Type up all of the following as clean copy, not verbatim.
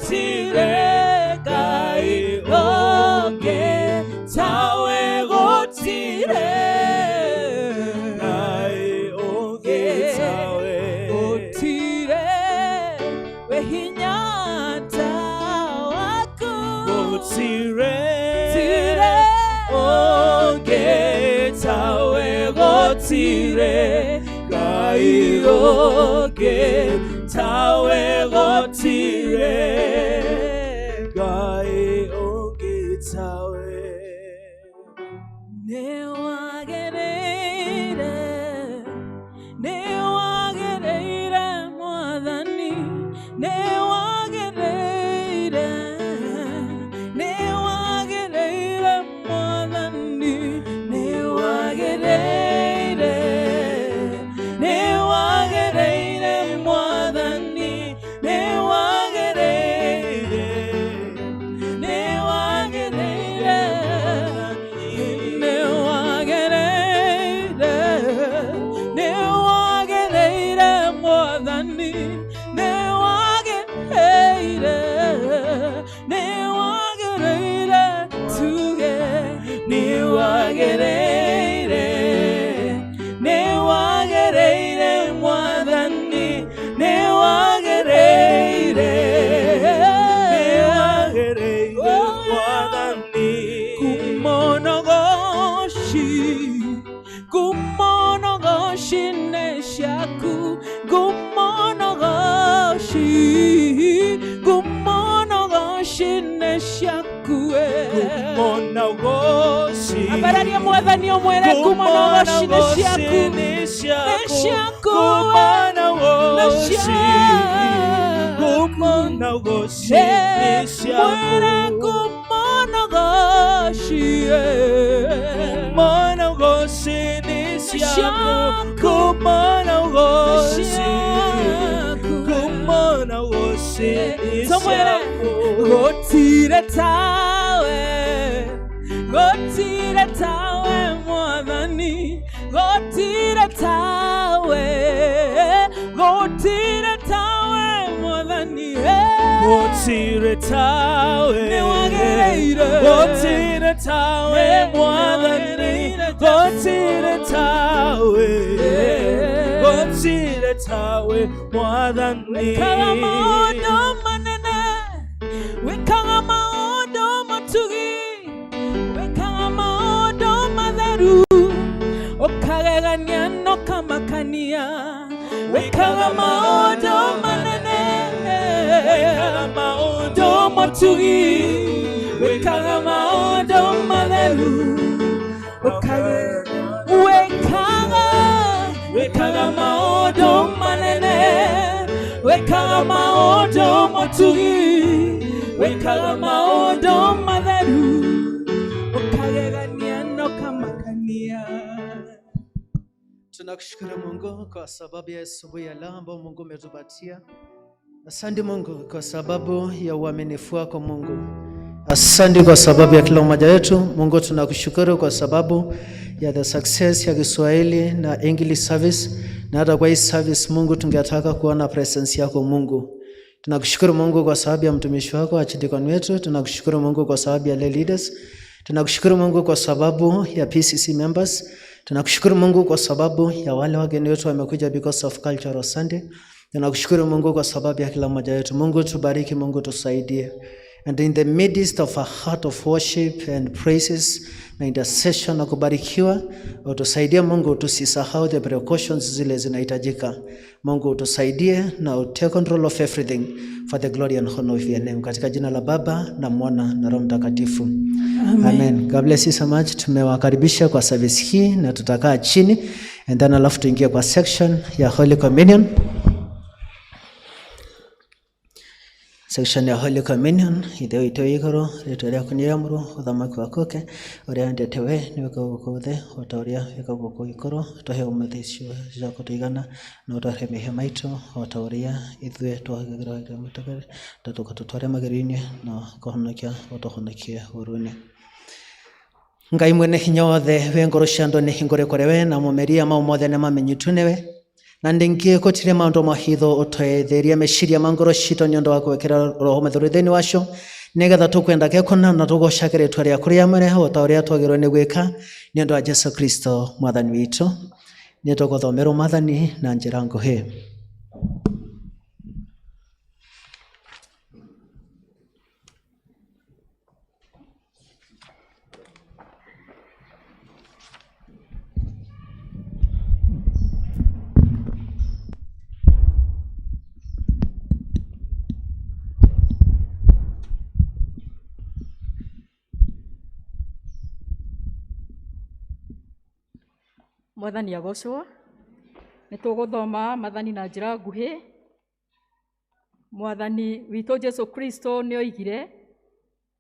Gũtirĩ Ngai ũngĩ tawe, gũtirĩ Ngai ũngĩ tawe. Gũtirĩ wĩ hinya ta waku. Gũtirĩ Gũtirĩ ũngĩ tawe, gũtirĩ Ngai ũngĩ tawe, gũtirĩ Ngai ũngĩ tawe. Nĩwagĩrĩire, nĩwagĩrĩire Mwathani, nĩwagĩrĩire, nĩwagĩrĩire Mwathani, nĩwagĩrĩire, nĩwagĩrĩire Mwathani, nĩwagĩrĩire, nĩwagĩrĩire, nĩwagĩrĩire, nĩwagĩrĩire Mwathani, nĩwagĩrĩire, nĩwagĩrĩire, tuge nĩwagĩrĩire, nĩwagĩrĩire Mwathani, nĩwagĩrĩire, Nĩwagĩrĩire Mwathani. Kumonogoshi, kumonogoshi neshaku, kumonogoshi, kumonogoshi neshaku. Kumonogoshi. Ambararia Mwathani ũmwĩre kumonogoshi nĩ ciaku, nĩ ciaku. Nĩ ciaku. Kumonogoshi. Nĩ ciaku. Kumonogoshi nĩ Mwĩre ciaku. kumonogoshi. Kumonogoshi nĩ ciaku. Kumonogoshi. Kumonogoshi nĩ Somewhere. ciaku. Gũtirĩ tawe, gũtirĩ tawe Mwathani, gũtirĩ tawe, gũtirĩ tawe Mwathani. Gũtirĩ tawe. Nĩwagĩrĩire. Gũtirĩ tawe Mwathani. Gũtirĩ tawe. Gũtirĩ tawe Mwathani. Wĩkaga maũndũ manene, wĩkaga maũndũ matugi, wĩkaga maũndũ matheru, ũkagegania na ũkamakania, wĩkaga maũndũ manene, Wĩkaga maũndũ maũndũ matugi, wĩkaga maũndũ matheru, wĩkaga, wĩkaga maũndũ manene, wĩkaga maũndũ matugi, wĩkaga maũndũ matheru, ũkagegania na ũkamakania. Tunakushukuru Mungu kwa sababu ya asubuhi ya leo ambao Mungu umetupatia. Asante Mungu kwa sababu ya uaminifu wako Mungu. Asante kwa sababu ya kila mmoja wetu. Mungu, tunakushukuru kwa sababu ya the success ya Kiswahili na English service, na hata kwa hii service Mungu tungetaka kuona presence yako Mungu. Tunakushukuru Mungu kwa sababu ya mtumishi wako archdeacon wetu. Tunakushukuru Mungu kwa sababu ya lay leaders. Tunakushukuru Mungu kwa sababu ya PCC members. Tunakushukuru Mungu kwa sababu ya wale wageni wetu wamekuja because of Cultural Sunday. Tunakushukuru Mungu kwa sababu ya kila mmoja wetu. Mungu tubariki, Mungu tusaidie. And in the midst of a heart of worship and praises na intercession na kubarikiwa, utusaidie Mungu, tusisahau the precautions zile zinahitajika. Mungu utusaidie na take control of everything for the glory and honor of your name. Katika jina la Baba na Mwana na Roho Mtakatifu. Amen. Amen. God bless you so much. Tumewakaribisha kwa service hii na tutakaa chini and then alafu tuingie kwa section ya Holy Communion. Section ya Holy Communion. Ithe witũ wĩ igũrũ, rĩtwa rĩaku nĩ rĩamũrwo, ũthamaki waku ũke, ũrĩa wendete we nĩ wĩkagwo gũkũ thĩ o ta ũrĩa wĩkagwo kũu igũrũ. Tũhe ũmũthĩ icio cia kũtũigana, na ũtũohere mehia maitũ o ta ũrĩa ithuĩ twohagĩra arĩa matũhĩtĩirie, na ndũgatũtware magerio-inĩ, no kũhonokia ũtũhonokie ũũru-inĩ. Ngai mwene hinya wothe, we ngoro cia andũ nĩ hingũre kũrĩ we, na mũmeria mau mothe nĩ mamenyitwo nĩwe. Na Na ndingi gutire maundu mahitho utoetheria meciria ma ngoro citũ nĩ ũndũ wa gwĩkĩra roho mũtheru thĩinĩ wacio, nĩgetha tũkwenda kekona na tũgocagĩra itua rĩaku rĩamũre o ta ũrĩa twagĩrĩirwo nĩ gwĩka, nĩ ũndũ wa Jesu Kristo mwathani witũ. Nĩ tũgũthomerwo mathani na njĩra nguhĩ. Mwathani agocwo. Nĩ tũgũthoma mathani na njĩra nguhĩ. Mwathani witũ Jesu Kristo nĩ oigire,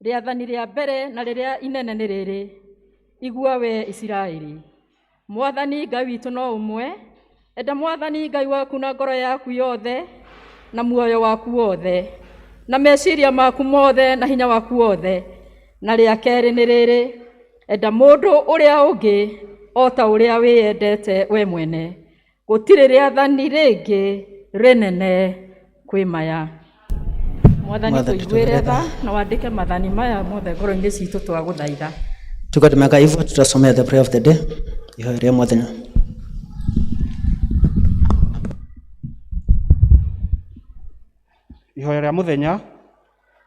rĩathani rĩa mbere na rĩrĩa inene nĩ rĩrĩ, igua we Isiraeli, Mwathani Ngai witũ no ũmwe. Enda Mwathani Ngai waku na ngoro yaku yothe, na muoyo waku wothe, na meciria maku mothe, na hinya waku wothe. Na rĩa kerĩ nĩ rĩrĩ, enda mũndũ ũrĩa ũngĩ o ta ũrĩa wĩyendete we mwene. Gũtirĩ rĩathani rĩngĩ rĩnene kwĩ maya. Mwathani, Mwathani, tũiguĩre tũiguĩre tha na wandĩke mathani maya mothe ngoro-inĩ citũ, twagũthaitha. Tuko tumekaa hivyo, tutasomea the prayer of the day, ihoya rĩa mũthenya. Ihoya rĩa mũthenya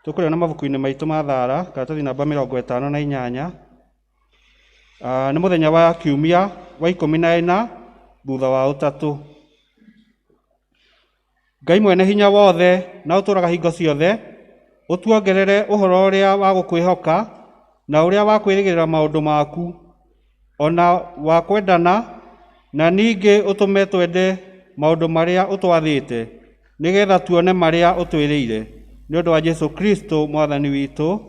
tũkũrĩona mabuku-inĩ maitũ ma thara, karatathi namba 58. Nĩ mũthenya wa kiumia wa 14 thutha wa ũtatũ. Ngai mwene hinya wothe na ũtũũraga hingo ciothe, ũtuongerere ũhoro ũrĩa wa gũkwĩhoka na ũrĩa wa kwĩrĩgĩrĩra maũndũ maku, ona wa kwendana, na ningĩ ũtũme twende maũndũ marĩa ũtwathĩte, nĩgetha tuone marĩa ũtwĩrĩire, nĩ ũndũ wa Jesu Kristo mwathani witũ.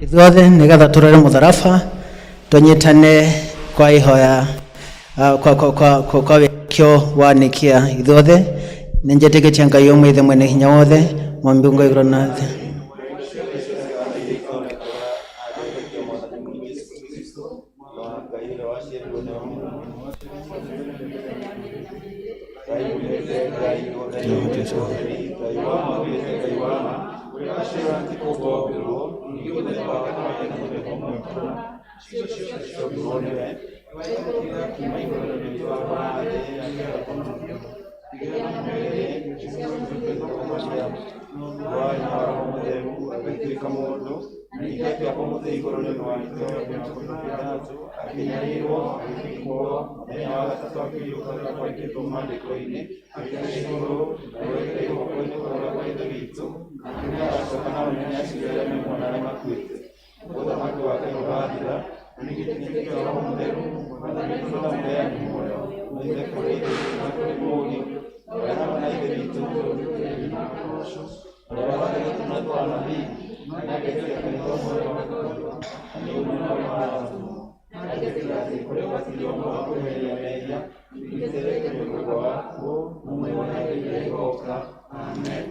Ithuothe nĩgetha tũrore mũtharaba, tũnyitane kwa ihoya, kwa wĩtĩkio wa Nikia. Ithuothe nĩ njĩtĩkĩtie Ngai ũmwe, Ithe mwene hinya wothe, mũmbi wa igũrũ na thĩ.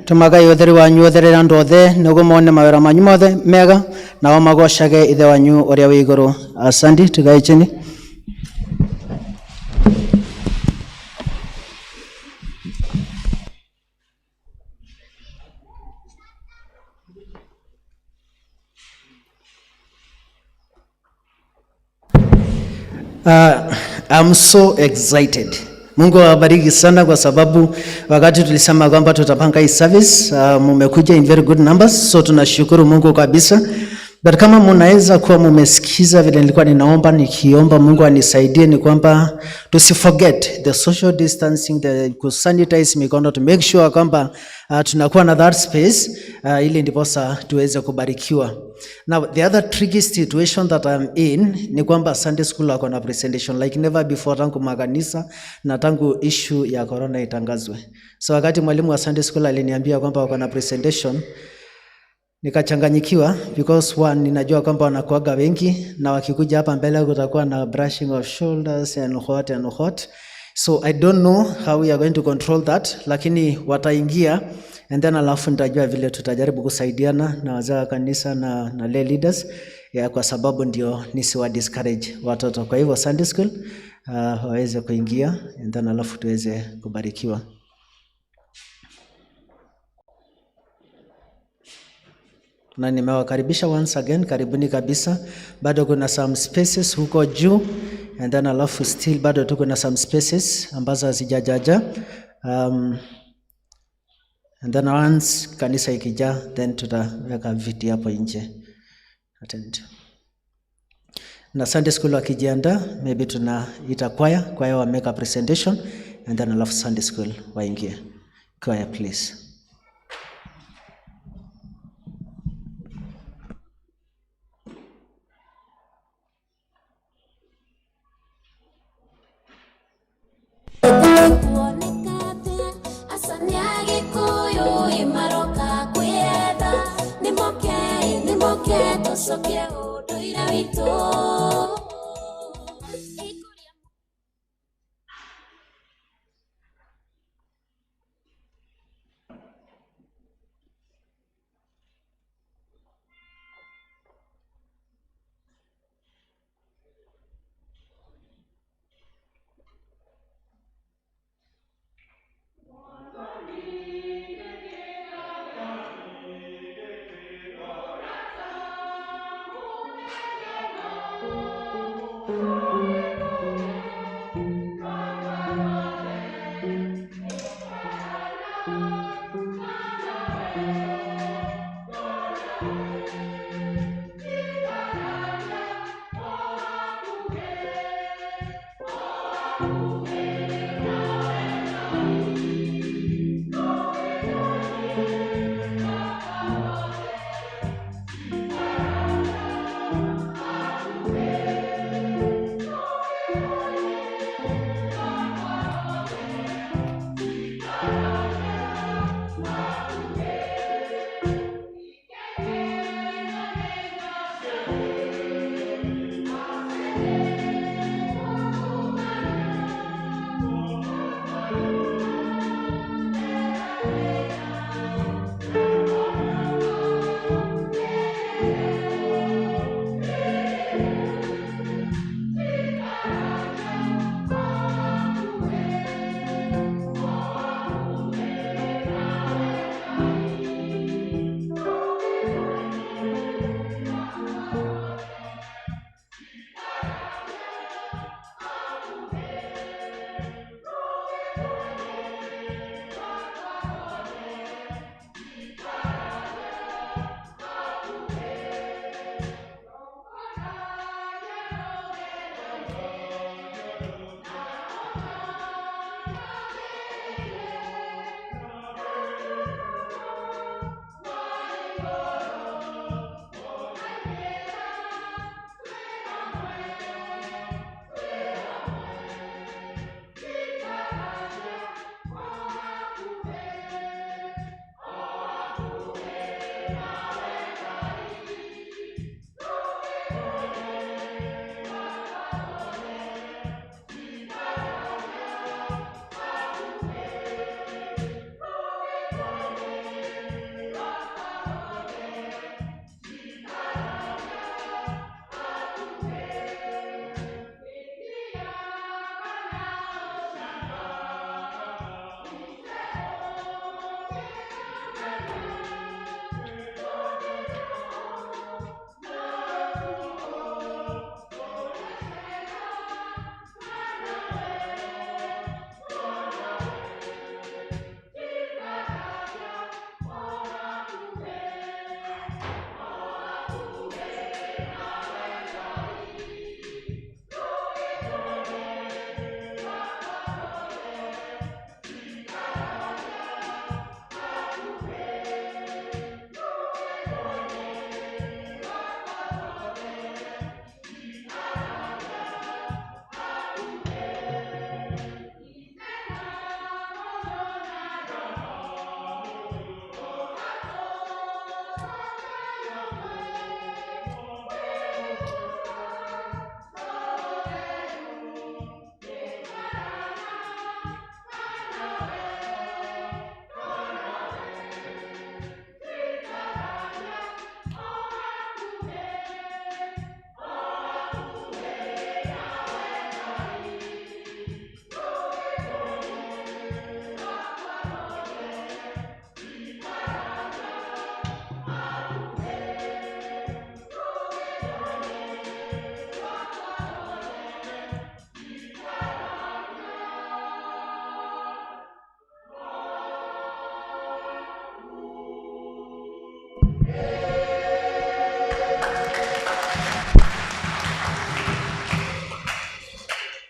Tũmagai ũtheri wanyu ũtherere andũ othe, nĩguo mone mawĩra manyu mothe mega, nao magocage Ithe wanyu ũrĩa wĩ igũrũ. Asante, tukae chini. I'm so excited. Mungu awabariki sana kwa sababu wakati tulisema kwamba tutapanga hii service, mumekuja in very good numbers, so tunashukuru Mungu kabisa. But kama mnaweza kuwa mumesikiza vile nilikuwa ninaomba, nikiomba Mungu anisaidie, ni kwamba tusiforget the social distancing, the kusanitize mikono, to make sure kwamba tunakuwa na that space, ili ndiposa tuweze kubarikiwa. Now the other tricky situation that I'm in ni kwamba Sunday school wako na presentation like never before tangu makanisa na tangu issue ya corona itangazwe. So wakati mwalimu wa Sunday school aliniambia kwamba wako na presentation, nikachanganyikiwa because one, ninajua kwamba wanakuaga wengi na wakikuja hapa mbele kutakuwa na brushing of shoulders and what and what. So I don't know how we are going to control that, lakini wataingia And then alafu nitajua vile tutajaribu kusaidiana na wazee wa kanisa na lay leaders ya, kwa sababu ndio nisiwa discourage watoto. Kwa hivyo Sunday school waweze kuingia and then alafu tuweze kubarikiwa. Na nimewakaribisha once again, karibuni kabisa. Bado kuna some spaces huko juu and then alafu still bado tuko na some spaces ambazo hazijajaja. And then once kanisa ikijaa, then tutaweka viti hapo nje. Attend. Na Sunday school wakijiandaa, maybe tunaita choir, choir wa make a presentation and then alafu Sunday school waingie. Choir please.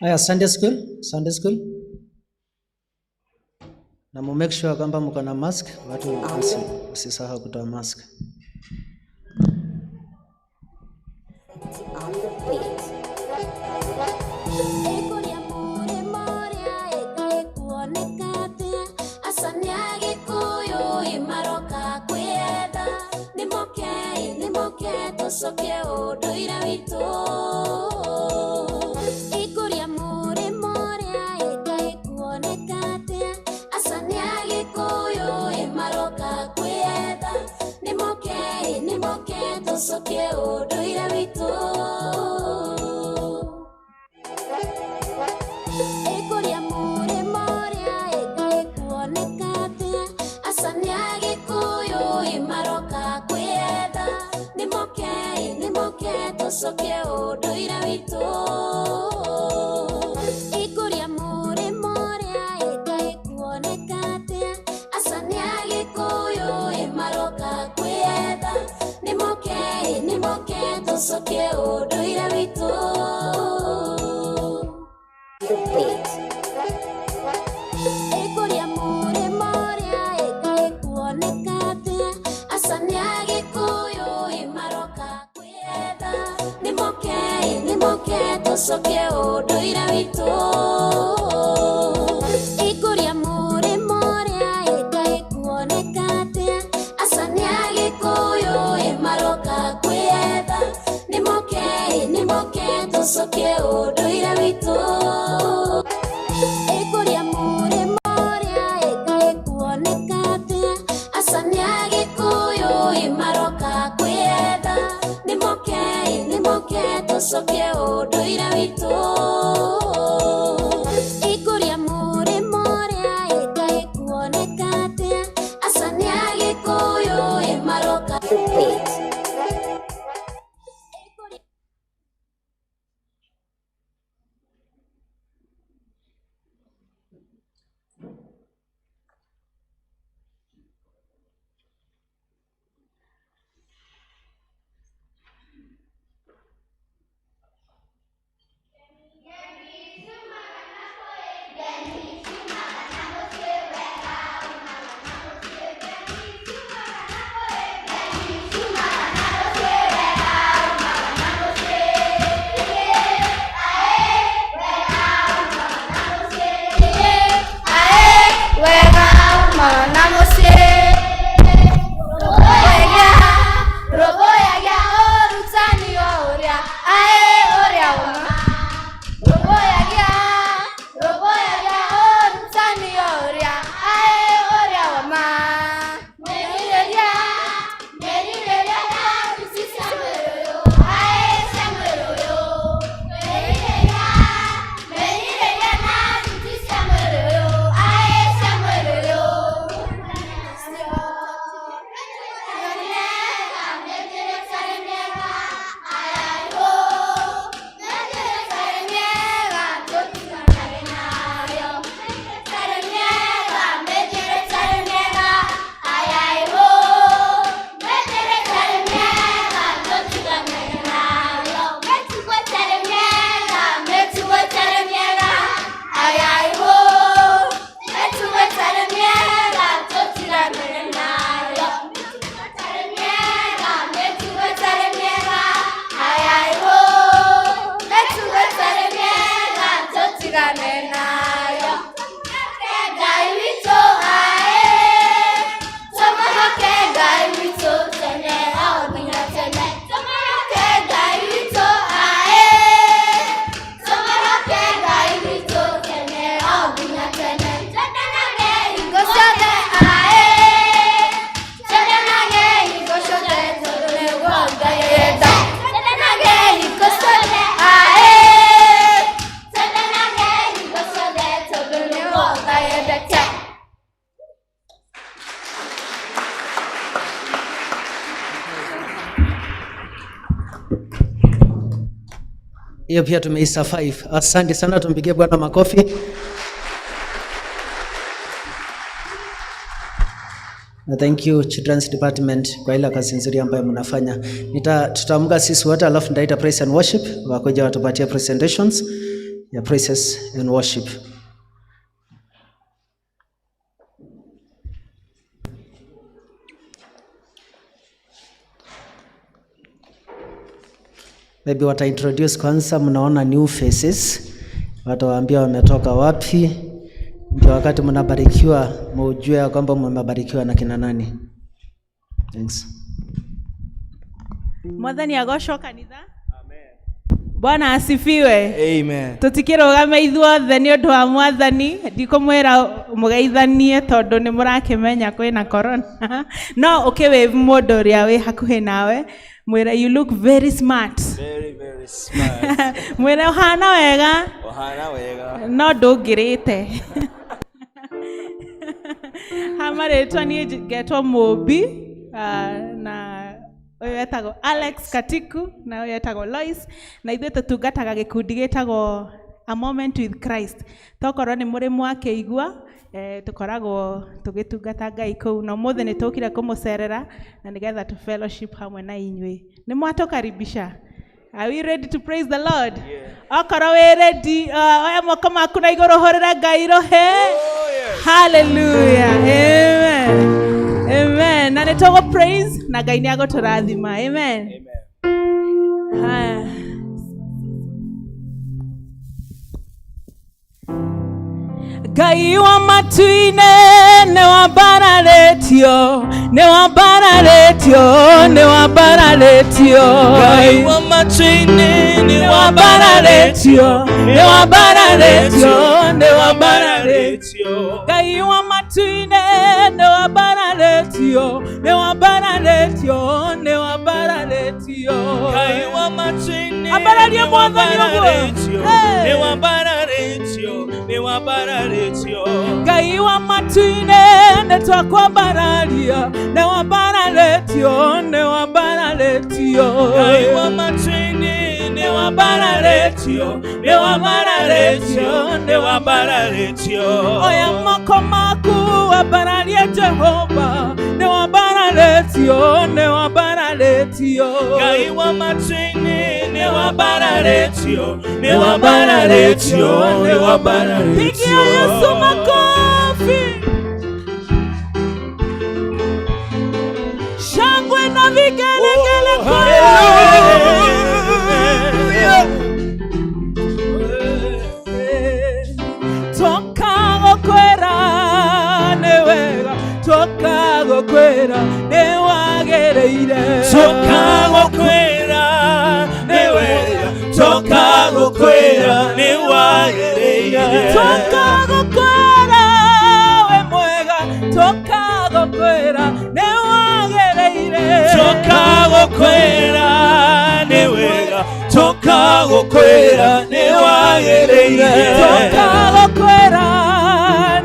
Haya, Sunday school, Sunday school. Na mu make sure kwamba mko na mask, watu usisahau kutoa mask. Ĩkũrĩa mũrĩmo ũrĩa ĩkaĩ kuoneka atĩa aca nĩ Agĩkũyũ ĩ maroka kwĩyetha nĩmoke ĩ nĩmoke tũcokie ũndũire witũ. Ĩkũrĩa mũrĩmo ũrĩa ĩkaĩ kuoneka atĩa aca nĩ Agĩkũyũ ĩ maroka kwĩyetha nĩmoke ĩ nĩmoke tũcokie ũndũire witũ. Ĩkũrĩa mũrĩmo ũrĩa ĩkaĩ kuoneka atĩa aca nĩ Agĩkũyũ ĩ maroka kwĩyetha nĩmoke ĩ nĩmoke tũcokie ũndũire witũ. Ĩkũrĩa mũrĩmo ũrĩa ĩkaĩ kuoneka atĩa aca nĩ Agĩkũyũ ĩ maroka kwĩyetha nĩmoke ĩ nĩmoke tũcokie ũndũire witũ. Ĩkũrĩa mũrĩmo ũrĩa ĩkaĩ kuoneka atĩa aca nĩ Agĩkũyũ ĩ maroka kwĩyetha nĩmoke ĩ nĩmoke tũcokie ũndũire witũ. Ĩkũrĩa mũrĩmo ũrĩa ĩkaĩ kuoneka atĩa aca nĩ Agĩkũyũ ĩ maroka kwĩyetha nĩmoke ĩ nĩmoke tũcokie ũndũire witũ. Ĩkũrĩa mũrĩmo ũrĩa ĩkaĩ kuoneka atĩa aca nĩ Agĩkũyũ ĩ maroka kwĩyetha nĩmoke ĩ nĩmoke tũcokie ũndũire witũ. Ĩkũrĩa mũrĩmo ũrĩa ĩkaĩ kuoneka atĩa aca nĩ Agĩkũyũ ĩ maroka. Wega mana mũciĩ rũmbũyagia ũrutani wa ũrĩa aĩ ũrĩa ũma rũmbũyagia rũmbũyagia ũrutani wa ũrĩa aĩ ũrĩa ũma merirĩria merirĩria na ici cia mwĩrĩ ũyũ aĩ cia mwĩrĩ ũyũ merirĩria merirĩria na ici cia mwĩrĩ ũyũ aĩ cia mwĩrĩ ũyũ. Hiyo pia tumeisurvive. Asante sana, tumpigie Bwana makofi. Na thank you Children's Department kwa ile kazi nzuri ambayo mnafanya. Tutaamka sisi wote alafu nitaita praise and worship wakuja watupatie presentations. ya praises and worship. Maybe wata introduce kwanza, mnaona new faces, watawaambia wametoka wapi, ndio wakati mnabarikiwa mujue ya kwamba mmebarikiwa na kina nani. Thanks. Mwathani agocwo kanitha. Bwana asifiwe. Amen. Tũtikĩrũgame ithuothe nĩ ũndũ wa mwathani, ndikũmwĩra mũgeithanie tondũ nĩ mũrakĩmenya kwĩna corona. No ũkĩwĩvu mũndũ ũrĩa wĩ hakuhĩ nawe, mwĩre you look very smart. Very, very smart. Mwĩre ũhana wega. Ohana wega. No ndũngĩrĩte. Ha marĩtwa niĩ ngetwo Mũmbi, na ũyũ etagwo Alex Katiku na ũyũ etagwo Lois, na ithuĩ tũtungataga gĩkundi gĩtagwo A Moment with Christ. Tokorwo nĩ mũrĩ mwakĩigua, tũkoragwo tũgĩtungata Ngai kũu, na ũmũthĩ nĩ tũkire kũmũcerera na nĩgetha tũ fellowship hamwe na inyuĩ. Nĩ mwatũkaribisha? Are we ready to praise the Lord? Yeah. Okorwo wĩ ready, oya moko maku na igũrũ hũrĩre Ngai rũhĩ. Oh, yes. Hallelujah. Amen. Amen. Na nĩ tũgũ praise na Ngai nĩ agũtũrathima. Amen. Amen. Haya. Ngai wa matu-inĩ nĩ wambararĩtio, nĩ wambararĩtio, nĩ wambararĩtio. Ngai wa matu-inĩ nĩ Nĩ wambararĩtio, nĩ wambararĩtio, nĩ wambararĩtio. wambararĩtio. Ngai wa matu-inĩ nĩ wambararĩtio, nĩ wambararĩtio, nĩ wambararĩtio. Ngai wa matu-inĩ Ambararia nĩ Mwathani ũguo. wambararĩtio, Hey. nĩ wambararĩtio, nĩ wambararĩtio. Ngai wa matu-inĩ nĩ twakwambararia, nĩ wambararĩtio, nĩ wambararĩtio. Ngai wa matu-inĩ nĩ wambararĩtio, nĩ wambararĩtio, nĩ wambararĩtio. Oya moko maku wambararie Jehova, nĩ wambararĩtio, nĩ wambararĩtio. Ngai wa matu-inĩ nĩ wambararĩtio, nĩ wambararĩtio, nĩ wambararĩtio. Pigia Yesu makofi. Shangwe na vigelegele Oh, kwa hallelujah. Toka gũkwĩra nĩ wega, toka gũkwĩra nĩ wagĩrĩire. Toka gũkwĩra nĩ wega, toka gũkwĩra nĩ wagĩrĩire. Toka gũkwĩra wĩ mwega, toka gũkwĩra nĩ wagĩrĩire. Toka gũkwĩra nĩ wega, toka gũkwĩra nĩ wagĩrĩire. Toka gũkwĩra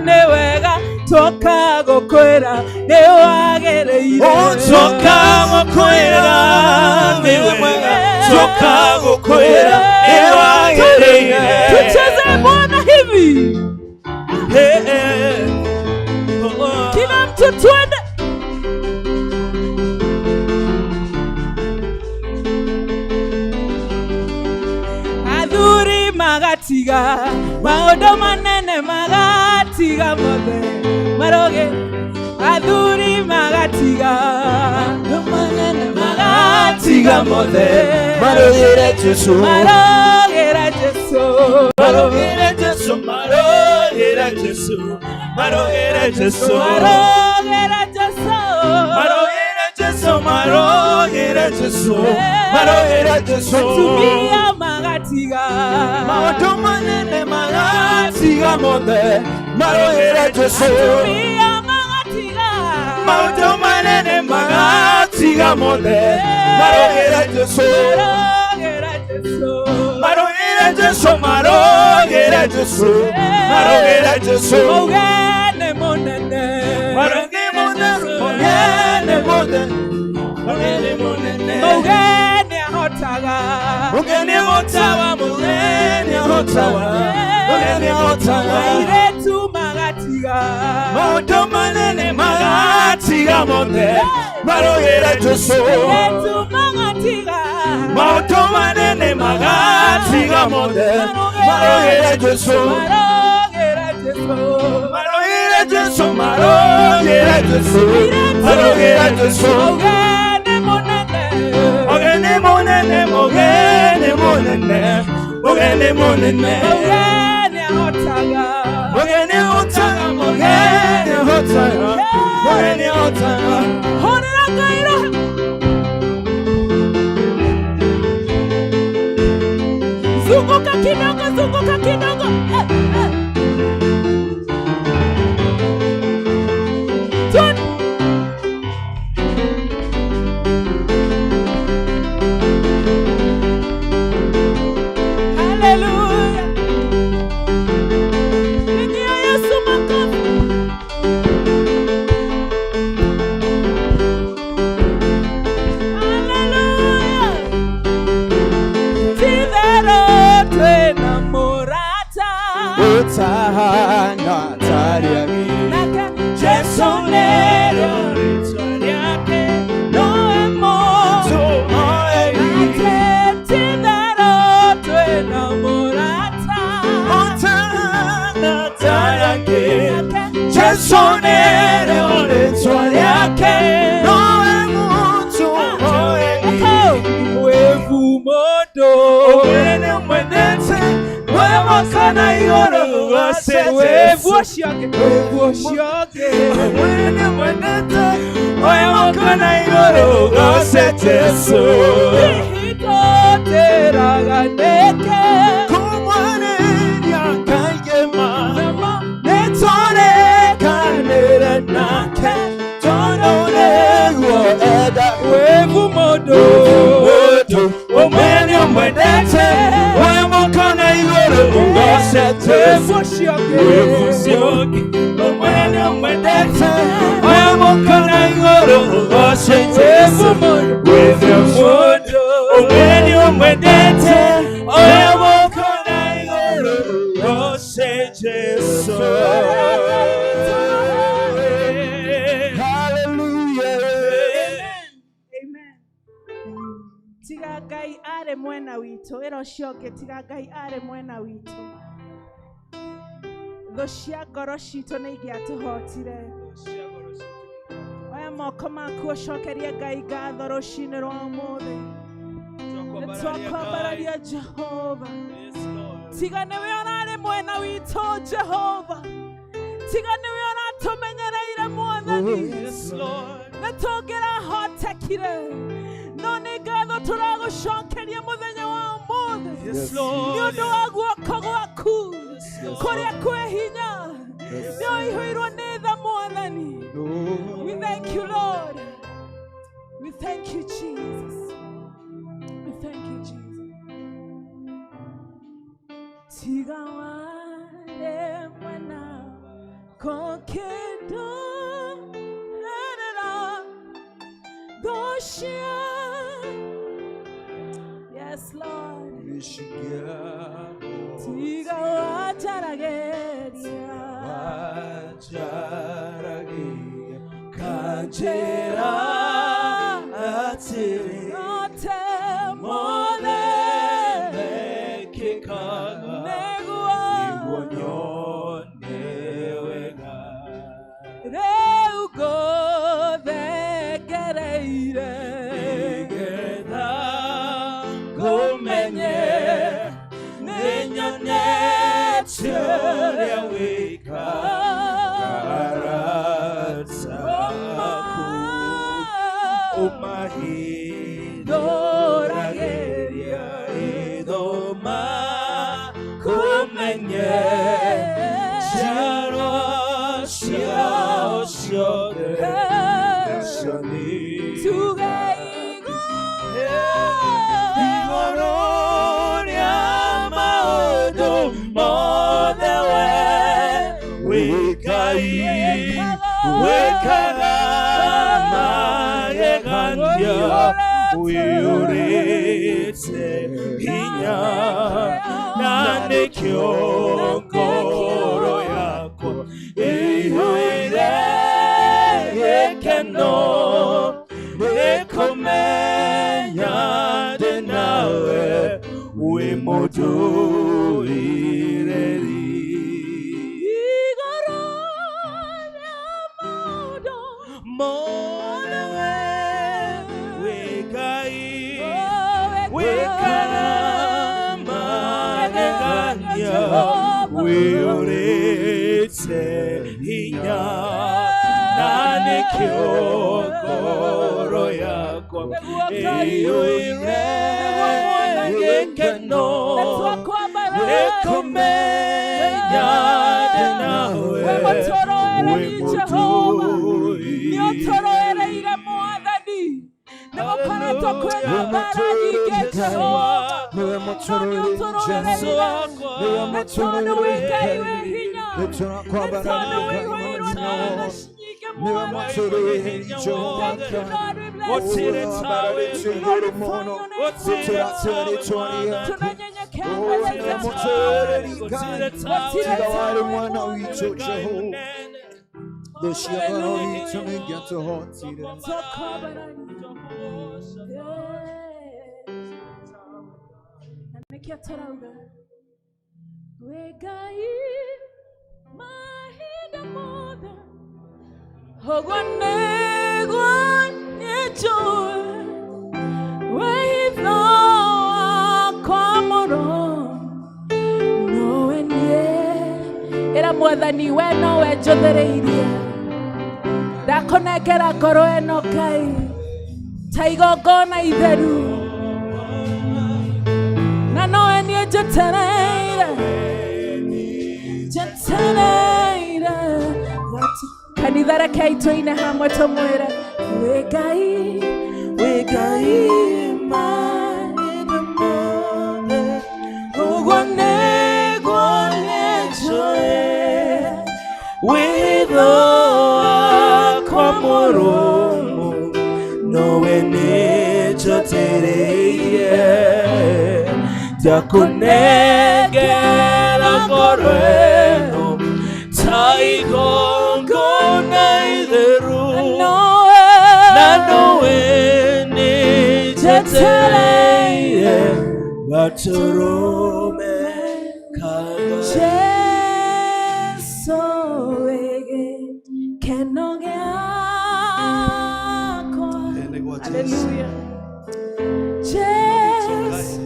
nĩ wega, toka gũkwĩra nĩ wagĩrĩire. Oh, toka gũkwĩra nĩ wega, toka gũkwĩra nĩ wagĩrĩire. Tucheze Bwana hivi. Hey, hey. Oh, oh. Kila mtu twende. Athuri magatiga maũndũ manene, magatiga mothe maroge. Athuri magatiga magatiga mothe Marogere Jesu, marogera Jesu. Marogere Jesu, marogere Jesu, marogere Jesu, Marogera Jesu. Marogere Jesu, marogere Jesu, marogere Jesu. Atumia magatiga Maũndũ manene magatiga mothe, marogere Jesu. Atumia magatiga Maũndũ manene magatiga mothe, marogere Jesu. Marogera Jesu. Marogere Jesu, marogere Jesu, marogere Jesu. Mugene munene. Marogere munene, munene, munene, munene, munene. Mugene ahotaga. Mugene ahotaga, mugene ahotaga, mugene ahotaga. Airĩtu magatiga Maũndũ manene magatiga mothe, Marogera Jesu. Maũndũ manene magatiga mothe. Marogera Jesu. Marogera Jesu. Marogera Jesu. Marogera Jesu. Ogene monene, ogene monene, ogene monene. Ogene hotaga, ogene hotaga, ogene hotaga. Zunguka kidogo, zunguka kidogo. Eh, eh. Tun. Hallelujah. Pigia Yesu makofi. Hallelujah. Tithero twina murata. Utahana tariagi. Nake Jesu nĩrĩo rĩĩtwa rĩake. noe mũndũ. Tũmoe. Ate tithero twina murata. Utahana tariagi. Nake Jesu nĩrĩo rĩĩtwa rĩake. Nowe mũndũ oe. Wevu modo. Ũmwene mwendete, we makana igũrũ gũgoce Wevu Jesu. ũcio ũngĩ. Wevu ũcio ũngĩ. Ũmwene mwendete, we makana igũrũ gũgoce Jesu. Hihi tũtĩraga nĩkĩ? Kũmwarĩria kaingĩ ma, nĩtũrĩkanĩre nake, tondũ nĩguo enda. Wevu modo. Mũndũ ũmwe nĩũmwendete, we mũkana igũrũ ũgoce Wevu Jesu. ũcio ũngĩ. Ũmwe nĩũmwendete, we mũkana igũrũ ũgoce Jesu. Wevu modo. Ũmwe nĩũmwendete, we mũkana igũrũ ũgoce Jesu. Hallelujah. Amen. Tiga Ngai arĩ mwena witũ, ĩra ũcio ũngĩ, tiga Ngai arĩ mwena witũ, thũ cia ngoro citũ nĩ ingĩatũhotire. Oya moko maku ũcokerie Ngai ngatho rũcinĩ rwa ũmũthĩ. Nĩ twakwambararia Jehova. Tiga nĩwe ũrarĩ mwena witũ Jehova, tiga nĩwe ũratũmenyereire Mwathani, nĩ tũngĩrahotekire, no nĩ ngatho tũragũcokeria mũthenya wa ũmũthĩ nĩ ũndũ wa guoko gwaku kũrĩa kwĩ hinya, nĩ ũihũirwo nĩ tha Mwathani. We thank you, Lord. We thank you, Jesus. We thank you, Jesus. Tiga warĩ mwena kokĩndũrĩrĩra thũ cia. Yes, Lord. Tiga wanjaragĩria. Kanjĩra atĩrĩ, Ote mothe mekĩkaga nĩguo nĩguo nyone wega. Rĩu ngũthengereire nĩgetha ngũmenye, nĩnyonete ũrĩa wĩkaga arata aku ũmahithũragĩria ithoma kũmenye njiarwa ciao ciothe nacio nĩ tuge igũrũ rĩa maũndũ mothe we wĩ Ngai wĩkaga magegania ũiyũrĩte hinya na nĩkĩo ngoro yakwa ĩiyũire gĩkeno. Mũtũũrĩreri. Igũrũ rĩa maũndũ Mothe we wĩ Ngai, Oh, wĩkaga magegania, wĩyũrĩte hinya, na nĩkĩo ngoro yakwa ĩiyũire gĩkeno nĩkũmenya ndĩ nawe, Wĩ mũtũrũĩrĩri wĩ Jehova. mũtũũri. Nĩ ũtũrũĩrĩire Mwathani, nĩ gũkoretwo kwĩna mbara nyingĩ Jehova, Niwe no nĩ mũtũrũĩrĩri ũtũrũĩrĩire Niwe nĩ tondũ wĩ Ngai wĩ mũtũrũĩrĩri hinya, Nĩ nĩ tũrakwambarara tondũ Ngai wĩihũirwo na mwena tha wothe. nyingĩ Niwe Mwathani. mũtũrũĩrĩri Jehova Thank you, Lord. We bless Gũtirĩ you. tawe, Tũrambararĩtie igũrũ mũno gũtirĩ Tũratĩa tawe rĩtwa rĩaku Tunanyenyekea Oh, mbele niwe zako. mũtũrũĩrĩri Ngai Gũtirĩ tawe, tiga warĩ mwana Gũtirĩ witũ Ngai Jehova mũnene. thũ cia ngoro itũ nĩingĩatũhotire. Na nĩkĩo tũrauga wĩ Ngai mahinda mothe, ũguo nĩguo niĩ njũĩ wĩhitho wakwa mũno nowe niĩ. Ĩra Mwathani, we nowe njũthĩrĩirie, ndakũnengera ngoro ĩno Ngai ta igongona itheru, na nowe niĩ njetereire, njetereire. Kanitha, rekei tũine hamwe tũmwĩre wĩ Ngai, wĩ Ngai mahinda mothe, ũguo nĩguo niĩ njũĩ Witho wakwa mũrũmu nowe nĩnjotereirie, ndakũnengera ngoro ĩno ta igongona itheru, nowe na nowe nĩnjetereire gatũrũme ka Ngai. Jesu wĩ gĩkeno gĩakwa. Hallelujah. Jesu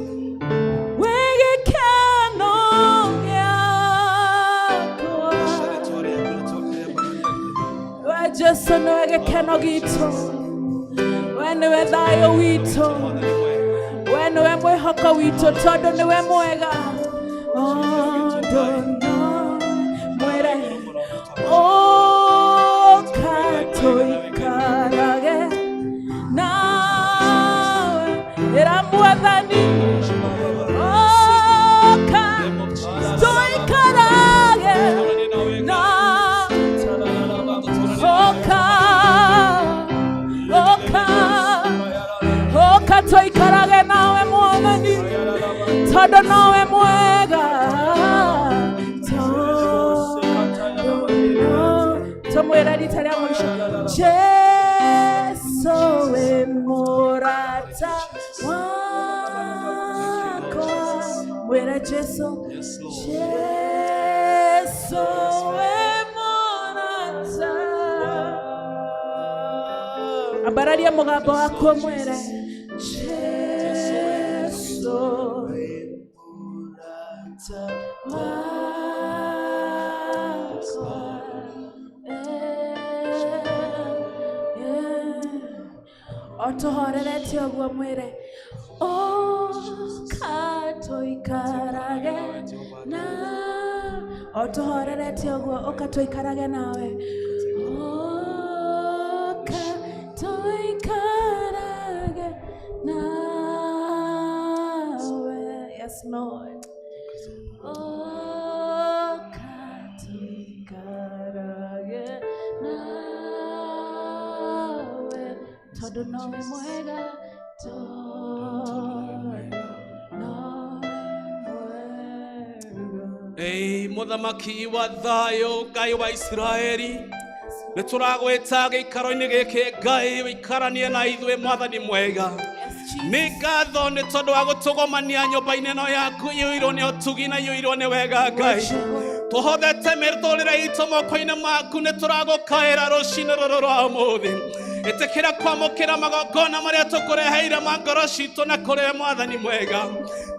wĩ gĩkeno gĩakwa. We Jesu nĩwe gĩkeno gitũ, we nĩwe thayũ witũ, we nĩwe mwĩhoko witũ, tondũ nĩwe mwega. Tondũ no mwĩre ũka tũikarage nawe, ĩra Mwathani ũka tũikarage na ũka, ũka, ũka tũikarage nawe Mwathani, tondũ nowe mwega. Tũmwĩre rita rĩa mũico, Jesu wĩ mũrata wakwa. Mwĩre Jesu, Jesu wĩ mũrata. Ambararia mũgambo waku ũmwĩre Jesu wakwa. O tũhorerete ũguo, mwĩre ũka tũikarage na o tũhorerete ũguo, ũka tũikarage nawe, ũka tũikarage nawe. Yes, Lord, ũka tũikarage nawe, tondũ nowe mwega, tondũ nowe mwega. Ei, mũthamaki wa thayũ, Ngai wa Isiraeli, nĩ tũragwĩta gĩikaro-inĩ gĩkĩ, Ngai, wĩikaranie na ithuĩ, Mwathani mwega. Nĩ ngatho nĩ tondũ wa gũtũgomania nyũmba-inĩ ĩno yaku iyũirwo nĩ ũtugi na iyũirwo nĩ wega Ngai. Tũhothete mĩtũrĩre itũ moko-inĩ maku, nĩ tũragũkaĩra rũcinĩ rũrũ rwa ũmũthĩ. Ĩtĩkĩra kwamũkĩra magongona marĩa tũkũreheire ma ngoro citũ na kũrĩ Mwathani mwega.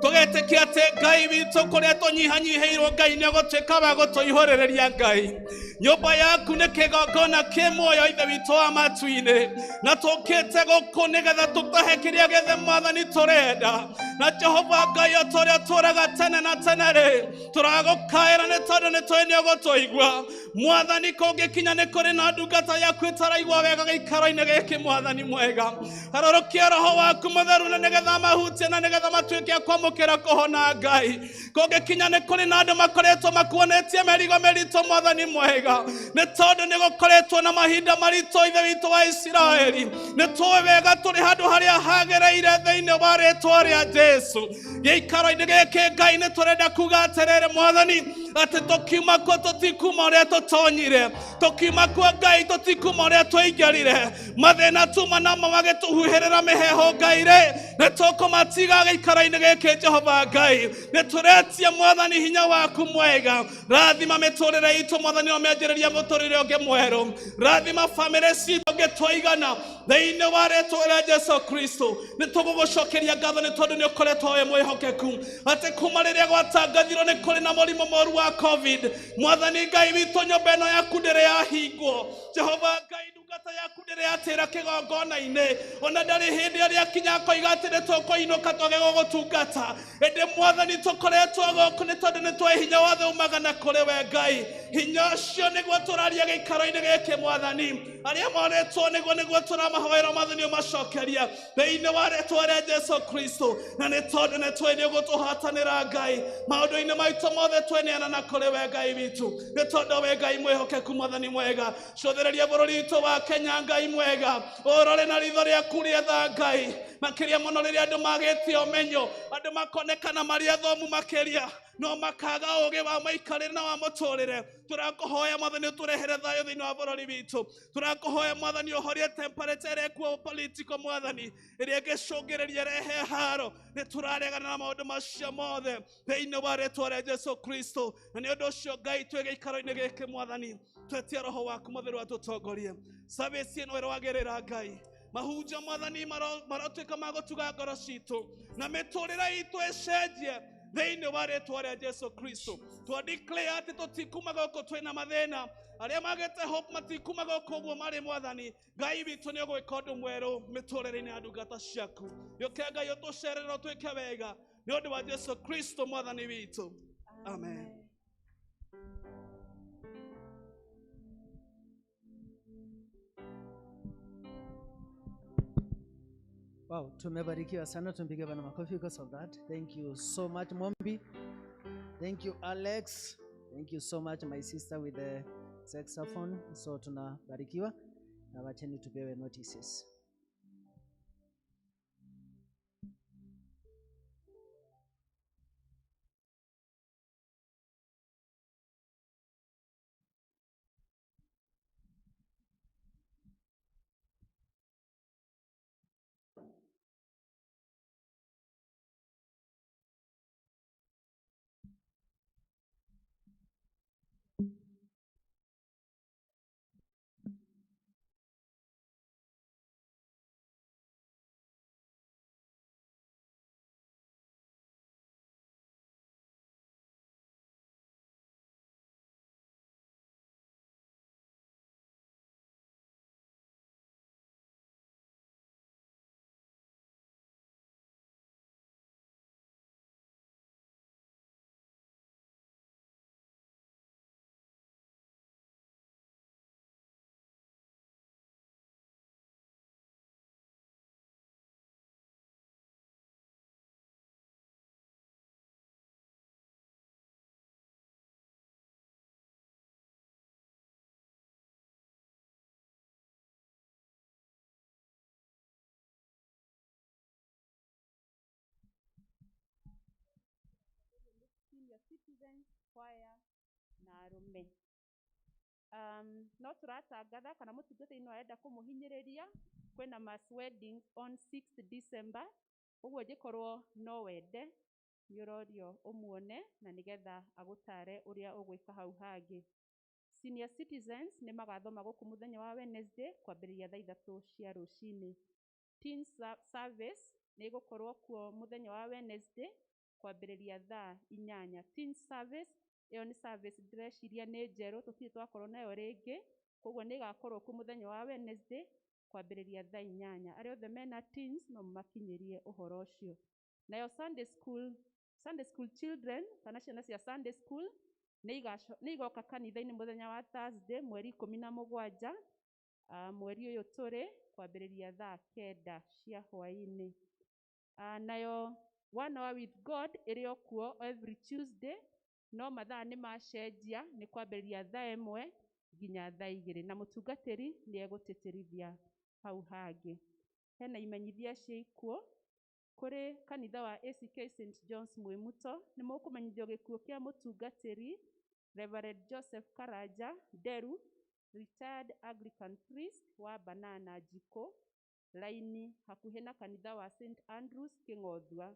Tũgetĩkia atĩ Ngai witũ kũrĩa tũnyihanyihĩirwo Ngai nĩ ũgũtuĩka wa gũtũihũrĩrĩria Ngai. Nyũmba yaku nĩ kĩgongona kĩ muoyo Ithe witũ wa matu-inĩ, na tũkĩte gũkũ nĩgetha tũtahe kĩrĩa gĩothe Mwathani tũrenda. Na Jehova Ngai o ta ũrĩa ũtũũraga tene na tene rĩ, tũragũkaĩra nĩ tondũ nĩ tũĩ nĩ ũgũtũigua. Mwathani, kũngĩkinya nĩ kũrĩ na ndungata yaku ĩtaraigua wega gĩikaro-inĩ gĩkĩ, Mwathani mwega, harũrũkia roho waku mũtheru na nĩgetha mahutie na nĩgetha matuĩke a kwamũkĩra kũhona Ngai. Kũngĩkinya nĩ kũrĩ na andũ makoretwo makuonetie mĩrigo mĩritũ, Mwathani mwega, nĩ tondũ nĩ gũkoretwo na mahinda maritũ Ithe witũ wa Isiraeli, nĩ tũĩ wega tũrĩ handũ harĩa hagĩrĩire thĩinĩ wa rĩtwa rĩa Jesu. Gĩikaro-inĩ gĩkĩ Ngai nĩ tũrenda kuga atĩrĩrĩ Mwathani, atĩ tũkiuma kuo tũtikuma ũrĩa tũtonyire, tũkiuma kuo Ngai tũtikuma ũrĩa twaingĩrire. Mathĩna tuma namo magĩtũhuhĩrĩra mĩheehũ Ngai rĩ, nĩ tũkũmatiga gĩikaro-inĩ gĩkĩ Jehova Ngai. Nĩ tũretia Mwathani hinya waku mwega, rathima mĩtũrĩre itũ Mwathani, ũmĩanjĩrĩria mũtũrĩre ũngĩ mwerũ, rathima bamĩrĩ citũ ũngĩtwaigana thĩinĩ wa rĩtwa rĩa Jesu Kristo. Nĩ tũgũgũcokeria ngatho nĩ tondũ nĩ ũkoretwo wĩ mwĩhokeku, atĩ kuma rĩrĩa gwatangathirwo nĩ kũrĩ na mũrimũ mũru wa COVID, Mwathani Ngai witũ nyũmba ĩno yaku ndĩrĩ yahingwo. Jehova Ngai, ndungata yaku ndĩrĩ yatĩra kĩgongona-inĩ, ona ndarĩ hĩndĩ ĩrĩa akinya akoiga atĩ nĩ tũkũinũka twage gũgũtungata. Ĩndĩ Mwathani tũkoretwo gũkũ nĩ tondũ nĩ tũĩ hinya wothe umaga na kũrĩ we Ngai. Hinya ũcio nĩguo tũraria gĩikaro-inĩ gĩkĩ Mwathani, arĩa morĩtwo nĩguo tũramahoera Mwathani ũmacokeria thĩinĩ wa rĩtwa rĩa Jesu Kristo. Na nĩ tondũ nĩ tũĩ nĩ ũgũtũhatanĩra Ngai maũndũ-inĩ maitũ mothe, tweneana na kũrĩ we Ngai witũ, nĩ tondũ we Ngai mwĩhokeku Mwathani mwega. Cũthĩrĩria bũrũri witũ wa Kenya Ngai mwega, ũrore na ritho rĩaku rĩa tha Ngai, makĩria mũno rĩrĩa andũ magĩte ũmenyo, andũ makonekana marĩ athomu makĩria no makaga ũgĩ wa maikarĩre na wa mũtũrĩre. Tũrakũhoya Mwathani ũtũrehere thayũ thĩinĩ wa bũrũri witũ. Tũrakũhoya Mwathani ũhorie temperature ĩrĩa ĩkuo political Mwathani, ĩrĩa ĩngĩcũngĩrĩria rehe haro. Nĩ tũraregana na maũndũ macio mothe thĩinĩ wa rĩtwa rĩa Jesu Kristo. Na nĩ ũndũ ũcio Ngai twĩ gĩikaro-inĩ gĩkĩ Mwathani, twetia roho waku mũtheru atũtongorie. Service ĩno ĩroagĩrĩra Ngai, mahunjio Mwathani marotuĩka ma gũtuga ngoro citũ na mĩtũrĩre itũ ĩcenjie thĩinĩ wa rĩtwa rĩa Jesu Kristo. Twa declare atĩ tũtikuma gũkũ twĩna mathĩna, arĩa magĩte hope matikuma gũkũ ũguo marĩ Mwathani Ngai witũ nĩ ũgwĩka ũndũ mwerũ mĩtũrĩre-inĩ ya ndungata ciaku. Gĩũke Ngai ũtũcerere ũtwĩke wega nĩ ũndũ wa Jesu Kristo Mwathani witũ, amen. Wow, tumebarikiwa sana. Tumpige Bwana makofi because of that. Thank you so much, Mombi. Thank you, Alex. Thank you so much, my sister with the saxophone. So tunabarikiwa na wacheni tupewe notices. Senior Citizens Choir na arũme. No tũratangatha kana mũtungatĩri no arenda kũmũhinyĩrĩria Kwĩna mass wedding on 6th December, ũguo ũngĩkorwo no wende nĩ ũrorio ũmuone na nĩgetha agũtare ũrĩa ũgwĩka hau hangĩ. Senior citizens nĩ magathoma gũkũ mũthenya wa Wednesday kwambĩrĩria thaa 3 cia rũcinĩ. Teen service nĩ ĩgũkorwo kuo mũthenya wa Wednesday kwambĩrĩria thaa 8. Teen service ĩyo nĩ service ndĩreciria nĩ njerũ, tũtirĩ twakorwo nayo rĩngĩ, koguo nĩ ĩgakorwo kuo mũthenya wa Wednesday kwambĩrĩria thaa 8. Arĩa othe mena teens no mũmakinyĩrie ũhoro ũcio. Nayo Sunday school, Sunday school children kana ciana cia Sunday school nĩ igoka kanitha-inĩ mũthenya wa Thursday mweri 17 mweri ũyũ tũrĩ kwambĩrĩria thaa 9 cia hwaĩ-inĩ. Nayo One Hour with God ĩrĩ o kuo every Tuesday, no mathaa nĩ macenjia, nĩ kwambĩrĩria thaa 1 nginya thaa 2, na mũtungatĩri nĩ egũtĩtĩrithia hau hangĩ. Hena imenyithia cia ikuũ kũrĩ kanitha wa ACK St John's Mwimuto, nĩ mũkũmenyithio gĩkuũ kĩa mũtungatĩri Reverend Joseph Karanja Nderu, retired Anglican priest wa Banana Njikũ Raini, hakuhĩ na kanitha wa St Andrews Kĩng'othua.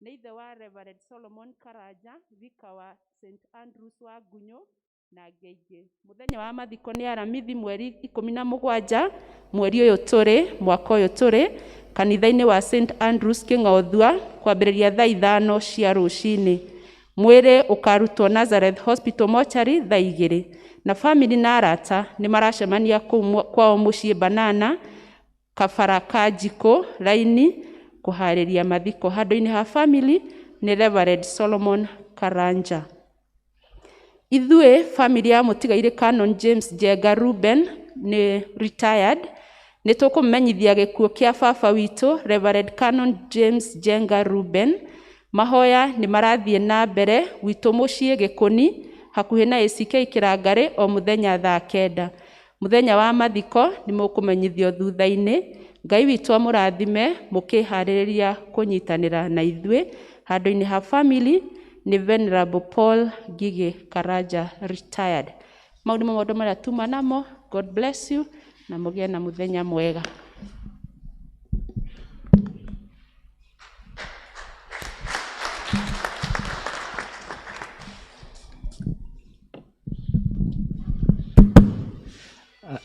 Nĩ ithe wa Reverend Solomon Karanja, vicar wa St Andrews wa Ngunyũ na angĩ aingĩ. Mũthenya wa mathiko nĩ Aramithi mweri 17 mweri ũyũ tũrĩ, mwaka ũyũ tũrĩ, kanitha-inĩ wa St Andrews Kĩng'othua kwambĩrĩria thaa 5 cia rũcinĩ. Mwĩrĩ ũkarutwo Nazareth Hospital mortuary thaa 2, na family na arata nĩ maracemania kũu kwao mũciĩ Banana kabara ka Njikũ Raini kũharĩria mathiko. Handũ-inĩ ha family nĩ Reverend Solomon Karanja. Ithuĩ family ya mũtigairĩ Canon James Njenga Ruben nĩ retired, nĩ tũkũmenyithia gĩkuũ kĩa baba witũ Reverend Canon James Njenga Ruben. Mahoya nĩ marathiĩ na mbere gwitũ mũciĩ Gĩkũni hakuhĩ na ACK Kĩrangarĩ o mũthenya thaa 9. Mũthenya wa mathiko nĩ mũkũmenyithio thutha-inĩ. Ngai witũ amũrathime mũkĩharĩrĩria kũnyitanĩra na ithuĩ. Handũ-inĩ ha family nĩ Venerable Paul Ngigĩ Karanja retired. Mau nĩmo maũndũ marĩa tuma namo. God bless you na mũgĩe na mũthenya mwega.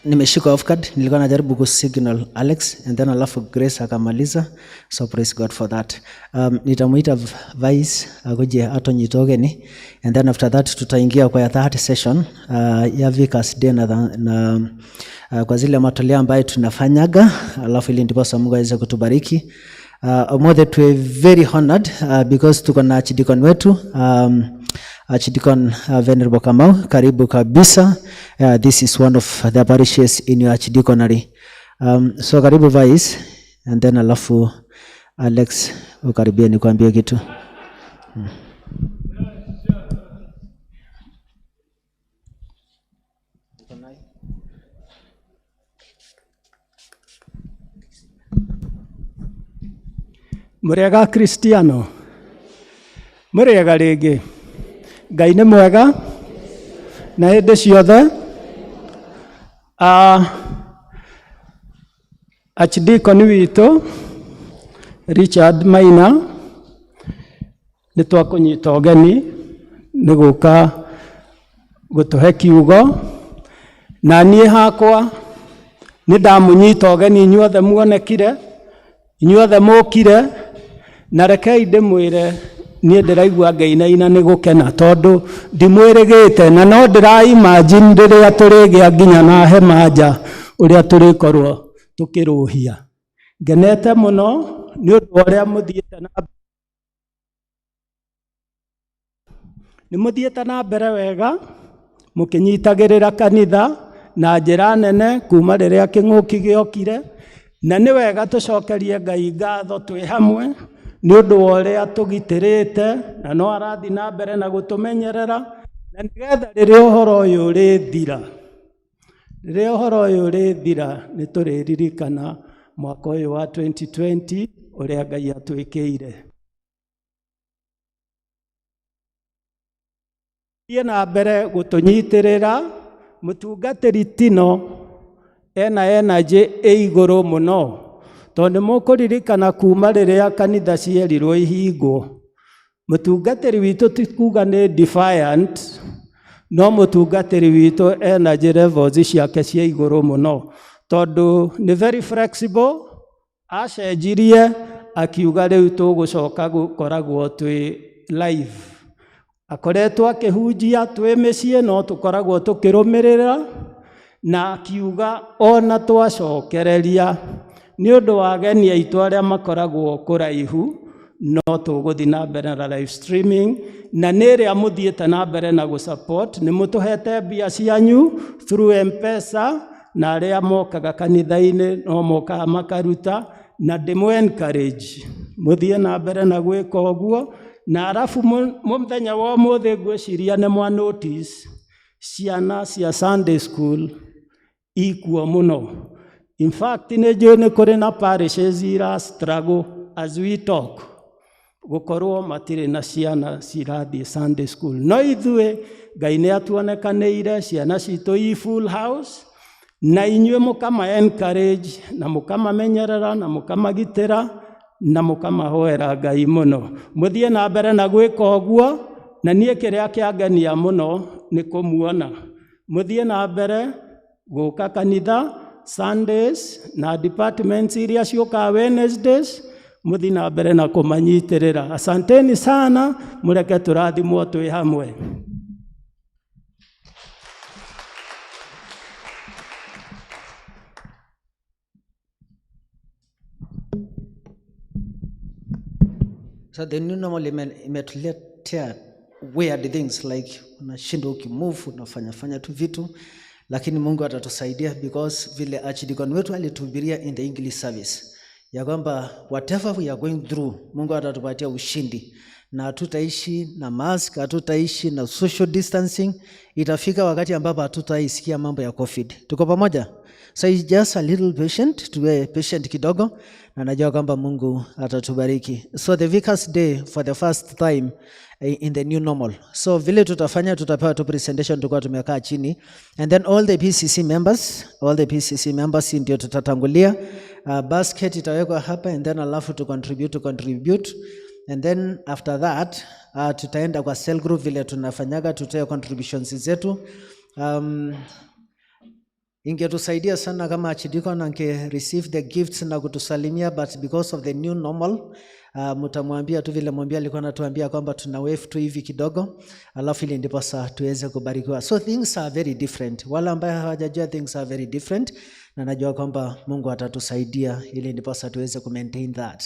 Nimeshika off card, nilikuwa najaribu kusignal Alex and then alafu Grace akamaliza, so praise God for that. Nitamuita Vice akuje atonyitogeni and then after that tutaingia kwa ya third session ya Vickers Day na kwa zile matoleo ambayo tunafanyaga, alafu ili ndiposa Mungu aweze kutubariki. Omothe tuwe very honored because tuko na archdeacon wetu, Archdeacon Venerable Kamau, karibu kabisa. This is one of the parishes in your archdeaconry. So karibu Vice, and then alafu Alex ukaribia nikwambie kitu. Muriega Kristiano, muriega rĩngĩ. Ngai nĩ mwega na hĩndĩ ciothe. Archdeacon witũ Richard Maina, nĩ twakũnyita ũgeni nĩ gũka gũtũhe kiugo, na niĩ hakwa nĩ ndamũnyita ũgeni inyuothe muonekire, inyuothe mũkire, na rekei ndĩmwĩre niĩ ndĩraigua ngĩinaina nĩ gũkena tondũ ndimwĩrĩgĩte, na no ndĩra imagine rĩrĩa tũrĩgĩa nginya na hema nja ũrĩa tũrĩkorwo tũkĩrũhia. Ngenete mũno nĩ ũndũ wa ũrĩa mũthiĩte na nĩ mũthiĩte na mbere wega mũkĩnyitagĩrĩra kanitha na njĩra nene kuma rĩrĩa kĩng'ũki gĩokire, na nĩ wega tũcokerie Ngai ngatho twĩ hamwe nĩ ũndũ wa ũrĩa tũgitĩrĩte, na no arathiĩ na mbere na gũtũmenyerera, na nĩgetha rĩrĩa ũhoro ũyũ ũrĩthira, rĩrĩa ũhoro ũyũ ũrĩthira nĩ tũrĩririkana mwaka ũyũ wa 2020 ũrĩa Ngai atwĩkĩire. Thiĩ na mbere gũtũnyitĩrĩra. Mũtungatĩri Tino Ena energy ĩ igũrũ mũno, tondũ nĩ mũkũririkana kuma rĩrĩa kanitha cierirwo ihingwo, mũtungatĩri witũ ti kuga nĩ defiant, no mũtungatĩri witũ energy levels ciake cia igũrũ mũno, tondũ nĩ very flexible. Acenjirie akiuga rĩu tũgũcoka gũkoragwo twĩ live. Akoretwo akĩhunjia twĩ mĩciĩ, no tũkoragwo tũkĩrũmĩrĩra, na akiuga ona twacokereria nĩ ũndũ wa ageni aitũ arĩa makoragwo kũraihu, no tũgũthiĩ na mbere na live streaming. Na nĩ ĩrĩa mũthiĩte na mbere na gũsupport, nĩ mũtũhete mbia cianyu through M-Pesa, na arĩa mokaga kanitha-inĩ no mokaga makaruta, na ndĩmũ encourage mũthiĩ na mbere na gwĩka ũguo. Na arabu mũthenya wa ũmũthĩ ngwĩciria nĩ mwa notice ciana cia Sunday school ikuo mũno. In fact, nĩ njũĩ nĩ kũrĩ na parishes ira struggle as we talk gũkorwo matirĩ na ciana cirathiĩ Sunday school, no ithuĩ Ngai nĩ atuonekanĩire ciana citũ i full house, na inyuĩ mũkama encourage na mũkamamenyerera na mũkamagitĩra na mũkamahoera Ngai mũno. Mũthiĩ na mbere na gwĩka ũguo, na niĩ kĩrĩa kĩangenia mũno nĩ kũmuona mũthiĩ na mbere gũka kanitha Sundays, na departments iria ciũkaga Wednesdays, mũthiĩ na mbere na kũmanyitĩrĩra. Asanteni sana, mũreke tũrathimwo twĩ hamwe. So the new normal imetuletea weird things, like unashindwa ukimove, unafanya fanya tu vitu, lakini Mungu atatusaidia, because vile archdeacon wetu alituhubiria in the English service ya kwamba whatever we are going through, Mungu atatupatia ushindi na hatutaishi na mask, hatutaishi na social distancing. Itafika wakati ambapo hatutaisikia mambo ya COVID. Tuko pamoja? So it's just a little patient, tuwe patient kidogo, na najua kwamba Mungu atatubariki. So the Vicar's Day for the first time in the new normal. So vile tutafanya, tutapewa tu presentation tukiwa tumekaa chini, and then all the PCC members, all the PCC members ndio tutatangulia. Basket itawekwa hapa and then alafu to contribute and then after that tutaenda kwa cell group vile tunafanyaga, tutoe contributions zetu. Ingetusaidia sana kama archdeacon ange receive the gifts na kutusalimia, but because of the new normal, mtamwambia tu vile mwambia alikuwa anatuambia kwamba tuna wave tu hivi kidogo, alafu ili ndiposa tuweze kubarikiwa. So things are very different. Wale ambaye hawajajua, things are very different, na najua kwamba Mungu atatusaidia ili ndiposa tuweze ku maintain that.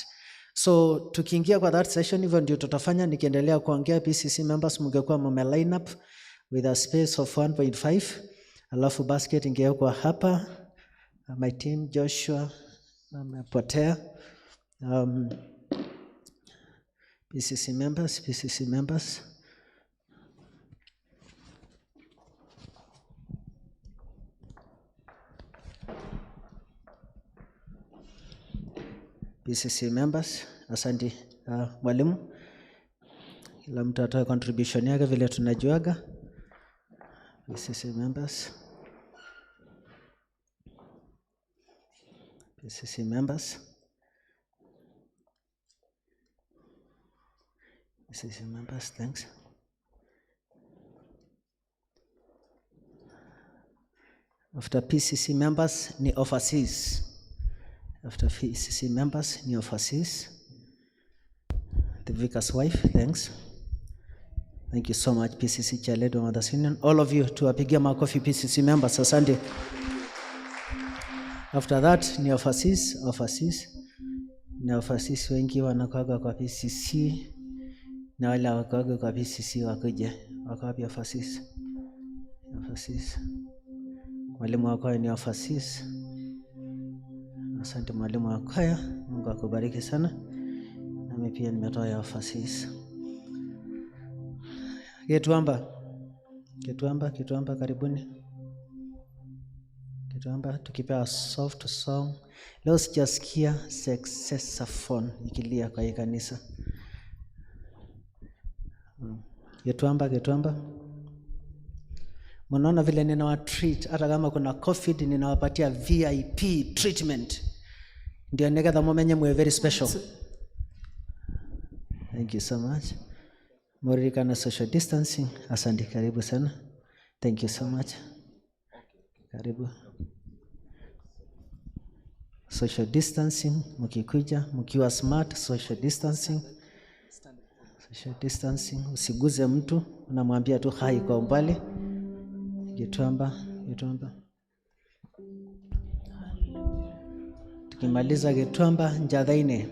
So tukiingia kwa that session, hivyo ndio tutafanya. Nikiendelea kuongea, PCC members mngekuwa mume line up with a space of 1.5, alafu basket ingewekwa hapa. My team Joshua amepotea. PCC members, PCC members. PCC members, asante mwalimu. Kila mtu atoe contribution yake vile tunajuaga. PCC members. PCC members. PCC members, thanks. After PCC members ni overseas. After PCC members ni overseas. The vicar's wife, thanks. Thank you so much, PCC Chairlady Mothers Union. All of you, tuwapigia makofi PCC members, asante. After that ni overseas, overseas. Na overseas wengi wanakuwaga kwa PCC, na wale hawakuwaga kwa PCC wakuje. Wako wapi overseas? Overseas. Mwalimu wa kwaya ni overseas. Asante mwalimu wa kwaya, Mungu akubariki sana. Nami pia nimetoa ya overseas. Gituamba. Gituamba, Gituamba, karibuni. Gituamba tukipewa soft song. Leo sijasikia saxophone ikilia kwa hii kanisa. Gituamba, Gituamba. Mnaona vile ninawa treat, hata kama kuna COVID ninawapatia VIP treatment, ndio nigetha mumenye mwe very special. Thank you so much. Muririkana social distancing. Asante, karibu sana. Thank you so much. Karibu. Social distancing, mkikuja mkiwa smart, social distancing. Social distancing, usiguze mtu, unamwambia tu hi kwa umbali. Gituamba, Gituamba. Tukimaliza Gituamba, Njathaine.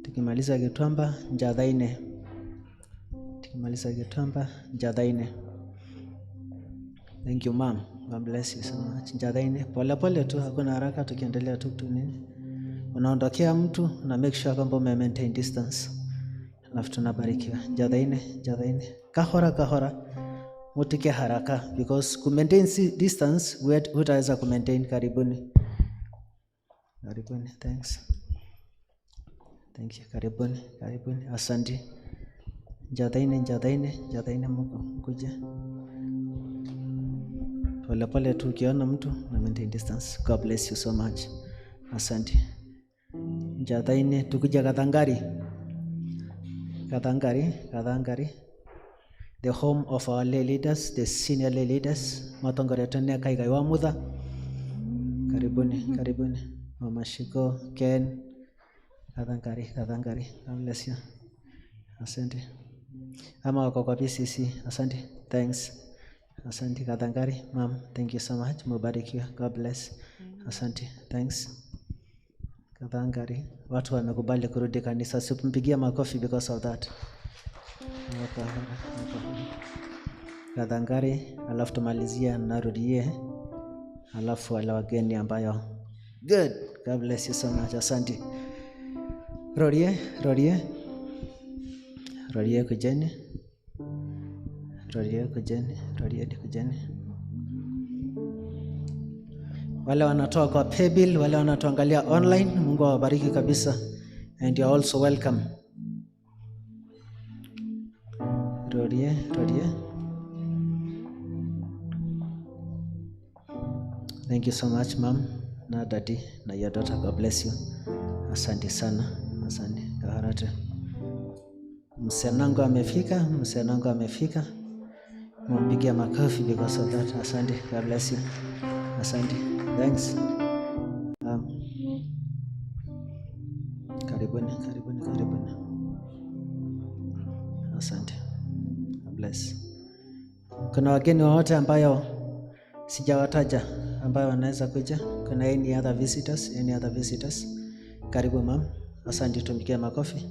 Tukimaliza Gituamba, Njathaine. Tukimaliza Gituamba, Njathaine. Thank you ma'am. God bless you so much. Njathaine, pole pole tu, hakuna haraka, tukiendelea tu tu nini. Unaondokea mtu na make sure kwamba ume maintain distance. Alafu tunabarikiwa. Njathaine, Njathaine. Kahora kahora. Mutike haraka because ku maintain distance hutaweza ku maintain. Karibuni. Karibuni. Thanks. Thank you. Karibuni, karibuni. Asante. Njathaine, Njathaine, Njathaine, Mungu kuja. Pole pole tu, ukiona mtu na maintain distance. God bless you so much. Asante. Njathaine, tukuja Kathangari. Kathangari, Kathangari. The home of our lay leaders, the senior lay leaders. Matongoretwe nĩ Kaigai wa Mutha. Karibuni, karibuni. Mama Shiko, Ken, Kathangari, Kathangari. God bless you. Asante. Ama wako kwa PCC. Asante. Thanks. Asante Kathangari. Ma'am, thank you so much. Mubarikiwe. God bless. Asante. Thanks. Kathangari. Watu wamekubali kurudi kanisa. Simpigie makofi because of that. Kathangari, alafu tumalizia narudie, alafu wale wageni ambayo. Good. God bless you so much. Asante. Rorie, Rorie. Rorie kujeni. Rorie kujeni, Rorie kujeni. Wale wanatoa kwa paybill, wale wanatuangalia online, Mungu awabariki kabisa. And you are also welcome. Rorie, Rorie. Thank you so much, ma'am, na daddy, na your daughter. God bless you. Asante sana. Asante. Kaharate. Msenangu amefika, msenangu amefika. Mumpigie makofi because of that. Asante. God bless you. Asante. Thanks. Karibuni, karibuni, karibuni. Asante. God bless. Kuna wageni wowote ambayo sijawataja ambayo wanaweza kuja? Kuna any other visitors? Any other visitors? Karibu ma'am. Asante, tumpigie makofi.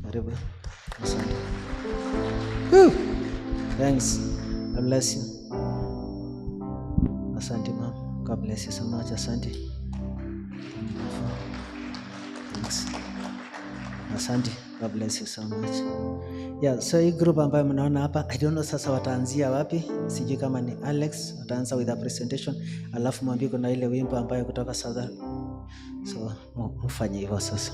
Karibu. Asante. Woo! Thanks. God bless you. Asante ma'am. God bless you so much. Asante. Thanks. Asante. God bless you so much. Yeah, so hii group ambayo mnaona hapa, I don't know sasa wataanzia wapi. Sijui kama ni Alex wataanza with a presentation, alafu mwambie kuna ile wimbo ambayo kutoka South. So mfanye hivyo sasa.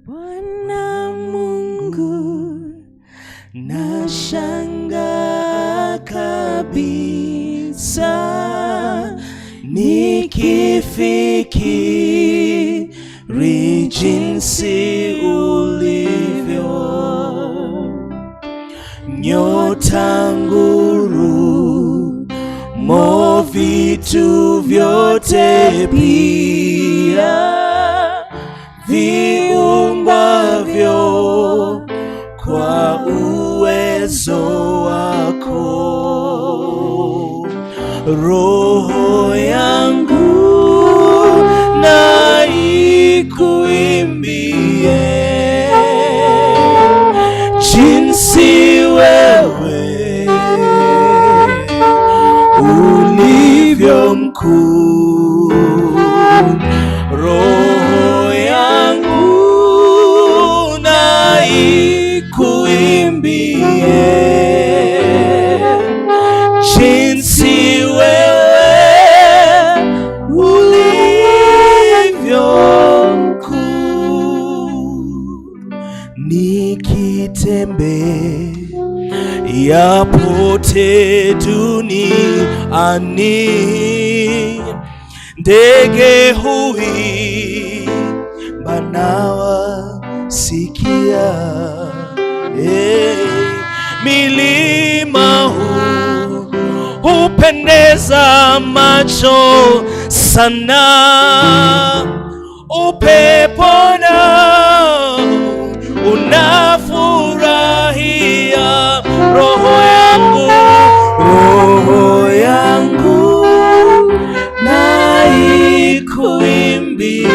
Bwana Mungu, nashangaa kabisa nikifikiri jinsi ulivyo, nyota, ngurumo, vitu vyote pia viumbavyo kwa uwezo wako. Roho yangu na ikuimbie jinsi wewe ulivyo mkuu. Roho yangu na ikuimbie jinsi wewe ulivyo mkuu. Nikitembea yapote duniani, ndege huimba nawasikia, hey, milima hupendeza macho sana, upepo nao unafurahia. Roho yangu, roho yangu na ikuimbie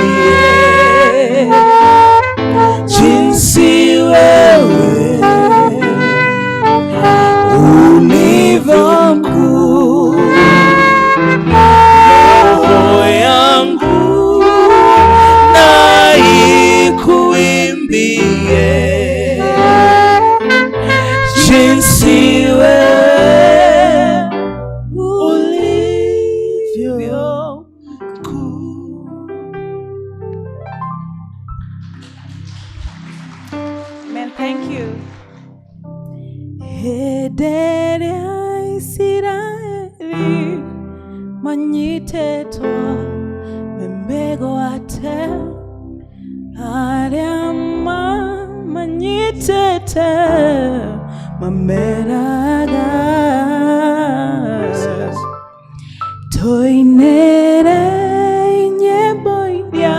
jinsi wewe ulivyo mkuu. Roho yangu na ikuimbie jinsi wewe ulivyo mkuu. Amen. Thank you. Hĩndĩ ĩrĩa Isiraeli manyitĩtwo me mĩgwate, arĩa mamanyitĩte mameraga tũinĩre nyĩmbo iria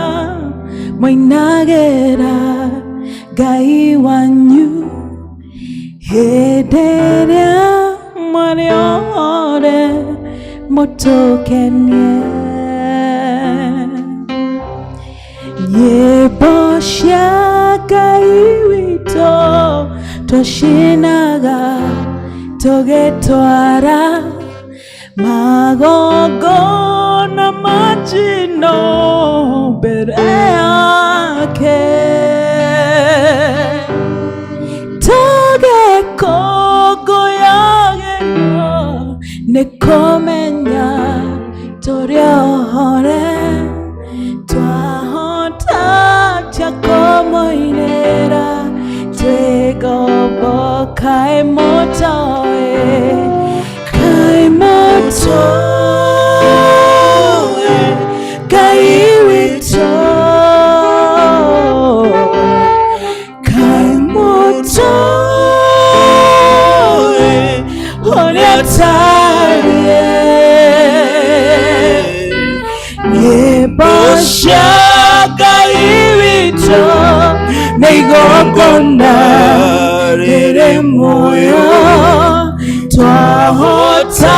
moinagĩra Ngai wanyu hĩndĩ ĩrĩa mwarĩ ohore mũtũkenie. Nyĩmbo cia Ngai witũ twacinaga tũgĩtwara magongona ma njino mbere yake, tũgĩkũngũyagĩrwo nĩ kũmenya tũrĩ ohore, twahota tia kũmũinĩra twĩ ngombo. Kaĩ mũtoĩ, kaĩ mũtoĩ Ngai witũ, kaĩ mũtoĩ ũrĩa atariĩ. Nyĩmbo cia Ngai witũ nĩ igongona rĩrĩ muoyo, twahota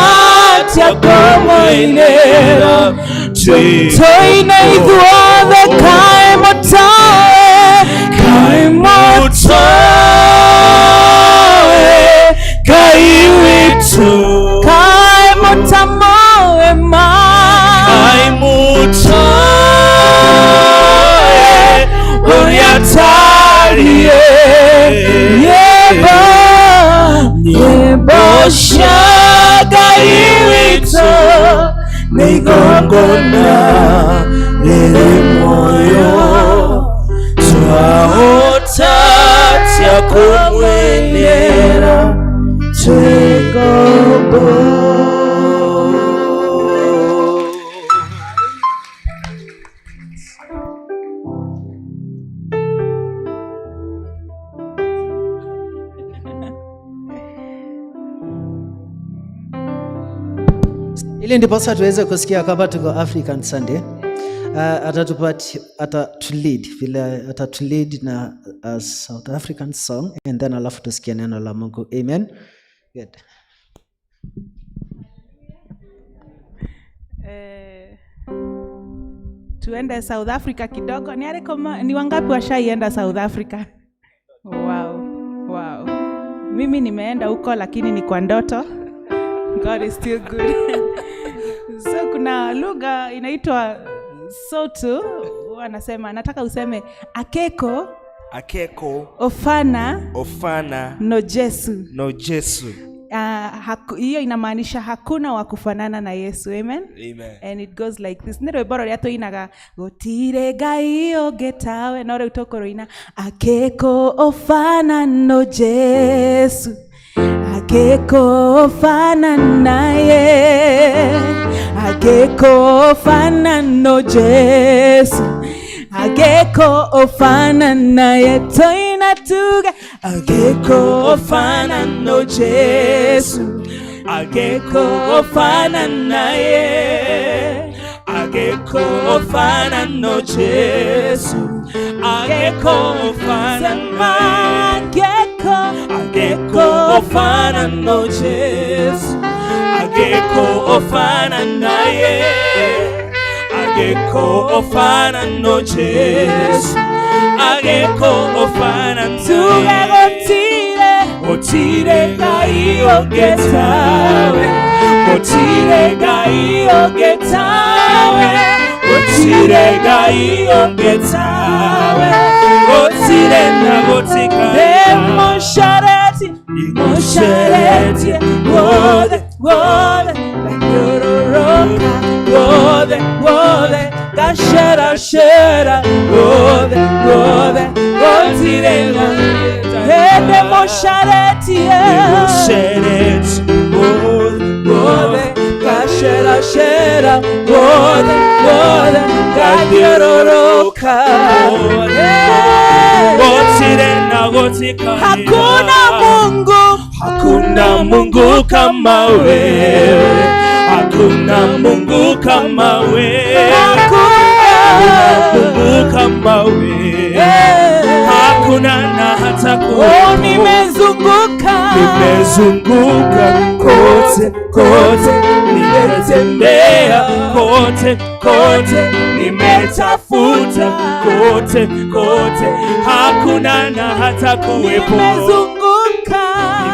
atĩa kũmũinĩra tũine ithuothe. Kaĩ mũtoĩ, kaĩ mũtoĩ Ngai witũ, kaĩ mũtamoĩ ma, kaĩ mũtoĩ ũrĩa atariĩ. Nyĩmbo, Nyĩmbo cia Ngai witũ nĩ igongona rĩrĩ muoyo, twahota atĩa kũmũinĩra twĩ ngombo. Ili ndiposa tuweze kusikia kwamba tuko African Sunday. Atatupatia atatulead vile atatulead na a South African song and then alafu tusikie neno la Mungu. Amen. Good. Eh, tuende South Africa kidogo. Ni, ariko ni wangapi washaienda South Africa? Wow, wow. Mimi nimeenda huko lakini ni kwa ndoto. God is still good. So kuna lugha inaitwa Sotho, wanasema nataka useme akeko Akeko ofana ofana no Jesu. No Jesu. Hiyo inamaanisha hakuna wa kufanana na Yesu. Amen. Amen. And it goes like this. Nĩ rwĩmbo rũrĩa tũinaga gũtirĩ Ngai ũngĩ tawe, no rĩu tũkũrũina akeko ofana no Jesu, akeko ofana naye, akeko ofana no Jesu, akeko ofana naye, toina tuge akeko ofana no Jesu, akeko ofana naye, Akeko ofana no Jesu, akeko ofana naye, akeko akeko ofana no Jesu, akeko ofana naye, akeko ofana no Jesu, akeko ofana tuge naye. gũtirĩ Gũtirĩ Ngai ũngĩ tawe, gũtirĩ Ngai ũngĩ tawe, gũtirĩ Ngai ũngĩ tawe, gũtirĩ na gũtikarĩ. Demonstrate, demonstrate, wothe, wothe, nyororoka, wothe, wothe, gashera, shera, wothe, wothe, gũtirĩ na demonstrate, Demonstrate, wothe, wothe, gashera, shera, wothe, wothe, ganyororoka, gũtirĩ na gũtikarĩ. Hakuna Mungu, Hakuna Mungu kama wewe, hakuna Mungu kama wewe, hakuna Mungu kama wewe, hakuna na hata Oh, kuwepo. nimezunguka, Nimezunguka kote kote, nimetembea kote kote, nimetafuta kote kote, hakuna na hata kuwepo. Nimezunguka,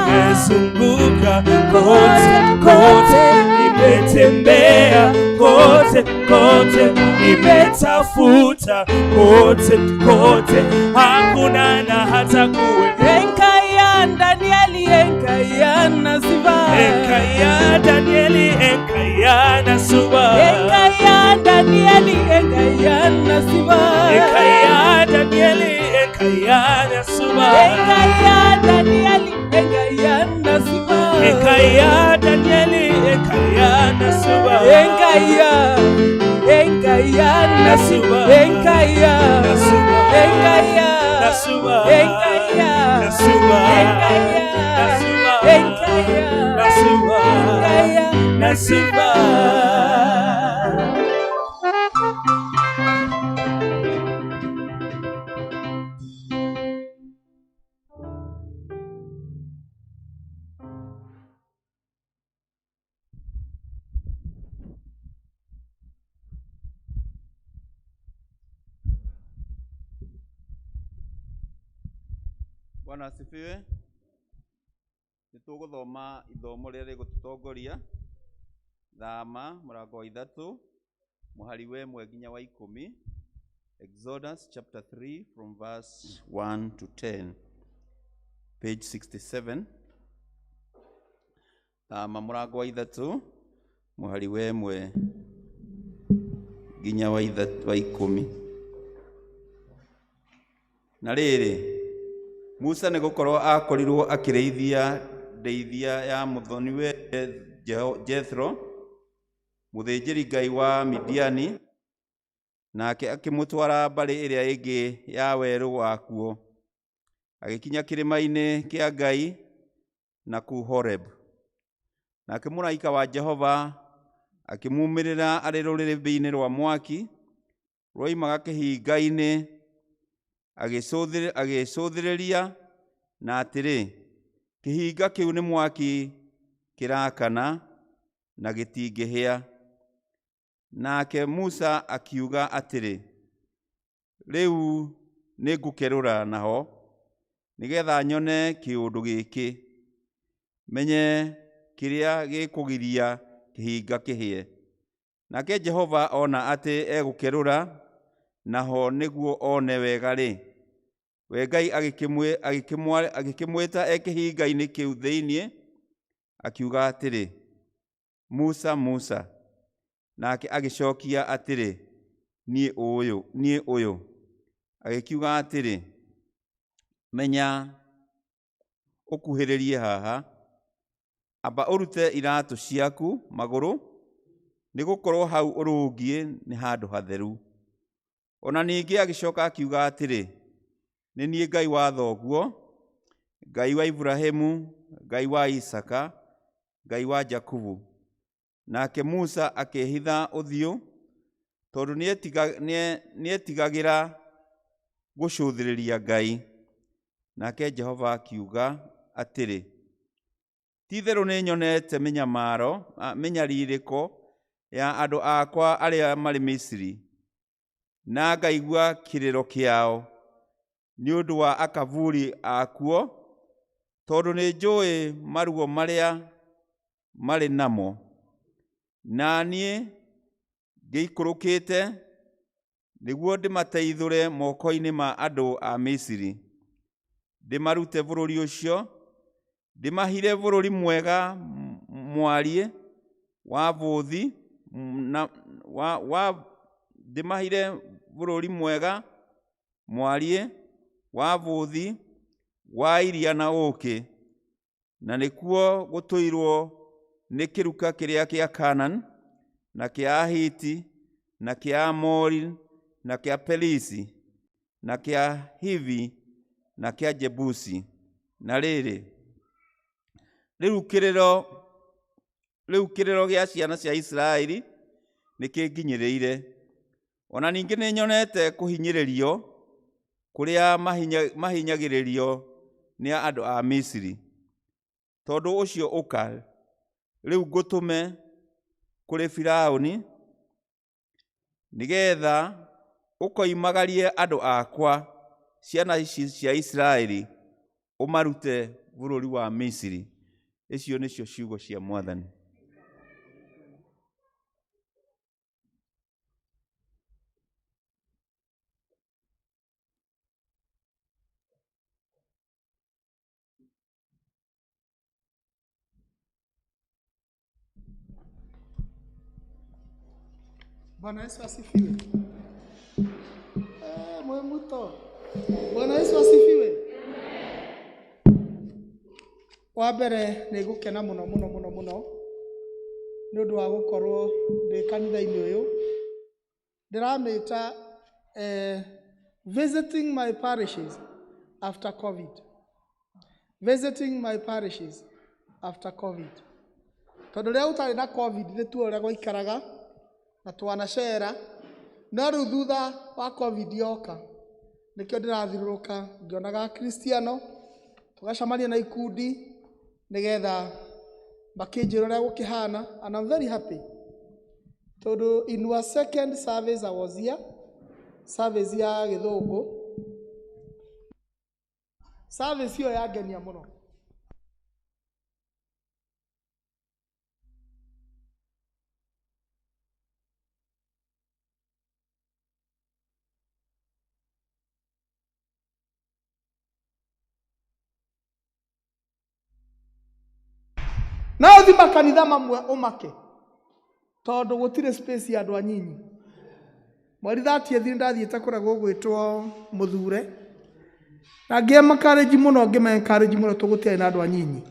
Nimezunguka kote kote, nimetembea kote kote, nimetafuta kote kote, hakuna na hata kuwepo. Enkaya Danieli, Enkaya Nasiba, Enkaya Danieli, Enkaya Nasuba, Enkaya Danieli, Enkaya Nasiba, Enkaya Danieli, Enkaya Nasuba, Enkaya Danieli, Enkaya Nasiba, Enkaya Danieli, Enkaya Nasuba, Enkaya, Enkaya Nasuba, Enkaya, Nasuba, Enkaya, Nasuba, Enkaya, Nasuba, Enkaya, Nasuba, Enkaya, Nasuba, Enkaya Nasuba. Bwana asifiwe. Nĩ tũgũthoma ithomo rĩrĩa rĩgũtũtongoria Thama mũrango wa 3 mũhari wa 1 nginya wa 10, Exodus chapter 3 from verse 1 to 10, page 67. Thama mũrango wa 3 mũhari wa 1 nginya wa 10. Na rĩrĩ, Musa nĩ gũkorwo akorirwo akĩrĩithia ndeithia ya mũthoniwe Jethro, mũthĩnjĩri Ngai wa Midiani, nake akĩmũtwara mbarĩ ĩrĩa ĩngĩ ya werũ wakuo, agĩkinya kĩrĩma-inĩ kĩa Ngai na kũu Horeb. Nake mũraika wa Jehova akĩmumĩrĩra arĩ rũrĩrĩmbĩ-inĩ rwa mwaki rwoimaga kĩhinga-inĩ, agĩcũthĩrĩria, na atĩrĩ, kĩhinga kĩu nĩ mwaki kĩraakana na gĩtingĩhĩa. Nake Musa akiuga atĩrĩ, rĩu nĩngũkerũra naho nĩgetha nyone kĩũndũ gĩkĩ, menye kĩrĩa gĩkũgiria kĩhinga kĩhĩe. Nake Jehova ona atĩ egũkerũra naho nĩguo one wega-rĩ, we Ngai agĩkĩmwĩta e kĩhinga-inĩ kĩu thĩinĩ, akiuga atĩrĩ, Musa, Musa. Nake agĩcokia atĩrĩ, niĩ ũyũ, niĩ ũyũ. Agĩkiuga atĩrĩ, menya ũkuhĩrĩrie haha, amba ũrute iratũ ciaku magũrũ, nĩgũkorwo hau ũrũngiĩ nĩ handũ hatheru. Ona ningĩ agĩcoka akiuga atĩrĩ, nĩ niĩ Ngai wa thoguo, Ngai wa Iburahĩmu, Ngai wa Isaaka, Ngai wa Jakubu. Nake Musa akĩĩhitha ũthiũ, tondũ nĩetigagĩra gũcũthĩrĩria Ngai. Nake Jehova akiuga atĩrĩ, ti-itherũ nĩnyonete mĩnyamaro, mĩnyarirĩko ya andũ akwa arĩa marĩ Misiri, na ngaigua kĩrĩro kĩao nĩ ũndũ wa akaburi akuo, tondũ nĩnjũĩ maruo marĩa marĩ namo. Na niĩ ngĩikũrũkĩte nĩguo ndĩmateithũre moko-inĩ ma andũ a Misiri, ndĩmarute bũrũri ũcio, ndĩmahire bũrũri mwega mwariĩ wa bũthi na wa ndĩmahire bũrũri mwega mwariĩ wa bũthi wa iria na ũũkĩ, na nĩkuo gũtũirwo nĩ kĩruka kĩrĩa kĩa Kaanani, na kĩa Ahiti, na kĩa Amori, na kĩa Perisi, na kĩa Hivi, na kĩa Jebusi. Na rĩrĩ, rĩu kĩrĩro gĩa ciana cia Isiraeli nĩkĩnginyĩrĩire. Ona ningĩ nĩnyonete kũhinyĩrĩrio kũrĩa mahinyagĩrĩrio nĩ andũ a Misiri. Tondũ ũcio ũka, rĩu ngũtũme kũrĩ Firaũni, nĩgetha ũkoimagarie andũ akwa, ciana ici cia Isiraeli, ũmarute bũrũri wa Misiri. Icio nĩcio ciugo cia Mwathani. Bwana Yesu asifiwe. Mwemuto. Bwana Yesu asifiwe. Wa mbere nĩ ngũkena mũno mũno mũno mũno nĩ ũndũ wa gũkorwo ndĩ kanitha-inĩ ũyũ. Ndĩramĩta visiting my parishes after COVID. Visiting my parishes after COVID. Tondũ rĩrĩa gũtarĩ na COVID nĩ tuo ũrĩa gwaikaraga na twanacera, no rĩu thutha wa COVID yoka nĩkĩo ndĩrathiũrũrũka ngĩonaga Akristiano, tũgacemania na ikundi nĩgetha makĩnjĩra ũrĩa gũkĩhana, and I'm very happy tondũ in our second service I was here, service ya Gĩthũngũ, service ĩyo yangenia mũno. Na ũthi makanitha mamwe ũmake tondũ gũtirĩ space ya andũ anyinyi. Mweri 30 ndathiĩte kũrĩa gũgwĩtwo Mũthure, na ngĩencourage mũno, ngĩma-encourage mũno tondũ gũtiarĩ na andũ anyinyi.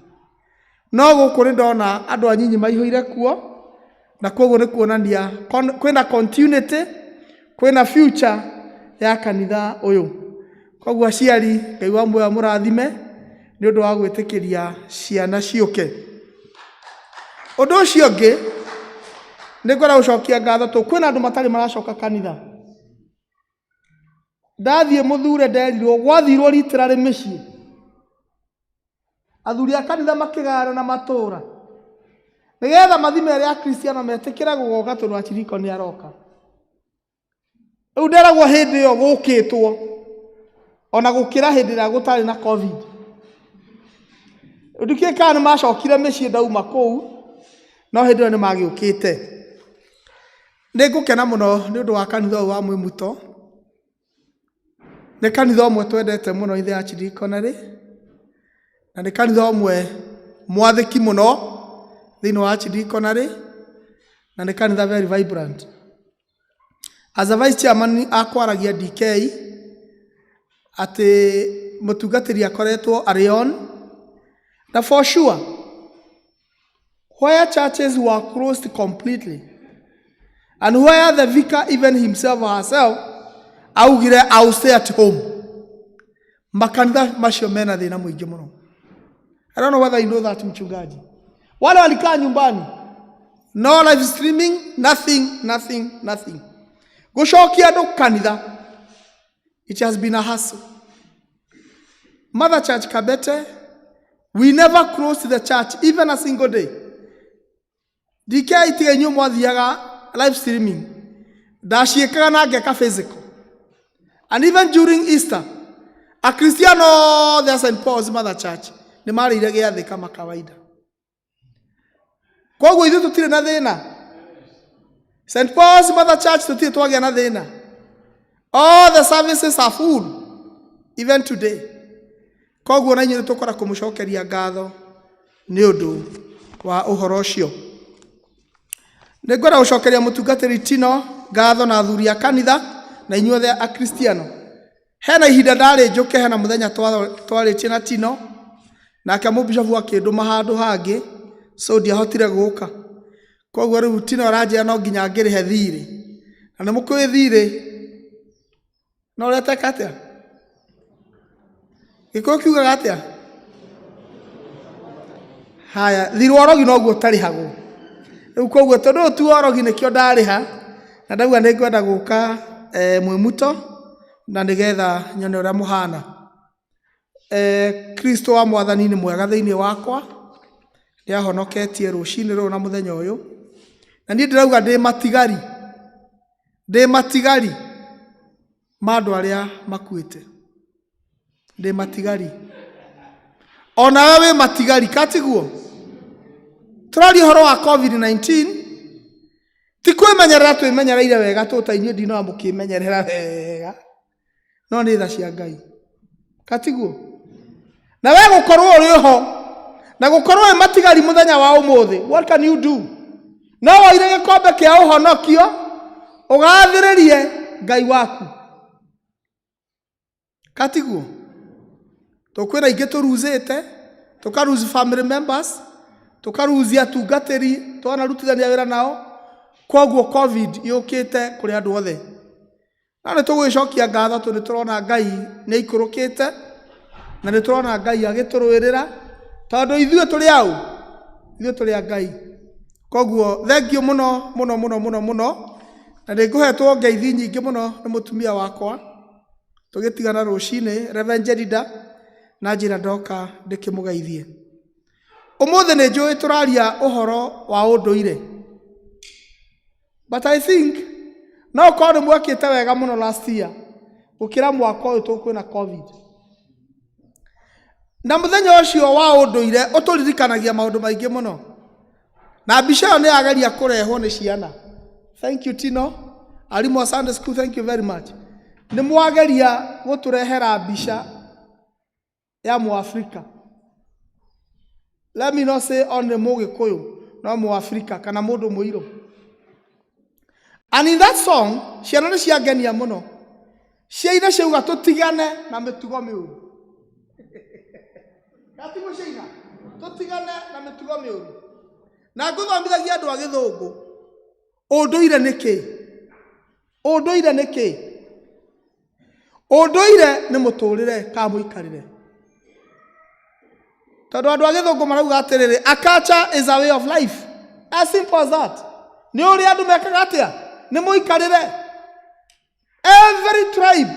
No gũkũ nĩ ndona andũ anyinyi maihũire kuo, na koguo nĩ kuonania kwĩna continuity, kwĩna future ya kanitha ũyũ. Koguo aciari, Ngai wa muoyo amũrathime nĩ ũndũ wa gwĩtĩkĩria ciana ciũke. Ũndũ ũcio ũngĩ nĩ ngwenda gũcokia ngatho tondũ kwĩna andũ matarĩ maracoka kanitha. Ndathiĩ mũthure nderirwo gwathirwo literally mĩciĩ. Athuri a kanitha makĩgayana na matũra nĩgetha mathime arĩa akristiano metĩkĩre gũgoka tondũ achiriko nĩ aroka. Rĩu nderagwo hĩndĩ ĩyo gũkĩtwo ona gũkĩra hĩndĩ ĩrĩa gũtarĩ na covid. Rĩu ndikĩũĩ kana nĩ macokire mĩciĩ ndauma kũu, no hĩndĩ ĩyo nĩ magĩũkĩte. Nĩ ngũkena mũno nĩ ũndũ wa kanitha ũyũ wa Mwĩmuto. Nĩ kanitha ũmwe twendete mũno ithe Archdeaconry, na nĩ kanitha ũmwe mwathĩki mũno thĩinĩ wa Archdeaconry, na nĩ kanitha very vibrant. As a vice chairman akwaragia DK atĩ mũtungatĩri akoretwo arĩ on, na for sure where churches were closed completely and where the vicar even himself or herself augire I will stay at home, makanitha macio mena thĩna mũingĩ mũno. I don't know whether you know that, mchungaji. Wale walikaa nyumbani, no live streaming, nothing, nothing, nothing. Gũcokia andũ kanitha, it has been a hassle. Mother Church Kabete, we never closed the church even a single day. DK tiga inyuĩ mwathiaga live streaming, ndaciĩkaga na ngeka physical. And even during Easter, Akristiano othe a St. Paul's Mother Church nĩ marĩire gĩathĩ kama kawaida. Koguo ithuĩ tũtirĩ na thĩna. St. Paul's Mother Church tũtirĩ twagĩa na thĩna. All the services are full even today. Koguo na inyuĩ nĩ tũkora kũmũcokeria ngatho nĩ ũndũ wa ũhoro ũcio. Nĩ ngwenda gũcokeria mũtungatĩri Tino ngatho na athuri a kanitha na inyuothe Akristiano. Hena ihinda ndarĩ njũke, hena mũthenya twarĩtie na Tino, nake mũbishofu akĩndũma handũ hangĩ, so ndiahotire gũka. Koguo rĩu Tino aranjĩra no nginya ngĩrĩhe thirĩ, na nĩ mũkũĩ thirĩ no ũreteka atĩa? Gĩkũyũ kiugaga atĩa? Haya, thirĩ wa ũrogi noguo ũtarĩhagwo. Rĩu koguo tondũ ũyũ ti wa ũrogi nĩkĩo ndarĩha, na ndauga nĩ ngwenda gũka Mwĩmuto na nĩgetha nyone ũrĩa mũhana. Kristo wa Mwathani nĩ mwega thĩinĩ wakwa, nĩ ahonoketie rũcinĩ rũrũ na mũthenya ũyũ, na niĩ ndĩrauga ndĩ matigari, ndĩ matigari ma andũ arĩa makuĩte, ndĩ matigari. Onawe wĩ matigari, katiguo? Tũraria ũhoro wa COVID-19, ti kwĩmenyerera twĩmenyereire wega tũ ta inyuĩ ndinoa mũkĩmenyerera wega, no nĩ tha cia Ngai, katiguo? Na we gũkorwo ũrĩ ho na gũkorwo wĩ matigari mũthenya wa ũmũthĩ, what can you do? No woire gĩkombe kĩa ũhonokio ũgathĩrĩrie Ngai waku, katiguo? Tũkwĩna ingĩ tũruzĩte, tũkaruzi family members, tũkaruzi atungatĩri twanarutithania wĩra nao. Koguo covid yũkĩte kũrĩ andũ othe, no nĩ tũgwĩcokia ngatho tondũ nĩ tũrona Ngai nĩ aikũrũkĩte na nĩ tũrona Ngai agĩtũrũĩrĩra, tondũ ithuĩ tũrĩ aũ? Ithuĩ tũrĩ a Ngai. Koguo thengiũ mũno mũno mũno mũno mũno, na nĩ ngũhetwo ngeithi nyingĩ mũno nĩ mũtumia wakwa tũgĩtigana rũcinĩ, Reverend Jedida, na njĩra ndoka ndĩkĩmũgeithie. Ũmũthĩ nĩ njũĩ tũraria ũhoro wa ũndũire, but I think no ũkorwo nĩ mwekĩte wega mũno last year gũkĩra mwaka ũyũ tũkwĩna covid. Na mũthenya ũcio wa ũndũire ũtũririkanagia maũndũ maingĩ mũno, na mbica ĩyo nĩ yageria kũrehwo nĩ ciana. Thank you Tino, arimũ a Sunday school, thank you very much. Nĩ mwageria gũtũrehera mbica ya Mũafrika. Let me not say only Mũgĩkũyũ, no Mũafrika kana mũndũ mũirũ. And in that song, ciana nĩ ciangenia mũno. Ciaina ciauga tũtigane na mĩtugo mĩũru. Gatiguo ciaina, tũtigane na mĩtugo mĩũru. Na ngũthomithagia andũ a gĩthũngũ, ũndũire nĩ kĩ? Ũndũire nĩ kĩ? Ũndũire nĩ mũtũrĩre kana mũikarĩre. Tondũ andũ a gĩthũngũ marauga atĩrĩrĩ, a culture is a way of life. As simple as that. Nĩ ũrĩa andũ mekaga atĩa? Nĩ mũikarĩre. Every tribe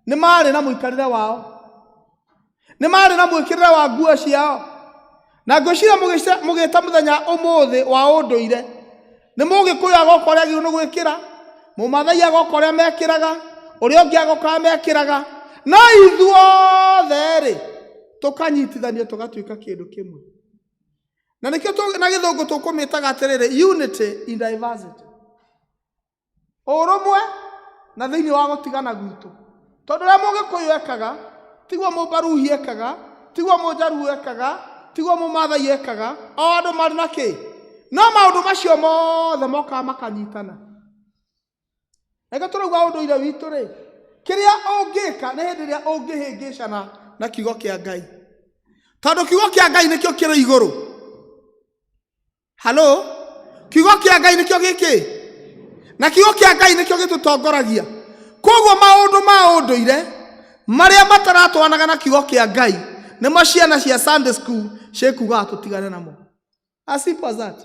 Nĩ marĩ na mũikarĩre wao, nĩ marĩ na mwĩkĩrĩre wa nguo ciao, na ngwĩciria mũgĩta mũthenya ũmũthĩ wa ũndũire nĩ mũgĩkũyũ agoka ũrĩa agĩrĩirwo nĩ gwĩkĩra, mũmathai agoka ũrĩa mekĩraga, ũrĩa ũngĩ agoka ũrĩa mekĩraga, no ithuothe rĩ tũkanyitithanio tũgatuĩka kĩndũ kĩmwe. Na nĩkĩo na gĩthũngũ tũkũmĩtaga atĩrĩrĩ, unity in diversity, ũrũmwe na thĩinĩ wa gũtigana gwitũ. Tondũ ũrĩa mũgĩkũyũ ekaga tiguo mũmbaruhi ekaga, tiguo mũnjaruo ekaga, tiguo mũmathai ekaga, o andũ marĩ na kĩ, no maũndũ macio mothe mokaga makanyitana. Reke tũrauga ũndũire witũ rĩ, kĩrĩa ũngĩka nĩ hĩndĩ ĩrĩa ũngĩhĩngĩcana na kiugo kĩa Ngai, tondũ kiugo kĩa Ngai nĩkĩo kĩrĩ igũrũ. Halo, kiugo kĩa Ngai nĩkĩo gĩkĩ, na kiugo kĩa Ngai nĩkĩo gĩtũtongoragia. Koguo maũndũ ma ũndũire marĩa mataratwaranaga na kiugo kĩa Ngai nĩmo ciana cia Sunday school ciĩkugaga tũtigane namo. As simple as that.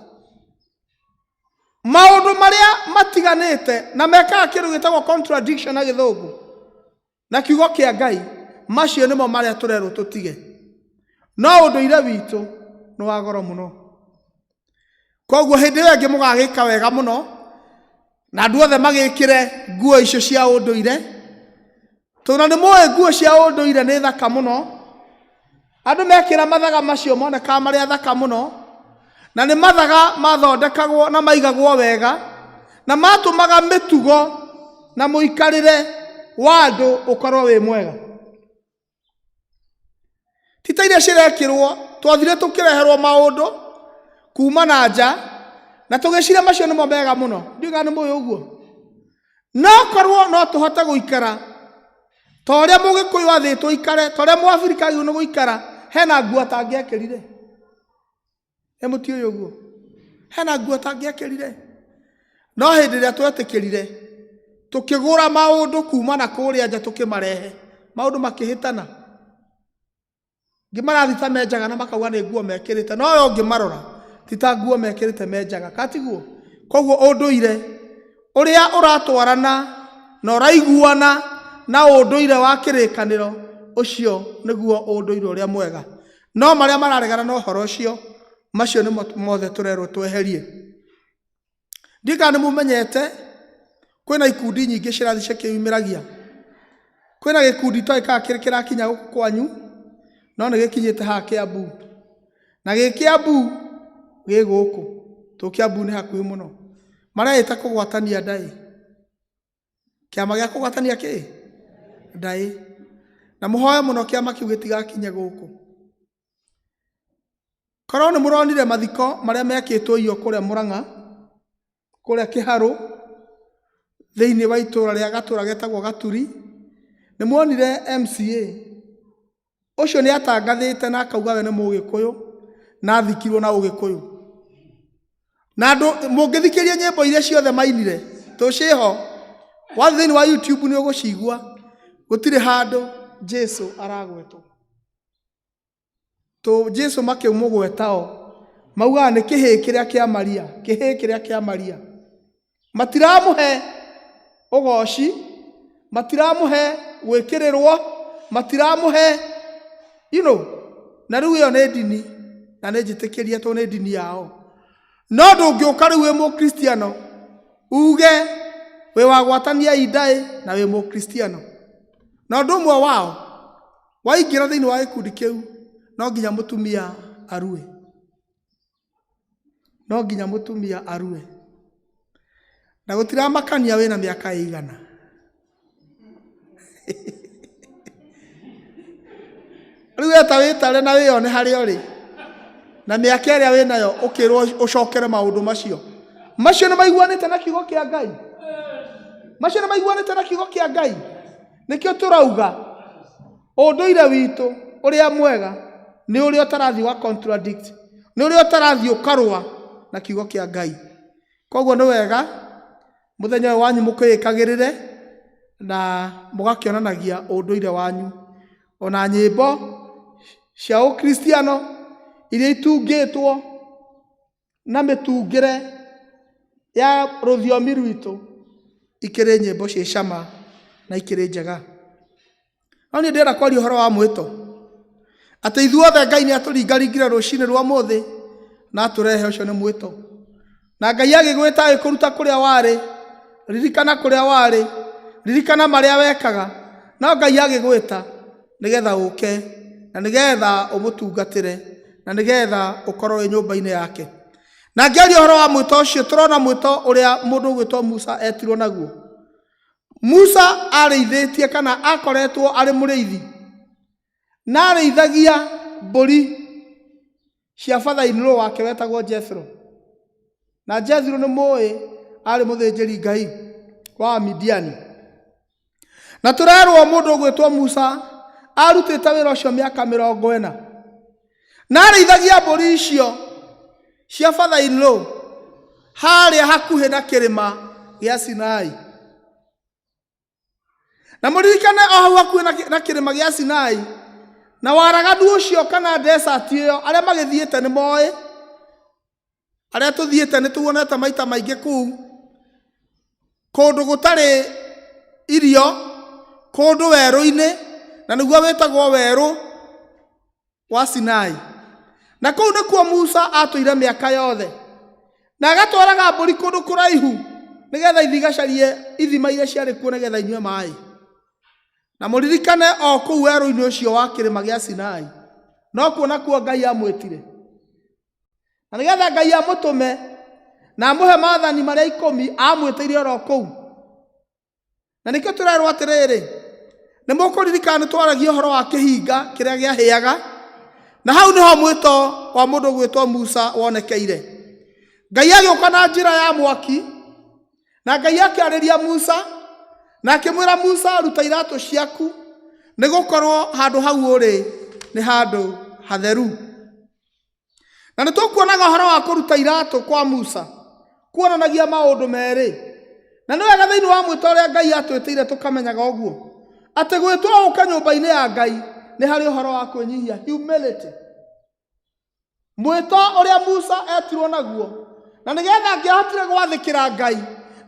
Maũndũ marĩa matiganĩte na mekaga kĩndũ gĩtagwo contradiction na gĩthũngũ na kiugo kĩa Ngai, macio nĩmo marĩa tũrerwo tũtige. No ũndũire witũ nĩ wa goro mũno. Koguo hĩndĩ ĩyo ĩngĩ mũgagĩka wega mũno na andũ othe magĩkĩre nguo icio cia ũndũire, tondũ nĩ mũĩ nguo cia ũndũire nĩ thaka mũno. Andũ mekĩra mathaga macio monekaga marĩ athaka mũno, na nĩ mathaga mathondekagwo na maigagwo wega, na matũmaga mĩtugo na mũikarĩre wa andũ ũkorwo wĩ mwega. Ti ta iria cirekĩrwo, twathire tũkĩreherwo maũndũ kuma na nja na tũgĩciria macio nĩmo mega mũno. Ndiũĩ kana nĩ mũĩ ũguo. No korwo no tũhote gũikara ta ũrĩa mũgĩkũyũ athĩtwo aikare, ta ũrĩa mũabirika agĩrĩirwo nĩ gũikara, hena nguo atangĩekĩrire. Ĩ mũtiũĩ ũguo? Hena nguo atangĩekĩrire. No hĩndĩ ĩrĩa twetĩkĩrire tũkĩgũra maũndũ kuma na kũrĩa nja tũkĩmarehe, maũndũ makĩhĩtana. Ngĩmarathi ta menjaga na makauga nĩ nguo mekĩrĩte, no we ũngĩmarora ti ta nguo mekĩrĩte menjaga, katiguo? Koguo ũndũire ũrĩa ũratwarana na ũraiguana na ũndũire wa kĩrĩkanĩro, ũcio nĩguo ũndũire ũrĩa mwega. No marĩa mararegana na ũhoro ũcio, macio nĩmo mothe tũrerwo tweherie. Ndiũĩ kana nĩ mũmenyete kwĩna ikundi nyingĩ cirathiĩ cikĩyumĩragia. Kwĩna gĩkundi toĩ kana kĩrakinya gũkũ kwanyu, no nĩ gĩkinyĩte haha Kĩambu. Na gĩ Kĩambu gĩ gũkũ, tũ Kĩambu nĩ hakuhĩ mũno. Mareĩta kũgwatania ndaĩ. Kĩama gĩa kũgwatania kĩ? Ndaĩ. Na mũhoe mũno kĩama kĩu gĩtigakinye gũkũ. Korwo nĩ mũronire mathiko marĩa mekĩtwo iyo kũrĩa Mũrang'a, kũrĩa Kĩharũ, thĩinĩ wa itũra rĩa gatũra getagwo Gaturi, nĩ muonire MCA ũcio nĩ atangathĩte na akauga we nĩ mũgĩkũyũ na athikirwo na ũgĩkũyũ. Na andũ mũngĩthikĩria nyĩmbo iria ciothe mainire tũciho wathiĩ thĩinĩ wa YouTube nĩ ũgũcigua, gũtirĩ handũ Jesu aragwetwo. Tũ Jesu makĩmũgwetao maugaga nĩ kĩhĩĩ kĩrĩa kĩa Maria, kĩhĩĩ kĩrĩa kĩa Maria. Matiramũhe ũgoci, matiramũhe gwĩkĩrĩrwo, matiramũhe you know, na rĩu ĩyo nĩ ndini na nĩ njĩtĩkĩrie tondũ nĩ ndini yao. No ndũngĩũka rĩu wĩ mũkristiano uge wĩ wa gwatania indaĩ na wĩ mũkristiano. Na ũndũ ũmwe wao, waingĩra thĩinĩ wa gĩkundi kĩu no nginya mũtumia arue. No nginya mũtumia arue. Na gũtiramakania wĩna mĩaka ĩigana. Rĩu eta wĩtare na wĩyone harĩa ũrĩ na mĩaka ĩrĩa wĩnayo ũkĩrwo ũcokere maũndũ macio. Macio nĩ maiguanĩte na kiugo kĩa Ngai. Macio nĩ maiguanĩte na kiugo kĩa Ngai. Nĩkĩo tũrauga ũndũire witũ ũrĩa mwega nĩ ũrĩa ũtarathiĩ wa contradict, nĩ ũrĩa ũtarathiĩ ũkarũa na kiugo kĩa Ngai. Koguo nĩ wega mũthenya ũyũ wanyu mũkĩĩkagĩrĩre na mũgakĩonanagia ũndũire wanyu. Ona nyĩmbo cia ũkristiano iria itungĩtwo na mĩtungĩre ya rũthiomi rwitũ ikĩrĩ nyĩmbo ciĩ cama na ikĩrĩ njega. No niĩ ndĩrenda kwaria ũhoro wa mwĩto, atĩ ithuothe Ngai nĩ atũringaringire rũcinĩ rwa mũthĩ na atũrehe, ũcio nĩ mwĩto. Na Ngai agĩgwĩta agĩkũruta kũrĩa warĩ, ririkana kũrĩa warĩ, ririkana marĩa wekaga, no Ngai agĩgwĩta nĩgetha ũke na nĩgetha ũmũtungatĩre na nĩgetha ũkorwo wĩ nyũmba-inĩ yake. Na ngĩaria ũhoro wa mwĩto ũcio, tũrona mwĩto ũrĩa mũndũ ũgwĩtwo Musa etirwo naguo. Musa arĩithĩtie kana akoretwo arĩ mũrĩithi, na arĩithagia mbũri cia father-in-law wake wetagwo Jethro. Na Jethro nĩ mũĩ arĩ mũthĩnjĩri Ngai wa Midiani. Na tũrerwo mũndũ ũgwĩtwo Musa arutĩte wĩra ũcio mĩaka 40. Na arĩithagia mbũri icio cia father in law harĩa hakuhĩ na kĩrĩma gĩa Sinai. Na mũririkane o hau hakuhĩ na kĩrĩma gĩa Sinai, na waraganu ũcio kana desert ĩyo, arĩa magĩthiĩte nĩ moĩ, arĩa tũthiĩte nĩ tuonete maita maingĩ kũu, kũndũ gũtarĩ irio, kũndũ werũ-inĩ, na nĩguo wĩtagwo werũ wa Sinai. Na kũu nĩkuo Musa atũire mĩaka yothe, na agatwaraga mbũri kũndũ kũraihu nĩgetha ithiĩ igacarie ithima iria ciarĩ kuo nĩgetha inyue maĩ. Na mũririkane o kũu werũ-inĩ ũcio wa kĩrĩma gĩa Sinai, no kuo nakuo Ngai amwĩtire. Na nĩgetha Ngai amũtũme na amũhe maathani marĩa 10, amwĩtĩire oro kũu. Na nĩkĩo tũrerwo atĩrĩrĩ, nĩ mũkũririkana nĩ twaragia ũhoro wa kĩhinga kĩrĩa gĩahĩaga, na hau nĩho mwĩto wa mũndũ ũgwĩtwo Musa wonekeire. Ngai agĩũka na njĩra ya mwaki, na Ngai akĩarĩria Musa, na akĩmwĩra Musa, ruta iratũ ciaku, nĩ gũkorwo handũ hau ũrĩ nĩ handũ hatheru. Na nĩ tũkuonaga ũhoro wa kũruta iratũ kwa Musa kuonanagia maũndũ merĩ. Na nĩ wega thĩinĩ wa mwĩto ũrĩa Ngai atwĩtĩire tũkamenyaga ũguo, atĩ gwĩtwo ũke nyũmba-inĩ ya Ngai nĩ harĩ ũhoro wa kwĩnyihia, humility. Mwĩto ũrĩa Musa etirwo naguo, na nĩgetha angĩahotire gwathĩkĩra Ngai,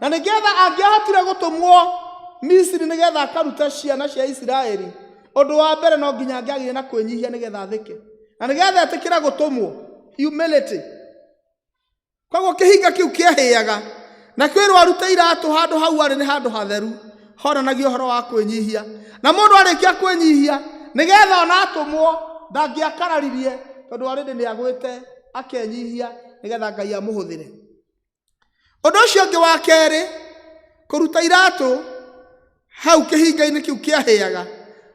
na nĩgetha angĩahotire gũtũmwo Misiri nĩgetha akarute ciana cia Isiraeli, ũndũ wa mbere no nginya angĩagĩire na kwĩnyihia nĩgetha athĩke, na nĩgetha etĩkĩre gũtũmwo, humility. Koguo kĩhinga kĩu kĩahĩaga, na kwĩrwo arute iratũ handũ hau arĩ nĩ handũ hatheru, honanagia ũhoro wa kwĩnyihia. Na mũndũ arĩkia kwĩnyihia, nĩgetha ona atũmwo ndangĩakararirie, tondũ already nĩ agwĩte akenyihia nĩgetha Ngai amũhũthĩre. Ũndũ ũcio ũngĩ wa kerĩ, kũruta iratũ hau kĩhinga-inĩ kĩu kĩahĩaga,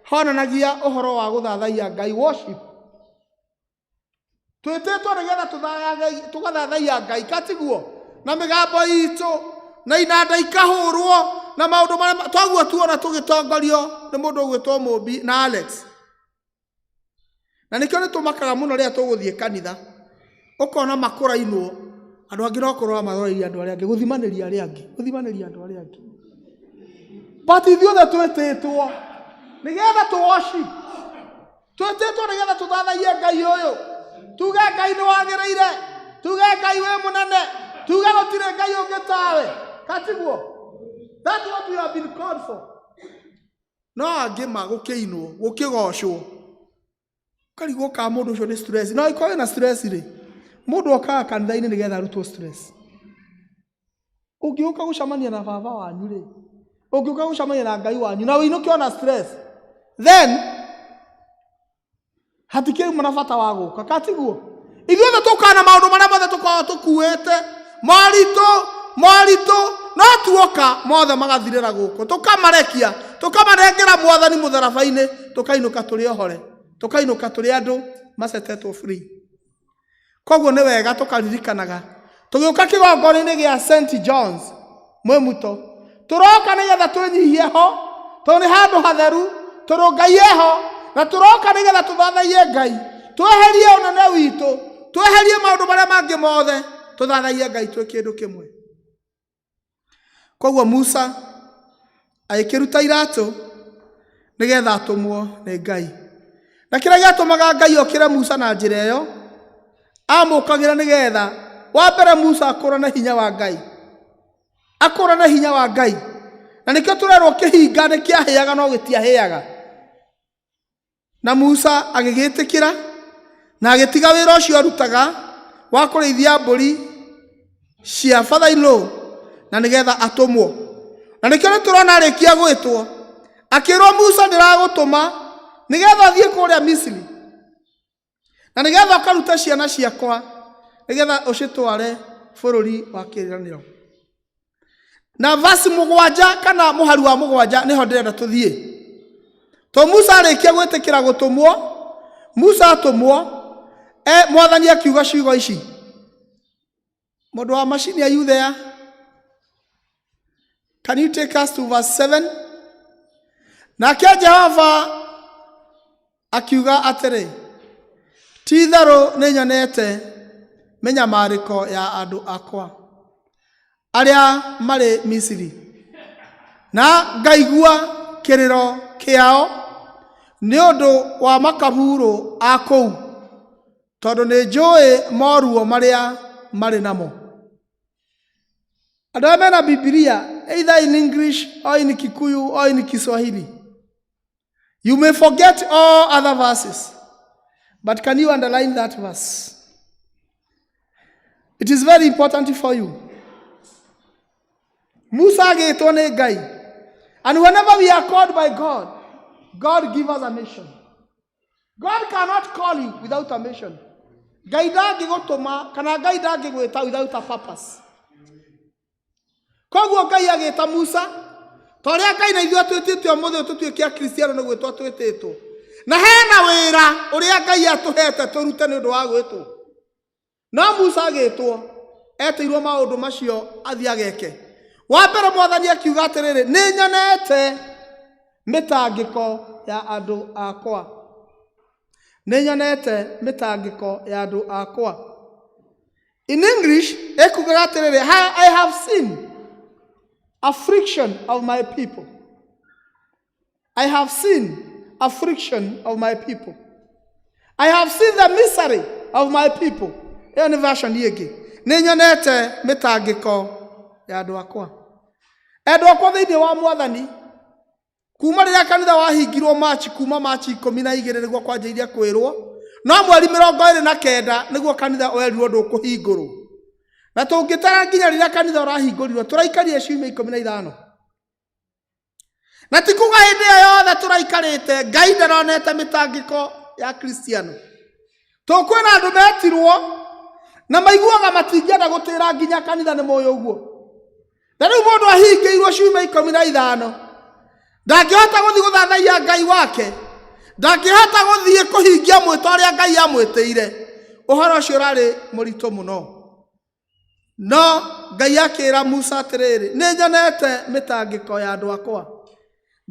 honanagia ũhoro wa gũthathaiya Ngai, worship. Twĩtĩtwo nĩgetha tũgathathaiya Ngai, katiguo? Na mĩgambo itũ, na inanda ikahũrwo, na maũndũ marĩa toguo tuona tũgĩtongorio nĩ mũndũ ũgwĩtwo Mũmbi na Alex. Na nĩkĩo nĩ tũmakaga mũno rĩrĩa tũgũthiĩ kanitha, ũkona makũrainwo, andũ angĩ no kũrora maroreirie andũ arĩa angĩ, gũthimanĩria arĩa angĩ, gũthimanĩria andũ arĩa angĩ. But ithuothe twĩtĩtwo nĩgetha tũ worship, twĩtĩtwo nĩgetha tũthathaiye Ngai ũyũ, tuge Ngai nĩ wagĩrĩire, tuge Ngai wĩ mũnene, tuge gũtirĩ Ngai ũngĩ tawe, katiguo? That's what we have been called for. No angĩ ma gũkĩinwo, gũkĩgocwo, ũkarigwo kana mũndũ ũcio nĩ stress. No angĩkorwo wĩna stress rĩ, mũndũ okaga kanitha-inĩ nĩgetha arutwo stress. Ũngĩũka gũcemania na baba wanyu rĩ, ũngĩũka gũcemania na Ngai wanyu na ũinũke ona stress, then hatikĩuma na bata wa gũka, katiguo? Ithuothe tũkaga na maũndũ marĩa mothe tũkoragwo tũkuĩte, moritũ, moritũ, no tuoka mothe magathirĩra gũkũ, tũkamarekia, tũkamanengera Mwathani mũtharaba-inĩ, tũkainũka tũrĩ ohore, tũkainũka tũrĩ andũ macetetwo free. Koguo nĩ wega tũkaririkanaga tũgĩũka kĩgongona-inĩ gĩa St John's Mwĩmuto, tũroka nĩgetha twĩnyihie ho, tondũ nĩ handũ hatheru, tondũ Ngai eho, na tũroka nĩgetha tũthathaiye Ngai, tweherie ũnene witũ, tweherie maũndũ marĩa mangĩ mothe, tũthathaiye Ngai twĩ kĩndũ kĩmwe. Koguo Musa agĩkĩruta iratũ nĩgetha atũmwo nĩ Ngai. Na kĩrĩa gĩatũmaga Ngai okĩre Musa na njĩra ĩyo, amũkagĩra nĩgetha wa mbere Musa akũrane hinya wa Ngai. Akũrane hinya wa Ngai. Na nĩkĩo tũrerwo kĩhinga nĩ kĩahĩaga no gĩtiahĩaga. Na Musa agĩgĩtĩkĩra na agĩtiga wĩra ũcio arutaga wa kũrĩithia mbũri cia father in law na nĩgetha atũmwo. Na nĩkĩo nĩ tũrona arĩkia gwĩtwo akĩrwo Musa ndĩragũtũma nĩgetha ũthiĩ kũrĩa Misiri na nĩgetha ũkarute ciana ciakwa nĩgetha ũcitware bũrũri wa kĩĩranĩro. Na vasi mũgwanja kana mũhari wa mũgwanja nĩho ndĩrenda tũthiĩ. To Musa arĩkia gwĩtĩkĩra gũtũmwo, Musa atũmwo, mwathani akiuga ciugo ici. Mũndũ wa macini, are you there? Can you take us to verse 7? Nake Jehova akiuga atĩrĩ, ti-itherũ nĩnyonete mĩnyamarĩko ya andũ akwa arĩa marĩ Misiri, na ngaigua kĩrĩro kĩao nĩ ũndũ wa makaburũ a kũu, tondũ nĩnjũĩ moruo marĩa marĩ namo. Andũ arĩa mena Bibilia, either in English or in Kikuyu or in Kiswahili, you may forget all other verses, but can you underline that verse? It is very important for you. Musa agĩtwo nĩ Ngai. And whenever we are called by God, God give us a mission. God cannot call you without a mission. Ngai ndangĩgũtũma kana Ngai ndangĩgwĩta without a purpose. Koguo Ngai agĩta Musa, ta ũrĩa Ngai na ithuĩ atwĩtĩte ũmũthĩ tũtuĩke Akristiano nĩ gwĩtwo twĩtĩtwo. Na hena wĩra ũrĩa Ngai atũhete tũrute nĩ ũndũ wa gwĩtwo. No Musa agĩtwo, etĩirwo maũndũ macio athiĩ ageke. Wa mbere mwathani akiuga atĩrĩrĩ, nĩ nyonete mĩtangĩko ya andũ akwa. Nĩ nyonete mĩtangĩko ya andũ akwa. In English, ĩkugaga atĩrĩrĩ, I have seen affliction of my people. I have seen affliction of my people. I have seen the misery of my people. Ĩyo nĩ version ĩngĩ. Nĩ nyonete mĩtangĩko ya andũ akwa. Endwa akwa thĩinĩ wa mwathani, kuma rĩrĩa kanitha wahingirwo Machi, kuma Machi 12 nĩguo kwanjĩrĩirie kwĩrwo, no mweri 29 nĩguo kanitha werirwo ndũkũhingũrwo. Na tũngĩtara nginya rĩrĩa kanitha ũrahingũrirwo, tũraikarire ciumia 15. Na ti kuga hĩndĩ ĩyo yothe tũraikarĩte Ngai ndaronete mĩtangĩko ya Kristiano. Tũkwĩna andũ metirwo na maiguaga matingĩenda gũtĩra nginya kanitha nĩ moĩ ũguo. Na rĩu mũndũ ahingĩirwo ciumia 15, ndangĩhota gũthiĩ gũthathaiya Ngai wake, ndangĩhota gũthiĩ kũhingia mwĩto ũrĩa Ngai amwĩtĩire. Ũhoro ũcio ũrarĩ mũritũ mũno. No Ngai akĩra Musa atĩrĩrĩ, nĩ nyonete mĩtangĩko ya andũ akwa.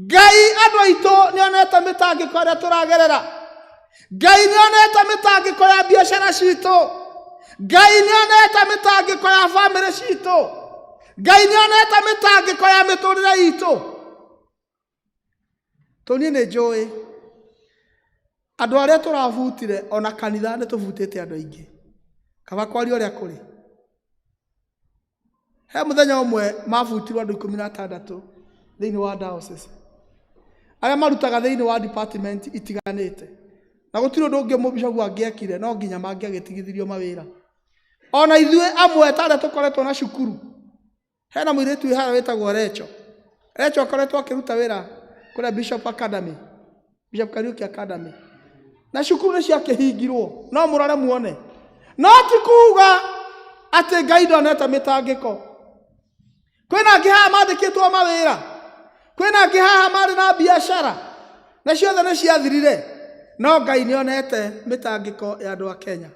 Ngai andũ aitũ nĩ onete mĩtangĩko ĩrĩa tũragerera. Ngai nĩ onete mĩtangĩko ya biacara citũ. Ngai nĩ onete mĩtangĩko ya bamĩrĩ citũ. Ngai nĩ onete mĩtangĩko ya mĩtũrĩre itũ. Tũniĩ nĩ njũĩ andũ arĩa tũrabutire ona kanitha nĩ tũbutĩte andũ aingĩ. Kaba kwaria ũrĩa kũrĩ. He mũthenya ũmwe mabutirwo andũ 16 thĩinĩ wa diocese. Arĩa marutaga thĩinĩ wa department itiganĩte. Na gũtirĩ ũndũ ũngĩ mũbishopu angĩekire no nginya mangĩagĩtigithirio mawĩra. Ona ithuĩ amwe ta arĩa tũkoretwo na cukuru. Hena mũirĩtu wĩ harĩa wĩtagwo Recho. Recho akoretwo akĩruta wĩra kũrĩa Bishop Academy. Bishop Kariuki Academy. Na cukuru nĩ ciakĩhingirwo, no mũrore muone. No ti kuga atĩ Ngai ndonete mĩtangĩko. Kwĩna angĩ haha mandĩkĩtwo mawĩra. Kwĩna angĩ haha marĩ na biacara. Na ciothe nĩ ciathirire. No Ngai nĩ onete mĩtangĩko ya andũ a Kenya.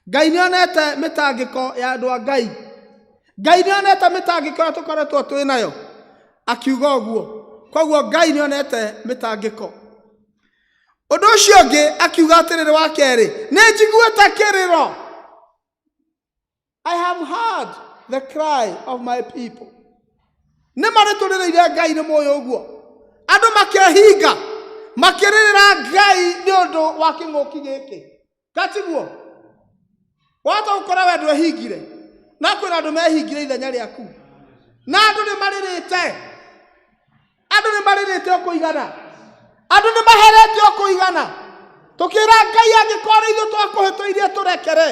Ngai nĩ onete mĩtangĩko ya andũ a Ngai. Ngai nĩ onete mĩtangĩko ĩrĩa tũkoretwo twĩ nayo. Akiuga ũguo. Koguo Ngai nĩ onete mĩtangĩko. Ũndũ ũcio ũngĩ akiuga atĩrĩrĩ wa kerĩ, nĩ njiguĩte kĩrĩro. I have heard the cry of my people. Nĩ marĩtũrĩrĩire Ngai nĩ mũĩ ũguo. Andũ makehinga makĩrĩrĩra Ngai nĩ ũndũ wa kĩng'ũki gĩkĩ. Katiguo? Wahota gũkora we ndwehingire, no kwĩna andũ mehingire ithenya rĩaku. Na andũ nĩ marĩrĩte. Andũ nĩ marĩrĩte o kũigana. Andũ nĩ maheretio kũigana. Tũkĩra Ngai angĩkorwo ithuĩ twakũhĩtũirie tũrekere.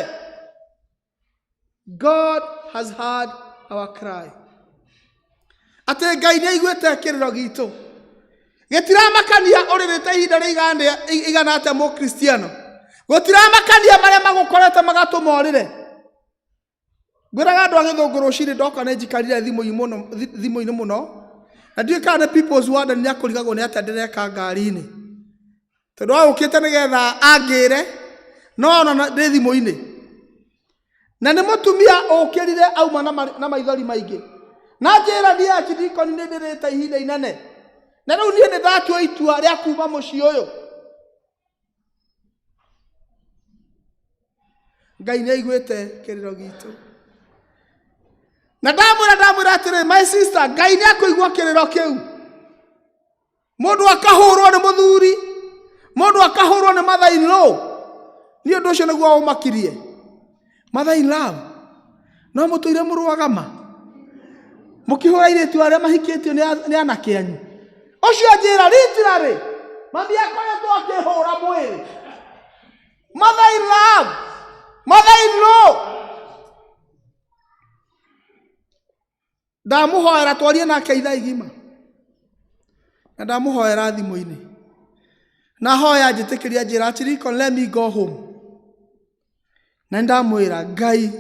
God has heard our cry. Atĩ Ngai nĩ aiguĩte kĩrĩro gitũ. Gĩtiramakania ũrĩrĩte ihinda rĩigana igana atĩa mũkristiano. Gũtiramakania marĩa magũkorete magatũma ũrĩre. Ngwĩraga andũ a gĩthũngũ rũcinĩ ndoka nĩ njikarire thimũ-inĩ mũno. Na ndiũĩ kana nĩ people's warden nĩ akũrigagwo nĩ atĩa ndĩreka ngari-inĩ. Tondũ agũkĩte nĩgetha angĩre, no ona ndĩ thimũ-inĩ. Na nĩ mũtumia ũkĩrire auma na maithori maingĩ. Na njĩra niĩ archdeacon nĩ ndĩrĩte ihinda inene. Na rĩu niĩ nĩ ndatua itua rĩa kuma mũciĩ ũyũ. Ngai nĩ aiguĩte kĩrĩro gitũ. Na ndamwĩra atĩrĩ, my sister, Ngai nĩ akũigua kĩrĩro kĩu. Mũndũ akahũrwo nĩ mũthuri, mũndũ akahũrwo nĩ mother in law. Niĩ ũndũ ũcio nĩguo ũmakirie. Mother in law, no mũtũire mũrũaga ma. Mũkĩhũra airĩtu arĩa mahikĩtio nĩ anake anyu. Ũcio anjĩra literally, mami akoretwo akĩhũra mwĩrĩ. Mother in love, mother in law. Ndamũhoera twarie nake ithaa igima. Na ndamũhoera thimũ-inĩ. Na hoya njĩtĩkĩria njĩra Archdeacon, let me go home. Na ndamwĩra Ngai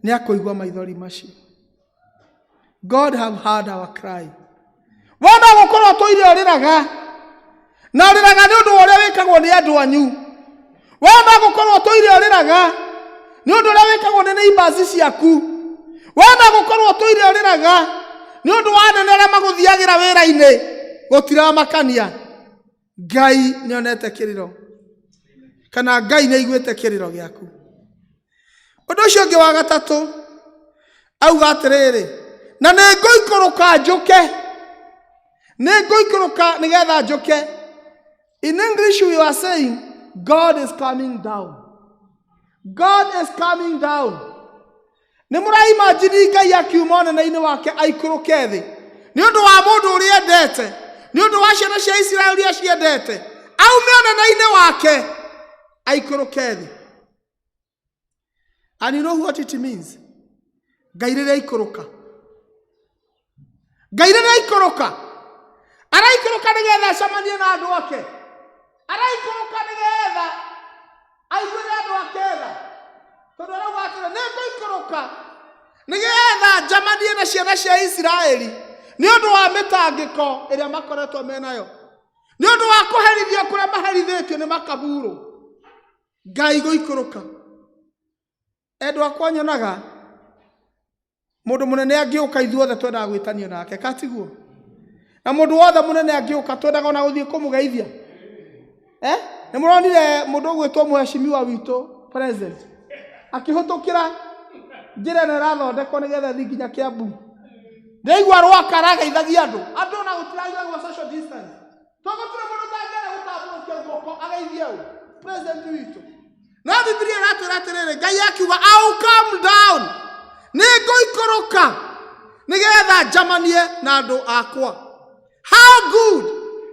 nĩ akũigua maithori macio. God have heard our cry. Wona gũkorwo tũire ũrĩraga. Na ũrĩraga nĩ ũndũ wa ũrĩa wĩkagwo nĩ andũ anyu. Wona gũkorwo tũire ũrĩraga nĩ ũndũ ũrĩa wĩkagwo nĩ neighbors ciaku. Wona gũkorwo tũire ũrĩraga nĩ ũndũ wa anene arĩa magũthiagĩra wĩra-inĩ. Gũtiramakania. Ngai nĩ onete kĩrĩro. Kana Ngai nĩ aiguĩte kĩrĩro gĩaku. Ũndũ ũcio ũngĩ wa gatatũ auga atĩrĩrĩ, na nĩ ngũikũrũka njũke. Nĩ ngũikũrũka nĩgetha njũke. In English we are saying God is coming down. God is coming down. Nĩ mũraimagine Ngai akiuma ũnene-inĩ wake aikũrũke thĩ. Nĩ ũndũ wa mũndũ ũrĩa endete, nĩ ũndũ wa ciana cia Isiraeli iria ciendete, aume ũnene-inĩ wake aikũrũke thĩ. And you know what it means? Ngai rĩrĩa aikũrũka. Ngai rĩrĩa aikũrũka. Araikũrũka nĩgetha acemanie na andũ ake. Araikũrũka nĩgetha aiguĩre andũ ake tha. Tondũ arauga atĩrĩ, nĩ ngũikũrũka nĩgetha njamanie na ciana cia Isiraeli nĩ ũndũ wa mĩtangĩko ĩrĩa makoretwo menayo. Nĩ ũndũ wa kũherithio kũrĩa maherithĩtio nĩ makaburu. Ngai gũikũrũka. Endwa akwa nyonaga mũndũ mũnene angĩũka ithuothe twendaga gwĩtanio nake, katiguo? Na mũndũ wothe mũnene angĩũka twendaga ona gũthiĩ kũmũgeithia. Nĩ mũronire mũndũ ũgwĩtwo mheshimiwa witũ president akĩhĩtũkĩra njĩra ĩno ĩrathondekwo nĩgetha ĩthiĩ nginya Kiambu. Ndĩraigua Rwaka arageithagia andũ. Andũ ona gũtiragĩragwo social distance. Tondũ gũtirĩ mũndũ ũtangĩenda gũtambũrũkia guoko ageithie ũ president witũ. No Biblia ĩratwĩra atĩrĩrĩ, Ngai akiuga I'll come down, nĩ ngũikũrũka nĩgetha njamanie na andũ akwa. How good,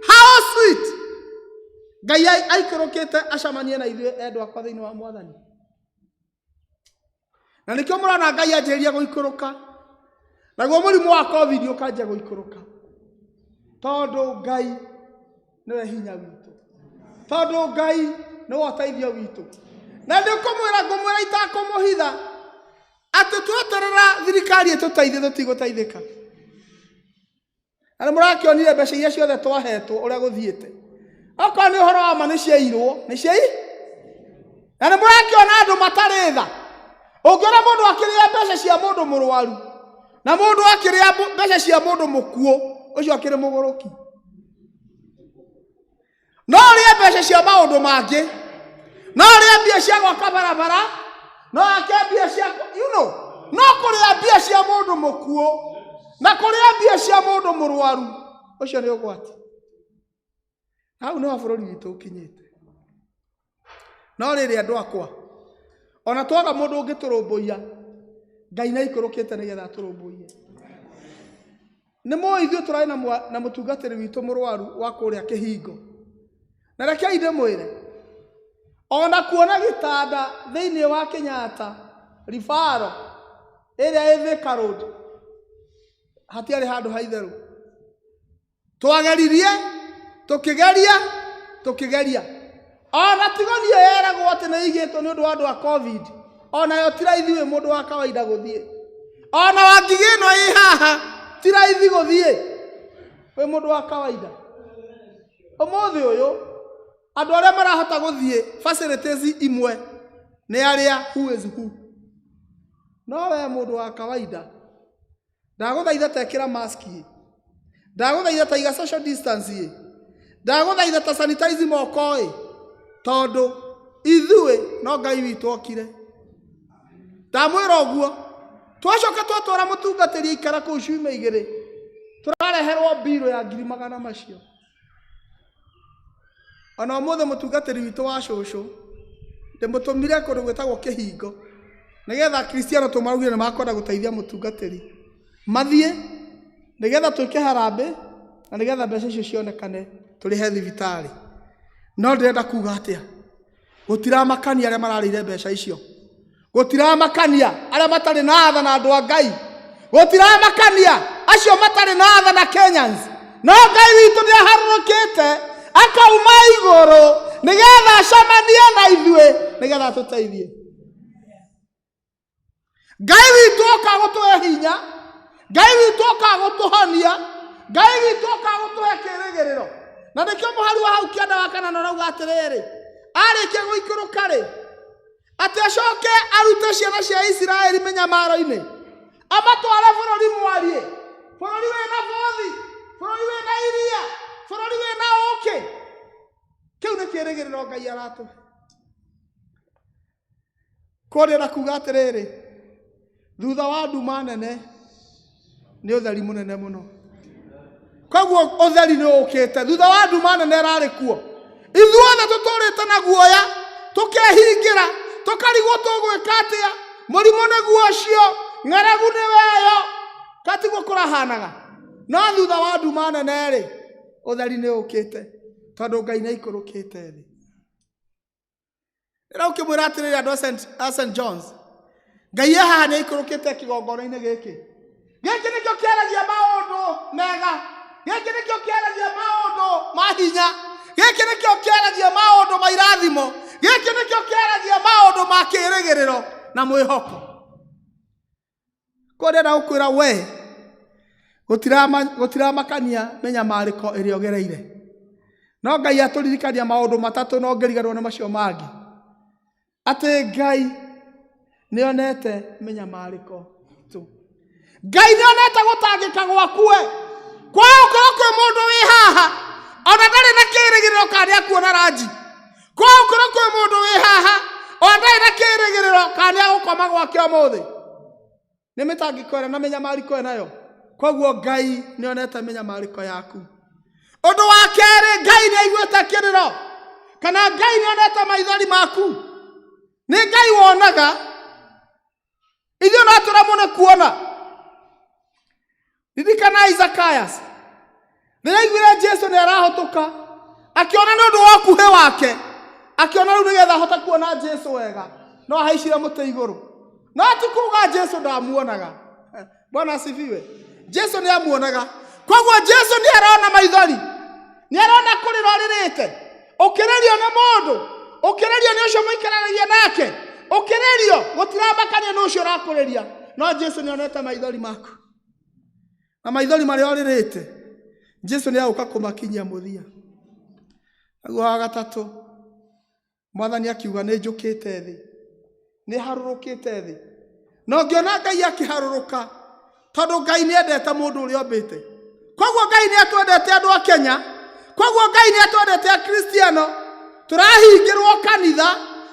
how sweet. Ngai aikũrũkĩte acamanie na ithuĩ endwa akwa thĩinĩ wa Mwathani. Na nĩkĩo mũrona Ngai anjĩrĩria gũikũrũka. Naguo mũrimũ wa COVID ũkanjia gũikũrũka. Tondũ Ngai nĩwe hinya witũ. Tondũ Ngai nĩwe ũteithio witũ. Na ndĩkũmwĩra, ngũmwĩra itakũmũhitha atĩ tweterera thirikari ĩtũteithie tũtigũteithĩka. Na nĩ mũrakĩonire mbeca iria ciothe twahetwo ũrĩa gũthiĩte. Okorwo nĩ ũhoro wa ma nĩ ciairwo, nĩ ciai? Na nĩ mũrakĩona andũ matarĩ tha. Ũngĩona mũndũ akĩrĩa mbeca cia mũndũ mũrwaru na mũndũ akĩrĩa mbeca cia mũndũ mũkuũ, ũcio akĩrĩ mũgũrũki. No ũrĩe mbeca cia maũndũ mangĩ, no ũrĩe mbia cia gwaka barabara, no ake mbia cia you know, no kũrĩa mbia cia mũndũ mũkuũ na kũrĩa mbia cia mũndũ mũrwaru, ũcio nĩ ũgwati. Hau nĩho bũrũri witũ ũkinyĩte. No rĩrĩ andũ akwa, ona twaga mũndũ ũngĩtũrũmbũiya, Ngai nĩ aikũrũkĩte nĩgetha atũrũmbũiye. Nĩ mũĩ ithuĩ tũrarĩ na mũtungatĩri witũ mũrwaru wa kũrĩa Kĩhingo. Na rekei ndĩmwĩre, ona kuona gĩtanda thĩinĩ wa Kenyatta ribaro ĩrĩa ĩ Thika Road hatiarĩ handũ ha itherũ. Twageririe, tũkĩgeria, tũkĩgeria, ona tigo niĩ yeragwo atĩ nĩ igĩtwo nĩ ũndũ wa andũ a COVID, onayo ti raithi wĩ mũndũ wa kawaida gũthiĩ, ona wa ngigĩ ĩno ĩ haha ti raithi gũthiĩ wĩ mũndũ wa kawaida. Ũmũthĩ ũyũ andũ arĩa marahota gũthiĩ facilities imwe nĩ arĩa who is who, no we mũndũ wa kawaida ndagũthaitha ta ĩkĩra mask ĩ, ndagũthaitha ta iga social distance ĩ, ndagũthaitha ta sanitize moko ĩ, tondũ ithuĩ no Ngai witũ okire. Ndamwĩra ũguo, twacoka twatwara mũtungatĩri aikara kũu ciumia igĩrĩ, tũrareherwo mbirũ ya ngiri magana macio. Ona ũmũthĩ mũtungatĩri witũ wa cũcũ ndĩmũtũmire kũndũ gwĩtagwo Kĩhingo nĩgetha Akristiano tũmaraugire nĩ makwenda gũteithia mũtungatĩri mathiĩ nĩgetha twĩke harambĩ na nĩgetha mbeca icio cionekane tũrĩhe thibitarĩ. No ndĩrenda kuga atĩa, gũtiramakania arĩa mararĩire mbeca icio, gũtiramakania arĩa matarĩ na tha na andũ a Ngai, gũtiramakania acio matarĩ na tha na Kenyans, no Ngai witũ nĩ aharũrũkĩte akauma igũrũ nĩgetha acemanie na ithuĩ nĩgetha atũteithie. Ngai witũ oka gũtũhe hinya, Ngai witũ oka gũtũhonia, Ngai witũ oka gũtũhe kĩĩrĩgĩrĩro. Na nĩkĩo mũhari wa hau kĩanda wa kanana ũrauga atĩrĩrĩ, arĩkia gũikũrũka rĩ, atĩ acoke arute ciana cia Isiraeli mĩnyamaro-inĩ, amatware bũrũri mwariĩ, bũrũri wĩna bũthi, bũrũri wĩna iria, bũrũri wĩna ũkĩ. Kĩu nĩ kĩĩrĩgĩrĩro Ngai aratũhe. Koguo ndĩrenda kuga atĩrĩrĩ, thutha wa nduma nene nĩ ũtheri mũnene mũno. Koguo ũtheri nĩ ũkĩte, thutha wa nduma nene ĩrarĩ kuo. Ithuothe tũtũrĩte na guoya, tũkehingĩra, tũkarigwo tũgwĩka atĩa, mũrimũ nĩguo ũcio, ng'aragu nĩ weyo, katiguo kũrahanaga. No thutha wa nduma nene rĩ, ũtheri nĩ ũkĩte, tondũ Ngai nĩ aikũrũkĩte thĩ. Rĩrĩa ũkĩmwĩra atĩrĩrĩ andũ a St. John's, Ngai e haha nĩ aikũrũkĩte kĩgongona-inĩ gĩkĩ. Gĩkĩ nĩkĩo kĩaragia maũndũ mega, gĩkĩ nĩkĩo kĩaragia maũndũ ma hinya, gĩkĩ nĩkĩo kĩaragia maũndũ ma irathimo, gĩkĩ nĩkĩo kĩaragia maũndũ ma kĩĩrĩgĩrĩro na mwĩhoko. Koguo ndĩrenda gũkwĩra we, gũtiramakania mĩnyamarĩko ĩrĩa ũgereire, no Ngai atũririkania maũndũ matatũ no ngĩriganĩrwo nĩ macio mangĩ, atĩ Ngai nĩonete mĩnyamarĩko itũ, Ngai nĩonete gũtangĩka gwaku we. Kwa gũkorwo kwĩ mũndũ wĩ haha ona ndarĩ na kĩĩrĩgĩrĩro kana nĩakuona ranji, kwa gũkorwo kwĩ mũndũ wĩ haha ona ndarĩ na kĩĩrĩgĩrĩro kana nĩagũkoma gwake ũmũthĩ, nĩ mĩtangĩko ĩrĩa na mĩnyamarĩko ĩnayo. Koguo Ngai nĩonete mĩnyamarĩko yaku. Ũndũ wa kerĩ, Ngai nĩaiguĩte kĩrĩro, kana Ngai nĩonete maithori maku. Nĩ Ngai wonaga, ithuĩ no tũremwo nĩ kuona. Ririkanai Zakayas rĩrĩa aiguire Jesu nĩ arahũtũka, akĩona nĩ ũndũ wa ũkuhĩ wake, akĩona rĩu nĩgetha ahote kuona Jesu wega no ahaicire mũtĩ igũrũ. No ti kuga Jesu ndamuonaga. Bwana asifiwe. Jesu nĩ amuonaga. Koguo Jesu nĩ arona maithori, nĩ arona kũrĩra ũrĩrĩte, ũkĩrĩrio nĩ mũndũ, ũkĩrĩrio nĩ ũcio mũikaranagia nake, ũkĩrĩrio gũtiramakania nĩ ũcio ũrakũrĩria, no Jesu nĩ onete maithori maku na maithori marĩa ũrĩrĩte, Jesu nĩ agũka kũmakinyia mũthia. Naguo wa gatatũ, Mwathani akiuga nĩ njũkĩte thĩ, nĩ harũrũkĩte thĩ. Na ũngĩona Ngai akĩharũrũka, tondũ Ngai nĩ endete mũndũ ũrĩa ombĩte. Koguo Ngai nĩ atwendete andũ a Kenya, koguo Ngai nĩ atwendete Akristiano. Tũrahingĩrwo kanitha,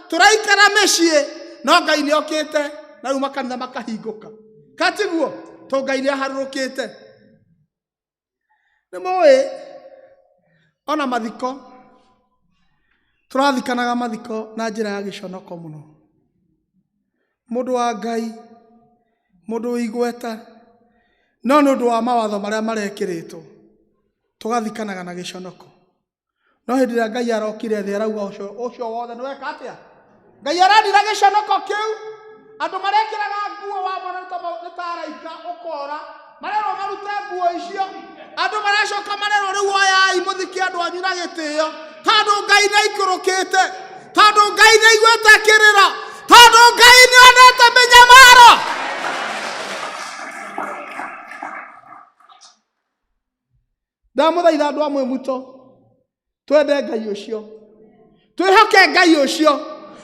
tũraikara mĩciĩ, no Ngai nĩ okĩte na rĩu makanitha makahingũka. Katiguo, tondũ Ngai nĩ aharũrũkĩte. Nĩ mũĩ ona mathiko, tũrathikanaga mathiko na njĩra ya gĩconoko mũno. Mũndũ wa Ngai, mũndũ wĩ igweta, no nĩ ũndũ wa mawatho marĩa marekĩrĩtwo, tũgathikanaga na gĩconoko. No hĩndĩ ĩrĩa Ngai arokire thĩ arauga ũcio ũcio wothe nĩ weka atĩa? Ngai aranira gĩconoko kĩu. Andũ marekĩraga nguo wamona nĩ ta araika ũkora. Marerwo marute nguo icio. Andũ maracoka marerwo rĩu oyai mũthike andũ anyu na gĩtĩo. Tondũ Ngai nĩ aikũrũkĩte. Tondũ Ngai nĩ aiguĩte kĩrĩro. Tondũ Ngai nĩ onete mĩnyamaro. Ndamũthaitha andũ amwe muto twende Ngai ũcio, twĩhoke Ngai ũcio,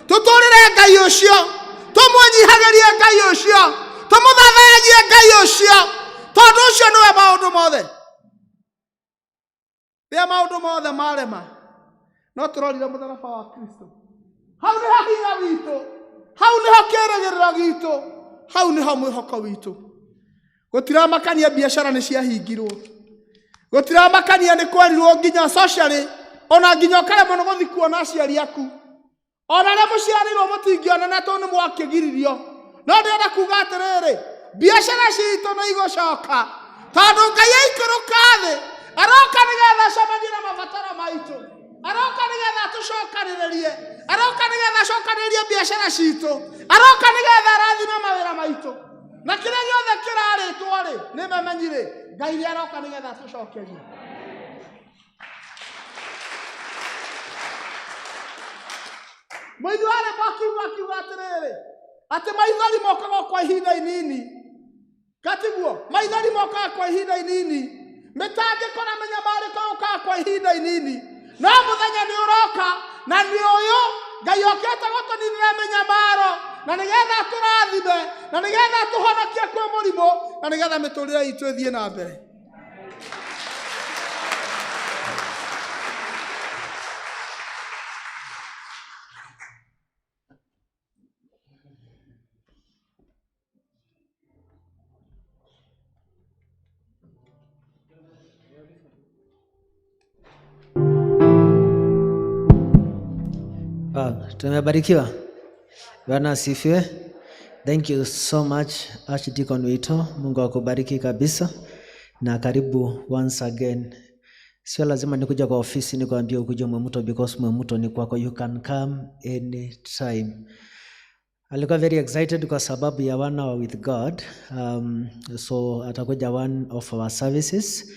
tũtũrĩre Ngai ũcio, tũmũnyihagĩrie Ngai ũcio, tũmũthathayagie Ngai ũcio, tondũ ũcio nĩwe maũndũ mothe. Rĩrĩa maũndũ mothe marema, no tũrorire mũtharaba wa Kristo. Hau nĩho hinya witũ, hau nĩho kĩĩrĩgĩrĩro gitũ, hau nĩho mwĩhoko witũ. Gũtiramakania biacara nĩ ciahingirwo, gũtiramakania nĩ kwerirwo nginya socially, ona nginya ũkaremwo nĩ gũthiĩ kuona aciari aku, ona arĩa mũciarĩirwo mũtingĩonana tondũ nĩ mwakĩgiririo. No ndĩrenda kuga atĩrĩrĩ, biacara citũ nĩ igũcoka, tondũ Ngai aikũrũka thĩ aroka nĩgetha acemanie na mabataro maitũ, aroka nĩgetha atũcokanĩrĩrie, aroka nĩgetha acokanĩrĩrie biacara citũ, aroka nĩgetha arathime mawĩra maitũ. Na kĩrĩa gĩothe kĩrarĩtwo rĩ, nĩ memenyi rĩ, Ngai nĩ aroka nĩgetha atũcokerie. Mũini wa rwĩmbo akiuga akiuga atĩrĩrĩ, atĩ maithori mokaga o kwa ihinda inini, katiguo maithori mokaga kwa ihinda inini, mĩtangĩko na mĩnyamarĩko yũkaga kwa ihinda inini, no mũthenya nĩ ũroka na nĩ ũyũ Ngai okĩte gũtũninĩra mĩnyamaro, na nĩgetha atũrathime, na nĩgetha atũhonokie kwĩ mũrimũ, na nĩgetha mĩtũrĩre itũ ĩthiĩ na mbere. Wow, tumebarikiwa. Bwana asifiwe. Thank you so much Archdeacon Wito. Mungu akubariki kabisa na karibu once again. Sio lazima nikuja kwa ofisi nikuambie ukuje Mwemuto because Mwemuto ni kwako. You can come anytime. Alikuwa very excited kwa sababu ya One Hour with God. So atakuja one of our services.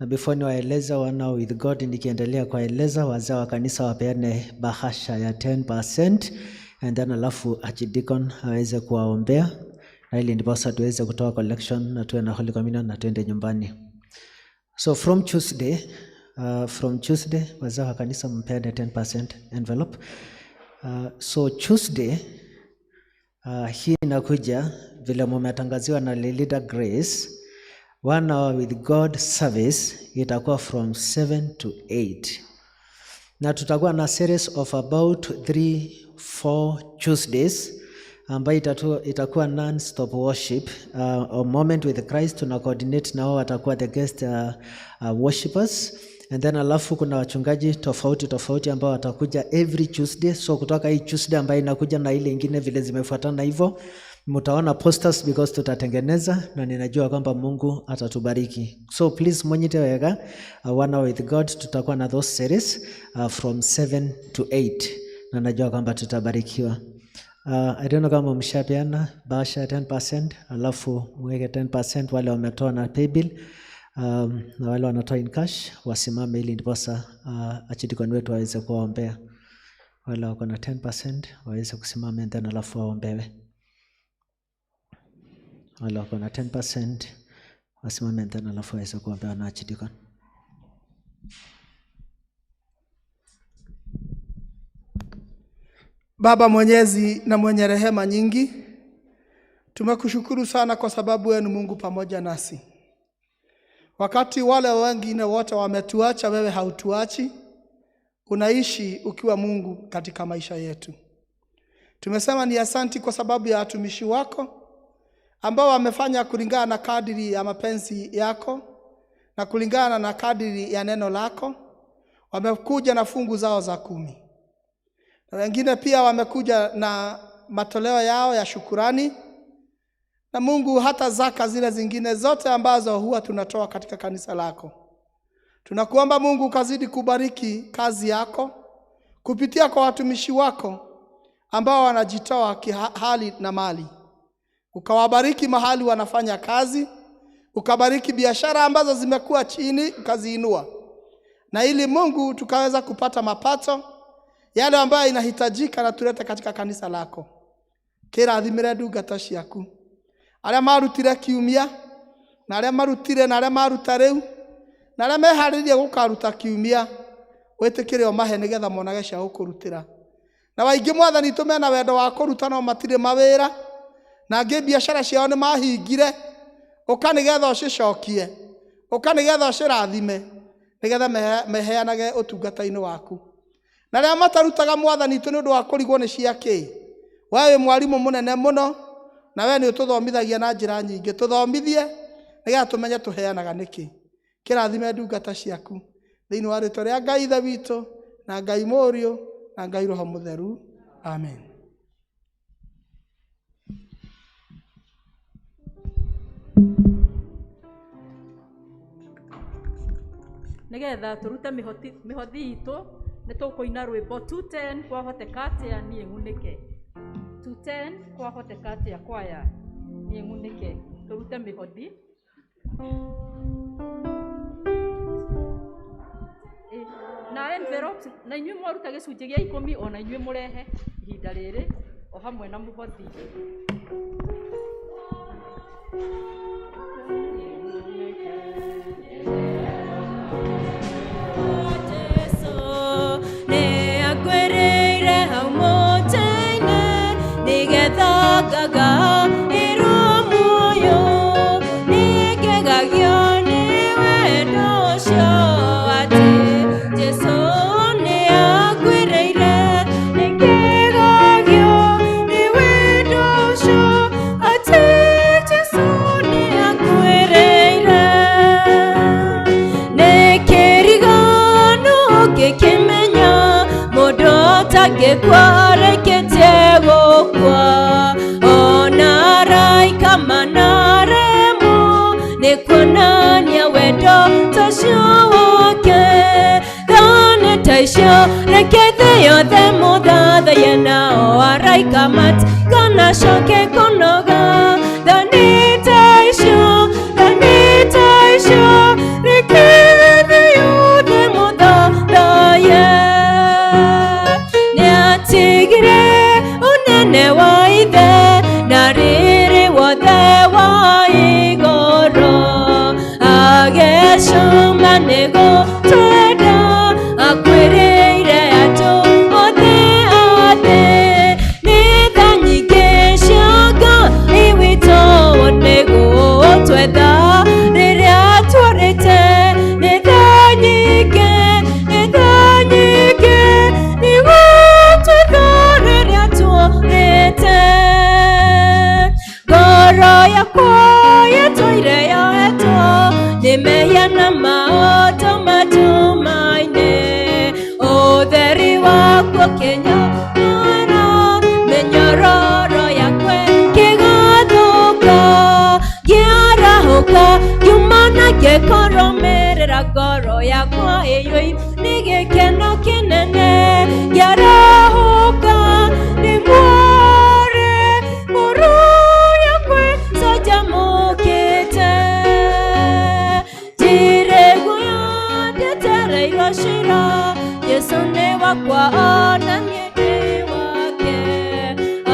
Na before niwaeleze One Hour with God, nikiendelea kuwaeleza wazee wa kanisa wapeane bahasha ya 10% and then alafu Archdeacon aweze kuwaombea na ili ndiposa tuweze kutoa collection na tuwe na Holy Communion na tuende nyumbani. So from Tuesday wazee wa kanisa mpeane 10% envelope. So Tuesday hii inakuja vile mumetangaziwa na Leader Grace, One Hour with God service itakuwa from 7 to 8. Na tutakuwa na series of about 3-4 Tuesdays ambayo itakuwa non-stop worship, a moment with Christ. Tuna coordinate nao, watakuwa the guest worshipers. And then alafu kuna wachungaji tofauti tofauti ambao watakuja every Tuesday. So kutoka hii Tuesday ambayo inakuja na ile ingine vile zimefuatana hivyo, mtaona posters because tutatengeneza na ninajua kwamba Mungu atatubariki. So please monyite wega, One Hour with God tutakuwa na those series from 7 to 8 na najua kwamba tutabarikiwa. I don't know kama mshapeana bahasha 10%, alafu mweke 10% wale wametoa na paybill. Na wale wanatoa in cash wasimame ili ndiposa Archdeacon wetu aweze kuwaombea. Wale wako na 10% waweze kusimama and then alafu waombewe. Wale wako na 10% wasimame and then alafu waweze kuombewa na Archdeacon. Baba mwenyezi na mwenye rehema nyingi, tumekushukuru sana kwa sababu wewe ni Mungu pamoja nasi. Wakati wale wengine wote wametuacha, wewe hautuachi. Unaishi ukiwa Mungu katika maisha yetu. Tumesema ni asanti kwa sababu ya watumishi wako ambao wamefanya kulingana na kadiri ya mapenzi yako na kulingana na kadiri ya neno lako. Wamekuja na fungu zao za 10. Na wengine pia wamekuja na matoleo yao ya shukurani. Na Mungu, hata zaka zile zingine zote ambazo huwa tunatoa katika kanisa lako. Tunakuomba Mungu ukazidi kubariki kazi yako kupitia kwa watumishi wako ambao wanajitoa kihali na mali. Ukawabariki mahali wanafanya kazi, ukabariki biashara ambazo zimekuwa chini, ukaziinua. Na ili Mungu tukaweza kupata mapato yale ambayo inahitajika na tulete katika kanisa lako. Kĩrathimĩre ndungata ciaku arĩa marutire kiumia na arĩa marutire na arĩa maruta rĩu na arĩa meharĩirie gũkaruta kiumia, wĩtĩkĩre ũmahe nĩgetha monage cia gũkũrutĩra. Na waingĩ Mwathani tũ mena wendo wa kũruta no matirĩ mawĩra, na angĩ biacara ciao nĩ mahingire. Ũka nĩgetha ũcicokie, ũka nĩgetha ũcirathime, nĩgetha meheanage ũtungata-inĩ waku. Na arĩa matarutaga Mwathani tũ nĩ ũndũ wa kũrigwo nĩ cia kĩ, we wĩ mwarimũ mũnene mũno, na we nĩ ũtũthomithagia na njĩra nyingĩ. Tũthomithie nĩgetha tũmenye tũheanaga nĩkĩ. Kĩrathime ndungata ciaku thĩinĩ wa rĩtwa rĩa Ngai Ithe witũ na Ngai Mũriũ na Ngai Roho Mũtheru. Amen. Nĩgetha tũrute mĩhothi itũ nĩ tũkũina rwĩmbo 210 kwahoteka atĩa niĩ ng'unĩke. 210 kwahoteka atĩa kwaya niĩ ng'unĩke. Tũrute mĩhothi. Na envelopes na inyuĩ mwaruta gĩcunjĩ gĩa 10 ona inyuĩ mũrehe ihinda rĩrĩ o hamwe na mũhothi. Reke yothe mũthathaye nao araika matikanacoke kũnoga. Thani ta icio, thani ta icio, reke thĩ yothe mũthathaye. Nĩatigire ũnene wa ithe na riri wothe wa igũrũ, agecuma nĩgũtwenda akwĩrĩire andũ othe a thĩ. Nĩ tha nyingĩ cia Ngai witũ nĩgũtwetha rĩrĩa twarĩte. Nĩ tha nyingĩ, nĩ tha nyingĩ, nĩgũtwetha rĩrĩa twarĩte. Ngoro yakwa yatũire yohetwo nĩ mehia na maũndũ matumaine, ũtheri waku ũkĩnyora mĩnyororo yakwa ĩkĩgathũka. Ngĩarahũka ngiuma na ngĩkũrũmĩrĩra, ngoro yakwa ĩiyũirwo nĩ gĩkeno kĩnene. Ngĩarahũka nĩ mwarĩ, ngoro yakwa ĩcanjamũkĩte. Ndirĩ guoya ndetereirwo ciira, Jesũ nĩ wakwa ona niĩ ndĩ wake.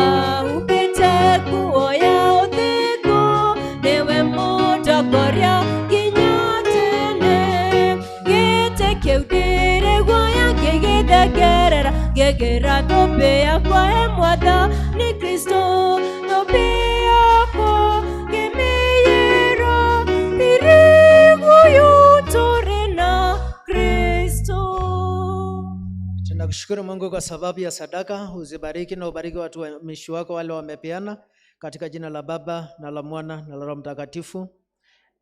Ahumbĩte nguo ya ũthingu, nĩwe mũtongoria nginya tene. Gĩtĩ kĩu ndirĩ guoya ngĩgĩthengerera, ngĩgĩra thũmbĩ yakwa he Mwathani Kristũ. Thũmbĩ yakwa ngĩmĩiyĩra, ndirĩ guoya tũrĩ na Kristũ. Tunakushukuru Mungu kwa sababu ya sadaka, uzibariki na ubariki watumishi wako wale wamepeana, katika jina la Baba na la Mwana na la Roho Mtakatifu.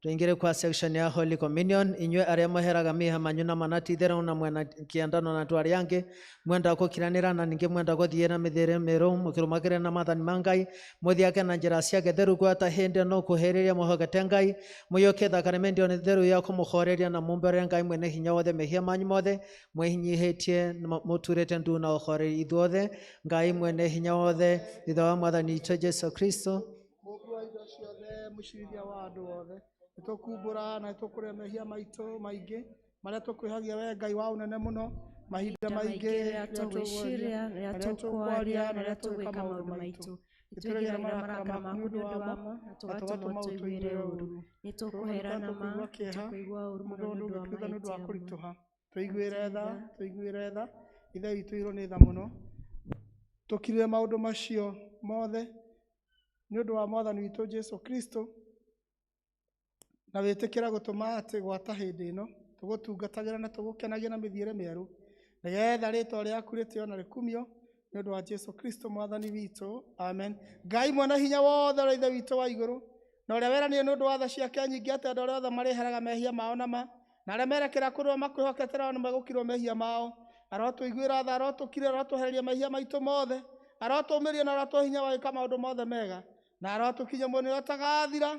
Tuingire kwa section ya Holy Communion. Inywe aria mweheraga miha manyu na manatithera na mwena kiandano na andu aria angi, mwenda gukiranira na ningi mwenda guthie na mithiire miru mukirumakirira na maathani ma Ngai, muthiake na njira ciake theru gwata hindi no kuhiriria muhokete Ngai, muiyukie thakame ndio theru ya kumuhoreria na mumbere Ngai mwene hinya wothe mehia manyu mothe mwinyihitie muturite ndu na uhoreri ithuothe. Ngai mwene hinya wothe, Ithe wa Mwathani witũ Jesu Kristo, Mũmbi wa indo ciothe, mũcirithia wa andũ othe, nĩ tũkumbũra na nĩ tũkũrĩa mehia maitũ maingĩ marĩa tũkwĩhagia we Ngai wa ũnene mũno, mahinda maingĩ rĩrĩa tũgwĩciria, rĩrĩa tũkwaria, na rĩrĩa tũgwĩka maũndũ maitũ. Nĩtwĩgĩraga marakara maku nĩ ũndũ wamo, na tũgatũma tũiguĩre ũũru. Nĩtũkũhera na ma, tũkũigua ũũru mũno nĩ ũndũ wa nĩ ũndũ wa mahĩtia kũritũha. Tũiguĩre tha, tũiguĩre tha, Ithe witũ irwo nĩ tha mũno. Tũkirĩre maũndũ macio mothe nĩ ũndũ wa Mwathani witũ Jesu Kristo, na wĩtĩkĩra gũtũma atĩ gwata hĩndĩ ĩno tũgũtungatagĩra na tũgũkenagia na mĩthiĩre mĩerũ, nĩgetha rĩtwa rĩaku rĩtĩo na rĩkumio nĩ ũndũ wa Jesu Kristo Mwathani witũ. Amen. Ngai mwene hinya wothe ũrĩa Ithe witũ wa igũrũ, na ũrĩa weranire nĩ ũndũ wa tha ciake nyingĩ atĩ andũ arĩa othe marĩheraga mehia mao na ma, na arĩa merekera kũrĩ we makwĩhokete nao nĩmegũkirwo mehia mao, arotũiguĩra tha, arotũkirĩra, arotwehereria mehia maitũ mothe, arotũũmĩria na arotũhe hinya wa gwĩka maũndũ mothe mega, na arotũkinyia muoyo ũrĩa ũtagathira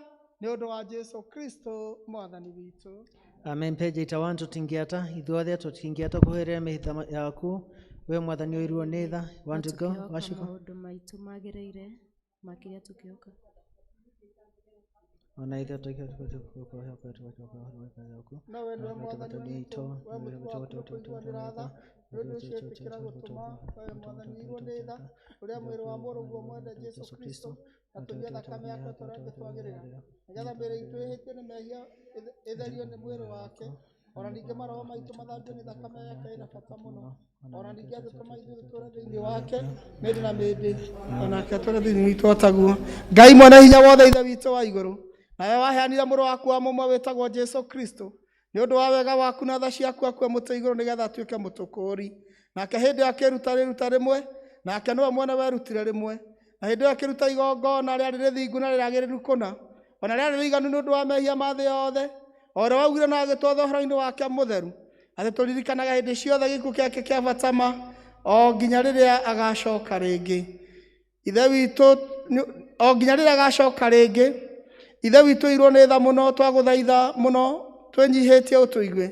nĩ ũndũ wa Jesu Kristo Mwathani witũ. Amen. Page 81 tutingiata ithuothe tutingiata kuhĩrĩra mĩhĩtha yaku we Mwathani ũirwo nĩ tha. Want to go Tũkĩhoka Washiko? maũndũ maitũ magĩrĩire makĩria tũkĩhoka. Ona ithuĩ. No we nĩwe Mwathani witũ, we mũtugo waku nĩ kũiguanĩra tha, nĩ ũndũ ũcio ĩtĩkĩra gũtũma we Mwathani ũirwo nĩ tha, ũrĩa mwĩrĩ wa mũrũguo mwende Jesu Kristo, na tũnyue thakame yake o ta ũrĩa ĩngĩtwagĩrĩra, nĩgetha mĩĩrĩ itũ ĩhĩtio nĩ mehia ĩtherio nĩ mwĩrĩ wake, ona ningĩ maroho maitũ mathambio nĩ thakame yake ĩna bata mũno, ona ningĩ angĩtũma ithuĩ tũtũũre thĩinĩ wake mĩndĩ na mĩndĩ, onake atũũre thĩinĩ witũ o taguo. Ngai mwene hinya wothe, Ithe witũ wa igũrũ, nawe waheanire mũrũ waku wa mũmwe wĩtagwo Jesu Kristo nĩ ũndũ wa wega waku na tha ciaku akue mũtĩ igũrũ nĩgetha atuĩke mũtũkũũri. Nake hĩndĩ ĩyo akĩruta rĩruta rĩmwe, nake nĩwe mwene werutire rĩmwe, na hĩndĩ ĩyo akĩruta igongona rĩarĩ rĩthingu na rĩagĩrĩru kũna, ona rĩarĩ rĩiganu nĩ ũndũ wa mehia ma thĩ yothe, o ũrĩa waugire na agĩtwatha ũhoro-inĩ wake mũtheru atĩ tũririkanaga hĩndĩ ciothe gĩkuũ gĩake kĩa bata ma, o nginya rĩrĩa agacoka rĩngĩ. Ithe witũ o nginya rĩrĩa agacoka rĩngĩ. Ithe witũ irwo nĩ tha mũno, twagũthaitha mũno twĩnyihĩtie ũtũigue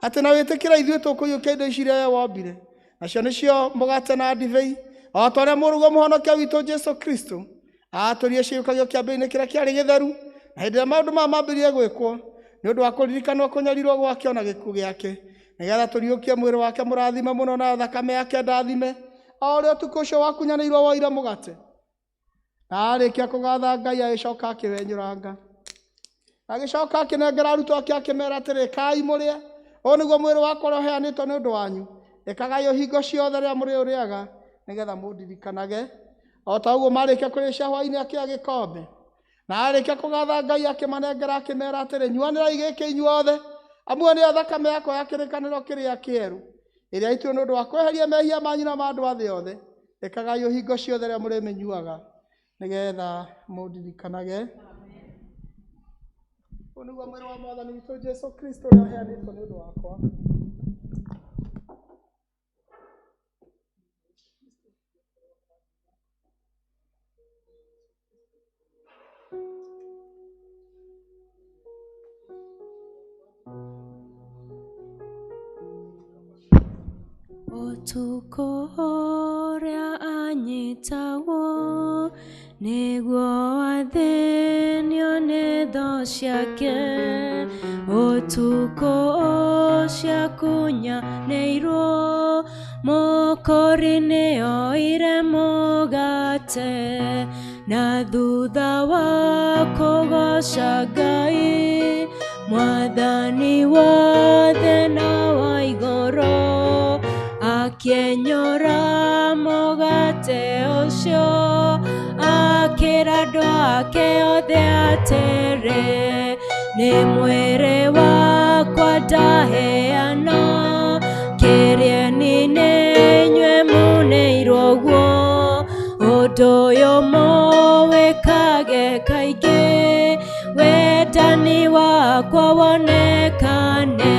atĩ na wĩtĩkĩra ithuĩ tũkũiyũkia indo ici iria we wombire, nacio nĩcio mũgate na ndibei, o ta ũrĩa mũrũguo mũhonokia witũ Jesu Kristo aatũrie ciĩyũkagio kĩambĩrĩria-inĩ kĩrĩa kĩarĩ gĩtheru, na hĩndĩ ĩrĩa maũndũ maya mambĩrĩrie gwĩkwo nĩ ũndũ wa kũririkanwo kũnyarirwo gwake ona gĩkuũ gĩake, nĩgetha tũriũkie mwĩrĩ wake mũrathime mũno na thakame yake ndathime, o ũrĩa ũtukũ ũcio wakunyanĩirwo woire mũgate, na arĩkia kũgatha Ngai agĩcoka akĩwenyũranga, agĩcoka akĩnengera arutwo ake akĩmera atĩrĩ, kai mũrĩe, ũyũ nĩguo mwĩrĩ wakwa ũrĩa ũheanĩtwo nĩ ũndũ wanyu, ĩkagai ũhingo ciothe rĩrĩa mũrĩũrĩaga nĩgetha mũndirikanage. O ta ũguo marĩkia kũrĩa cia hwaĩ-inĩ akĩoya gĩkombe, na arĩkia kũgatha Ngai akĩmanengera akĩmera atĩrĩ, nyuanĩrai gĩkĩ inyuothe, amu ĩyo nĩyo thakame yakwa ya kĩrĩkanĩro kĩrĩa kĩerũ, ĩrĩa ĩitirwo nĩ ũndũ wa kweheria mehia manyu na ma andũ a thĩ yothe. Ĩkagai ũhingo ciothe rĩrĩa mũrĩmĩnyuaga nĩgetha mũndirikanage. Ũyũ nĩguo mwĩrĩ wa Mwathani witũ Jesu Kristo ũrĩa ũheanĩtwo nĩ ũndũ wakwa. Ũtukũ ũrĩa anyitagwo nĩguo athĩnio nĩ thũ ciake, ũtukũ ũcio akunyanĩirwo, mũkũri nĩoire mũgate, na thutha wa kũgoca Ngai, Mwathani wothe na wa igũrũ, akĩenyũra mũgate ũcio, akĩra andũ ake othe atĩrĩ, nĩ mwĩrĩ wakwa ndaheana, kĩrĩeni nĩ inyuĩ mũneirwo guo, ũndũ ũyũ mũwĩkage kaingĩ, Wendani wakwa wonekane.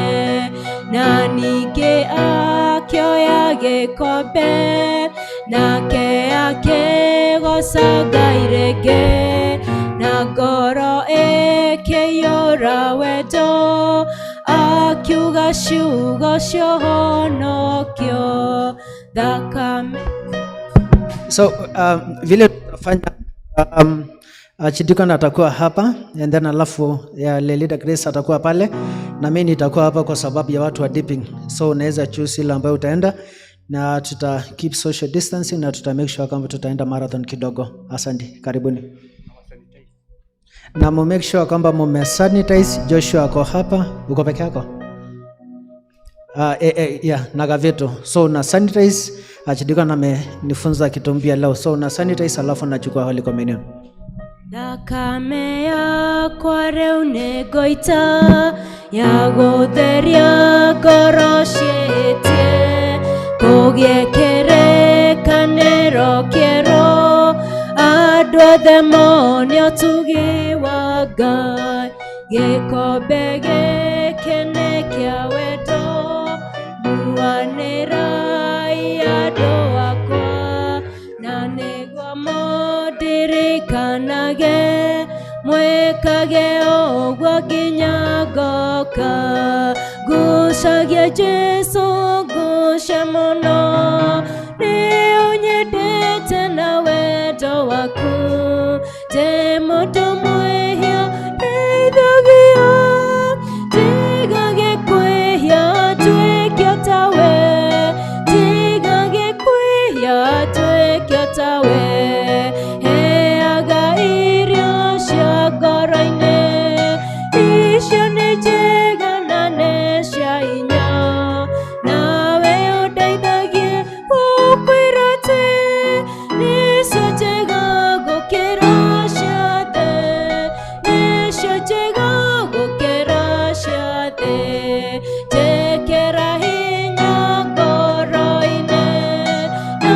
Na ningĩ akĩoya gĩkombe, nake akĩgoca Ngai rĩngĩ, na ngoro ĩkĩiyũra wendo, akiuga ciugo cia ũhonokio. Thakame. So vile tutafanya, Chidikon atakuwa hapa and then alafu ya Lelida Grace atakuwa pale na mimi nitakuwa hapa kwa sababu ya watu wa dipping. So unaweza choose ile ambayo utaenda na tuta keep social distancing na tuta make sure kwamba tutaenda marathon kidogo. Asante, karibuni. Na mu make sure kwamba mume sanitize. Joshua ako hapa, uko peke yako? Yeah, na Gaveto. So una sanitize. Chidikon amenifunza kitu mpya leo. So una sanitize alafu unachukua Holy Communion. Thakame yakwa rĩu nĩngũita ya gũtheria ngoro ciĩtie, kũgĩe kĩrĩkanĩro kĩerũ, andũ othe mone ũtugi wa Ngai. Gĩkombe gĩkĩ nĩ kĩa wendo, nyuanĩrai andũ akwa, na nĩguo mũndirikanage, mwĩkage ũguo nginya ngoka. Ngucagia Jesũ, nguce mũno, nĩ ũnyendete na wendo waku. Ndĩ mũndũ mwĩhia, ndeithagia, ndigage kwĩhia, nduĩke o tawe, ndigage kwĩhia, nduĩke o tawe. Heaga irio cia ngoro-inĩ, icio nĩ njega na nĩ cia hinya, nawe ũndeithagie gũkwĩra atĩ nĩcio njega gũkĩra ciothe, nĩcio njega gũkĩra ciothe. Njĩkĩra hinya ngoro-inĩ, na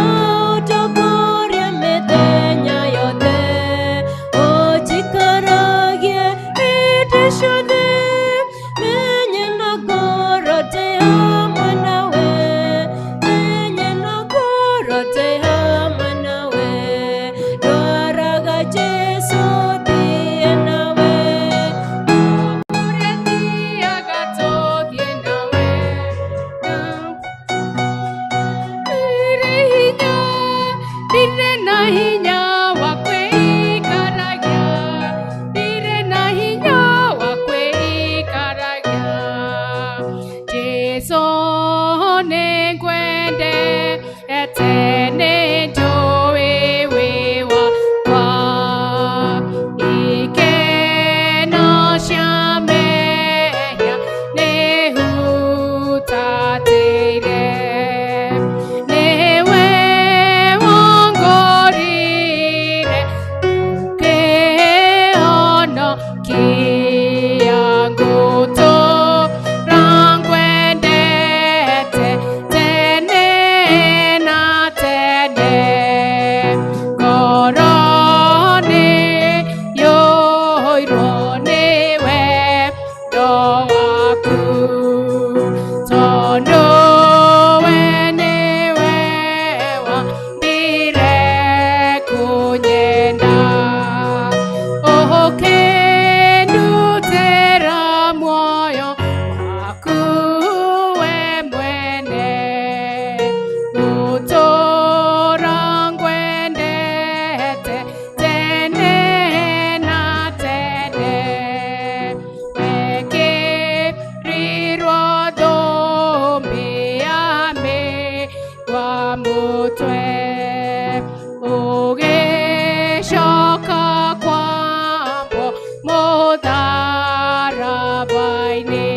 ũndogorie mĩthenya yothe, ũnjikaragie hĩndĩ ciothe, menye na ngoro ndĩ hamwe nawe, menye na ngoro ndĩ hamwe nawe. Ndwaraga Jesũ thiĩ nawe, Ũrĩa thiaga tũthiĩ nawe. Ndirĩ hinya, ndirĩ na hinya wa kwĩikaragia, ndirĩ na hinya wa kwĩikaragia. Jesũ nĩngwendete, nĩnjũĩ wĩ wakwa. Ikeno cia mehia nĩhutatĩire, nĩwe wongorire ũkĩhonokia. Ngũtũũra ngwendete tene na tene, ngoro nĩyũirwo nĩ wendo waku, tondũ we nĩwe wambire kũnyenda. Ũkĩndutĩra muoyo waku we mwene, ngũtũũra ngwendete tene na tene. Wekĩrirwo thũmbĩ ya mĩigua mũtwe, ũgĩcoka kwambwo mũtharaba-inĩ,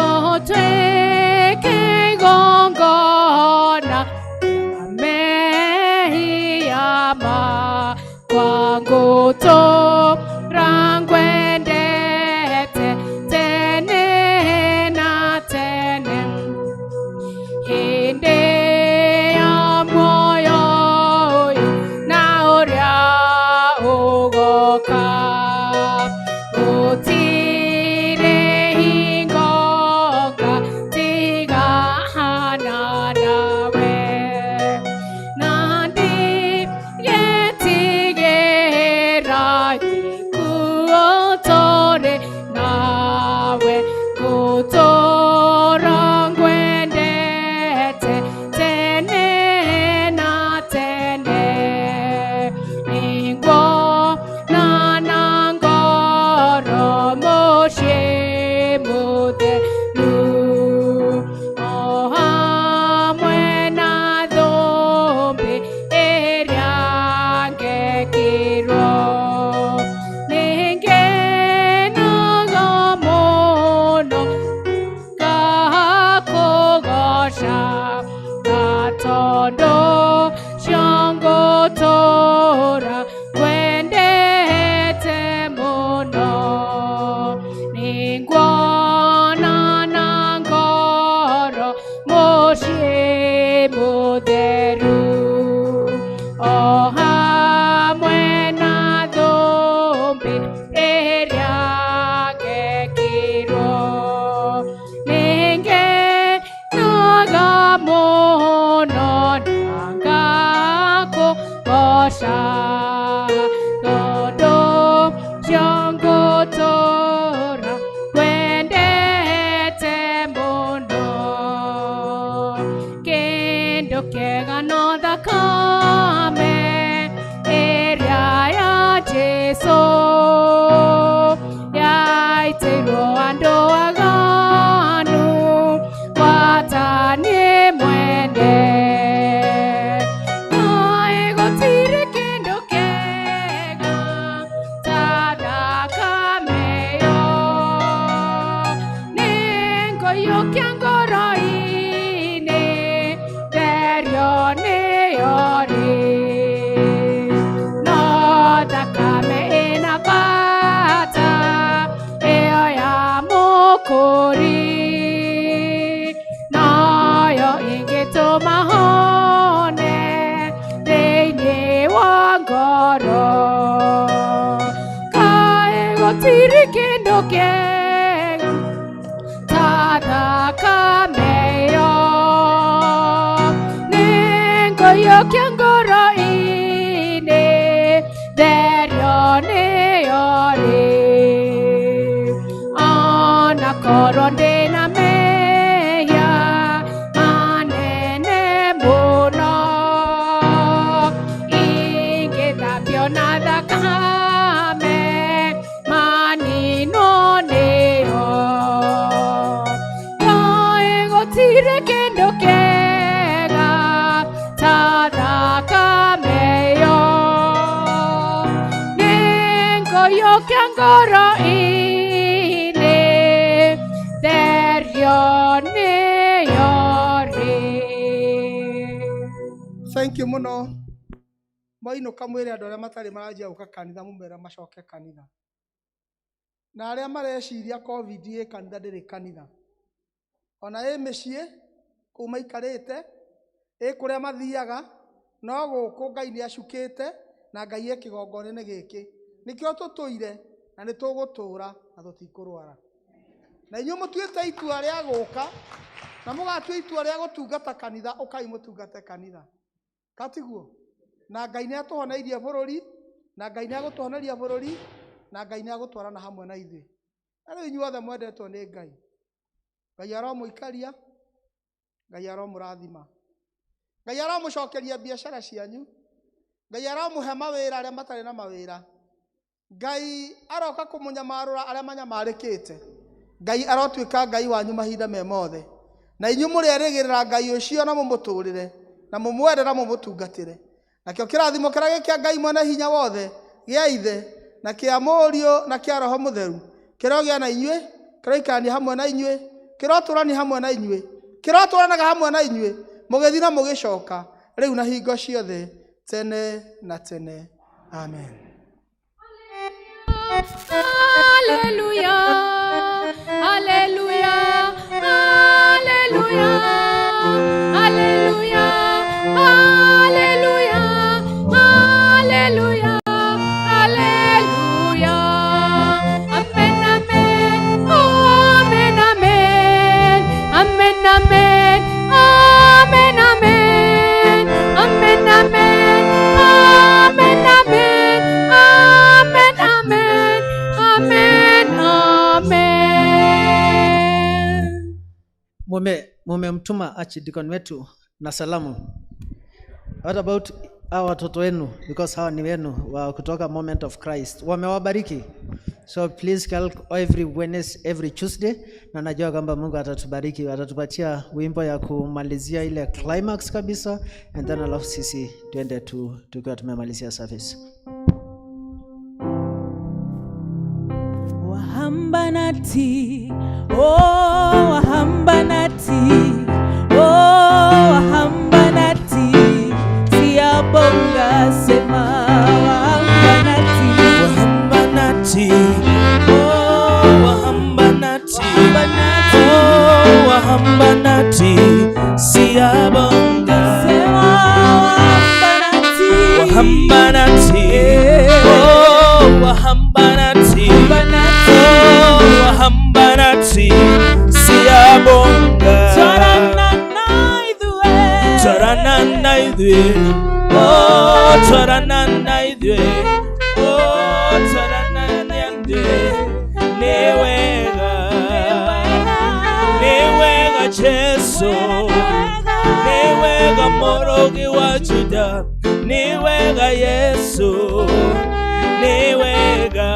ũtuĩke igongona mehia makwa. Ngũtũũra ngwendete tene na tene, hĩndĩ ya muoyo ũyũ na ũrĩa ũgoka. Ngekĩrwo nĩngenaga mũno ngakũgooca na tondũ ciongũtũũra kwendete mũno nĩnguona na ngoro mũciĩ mũtheru o hamwe na thũmbĩ ĩrĩa ngekĩrwo nĩngenaga mũno na ngakũgooca tondũ ciongũtũũra kwendete mũno kĩndũ kĩega no thakame ĩrĩa ya Jesũ yaitĩirwo andũ aganu gwata niĩ mwene Kaĩ gũtirĩ kĩndũ kĩega ta thakame ĩyo nĩngũiyũkia ngoro-inĩ therio nĩyo rĩ no thakame ĩna bata ĩyo ya mũkũri noyo ĩngĩtũma hone thĩinĩ wa ngoro kaĩ gũtirĩ kĩndũ kĩega ta thakame ĩyo nĩngũiyũkia ngoro-inĩ therio nĩyo rĩ ona korwo ndĩna mehia manene mũno ingĩthambio na thakame maninwo nĩyo kaĩ gũtirĩ kĩndũ kĩega ta thakame ĩyo nĩngũiyũkia ngoro-inĩ therio nĩyo rĩ. Thank you muno. Mwainũka mwĩre andũ arĩa matarĩ maranjia gũka kanitha mũmere macoke kanitha. Na arĩa mareciria COVID ĩ kanitha ndĩrĩ kanitha. Ona ĩ mĩciĩ kũu maikarĩte, ĩ kũrĩa mathiaga, no gũkũ Ngai nĩ acukĩte na Ngai e kĩgongona-inĩ gĩkĩ. Nĩkĩo tũtũire na nĩ tũgũtũra na tũtikũrwara. Na inyuĩ mũtuĩte itua rĩa gũka na mũgatua itua rĩa gũtungata kanitha, ũkai mũtungate kanitha. Katiguo? Na Ngai nĩ atũhoneirie bũrũri, na Ngai nĩ agũtũhoneria bũrũri, na Ngai nĩ agũtwarana hamwe na ithuĩ. Na rĩu inyuothe mwendetwo nĩ Ngai. Ngai aromũikaria, Ngai aromũrathima. Ngai aromũcokeria biacara cianyu. Ngai aromũhe mawĩra arĩa matarĩ na mawĩra. Ngai aroka kũmũnyamarũra arĩa manyamarĩkĩte. Ngai arotuĩka Ngai wanyu mahinda me mothe. Na inyuĩ mũrĩerĩgĩrĩra Ngai ũcio na mũmũtũrĩre, na mũmwende na mũmũtungatĩre. Nakĩo kĩrathimo kĩrĩa gĩ kĩa Ngai mwene hinya wothe, gĩa Ithe, na kĩa Mũriũ, na kĩa Roho Mũtheru, kĩrogĩa na inyuĩ, kĩroikarania hamwe na inyuĩ, kĩrotũrania hamwe na inyuĩ, kĩrotũranaga hamwe na inyuĩ, mũgĩthiĩ na mũgĩcoka, rĩu na hingo ciothe, tene na tene. Amen. Hallelujah, hallelujah, hallelujah, hallelujah, hallelujah, hallelujah, hallelujah. Amen, amen, amen, amen, amen, amen, amen, amen, amen, amen, amen, amen, amen, amen, amen, amen. Mumemtuma archdeacon wetu na salamu. What about hawa watoto wenu, because hawa ni wenu wa kutoka Moment of Christ, wamewabariki. So please call every Wednesday, every Tuesday, na najua kwamba Mungu atatubariki, atatupatia wimbo ya kumalizia ile climax kabisa, and then alafu sisi tuende tu tukiwa tumemalizia service. Wahamba nathi, oh wahamba nathi, oh wahamba nathi, siyabonga sema wahamba nathi, wahamba nathi, oh wahamba nathi, oh wahamba nathi, siyabonga sema wahamba nathi, wahamba nathi, oh wahamba nathi, oh wahamba nathi, siyabonga. Twarana na ithuĩ, oh twarana na ithuĩ, oh twarana na ithuĩ, nĩ wega, nĩ wega Jesu, nĩ wega Mũrũgi wa Juda, nĩ wega Yesu, nĩ wega,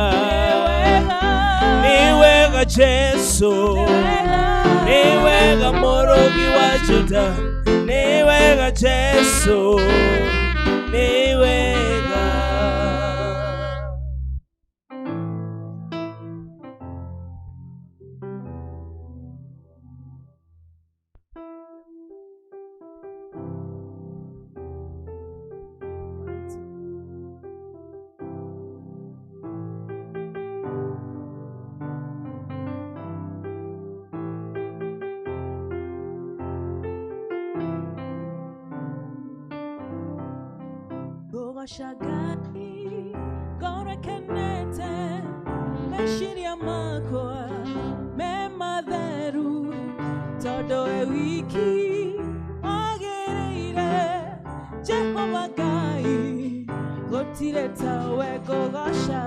nĩ wega Jesu, nĩ wega Mũrũgi wa Juda, nĩ wega Jesu, nĩ wega. Ngũgoca Ngai ngoro ĩkenete, meciria makwa me matheru, tondũ we wiki wagĩrĩire. Jehova Ngai, gũtirĩ tawe ngũgoca.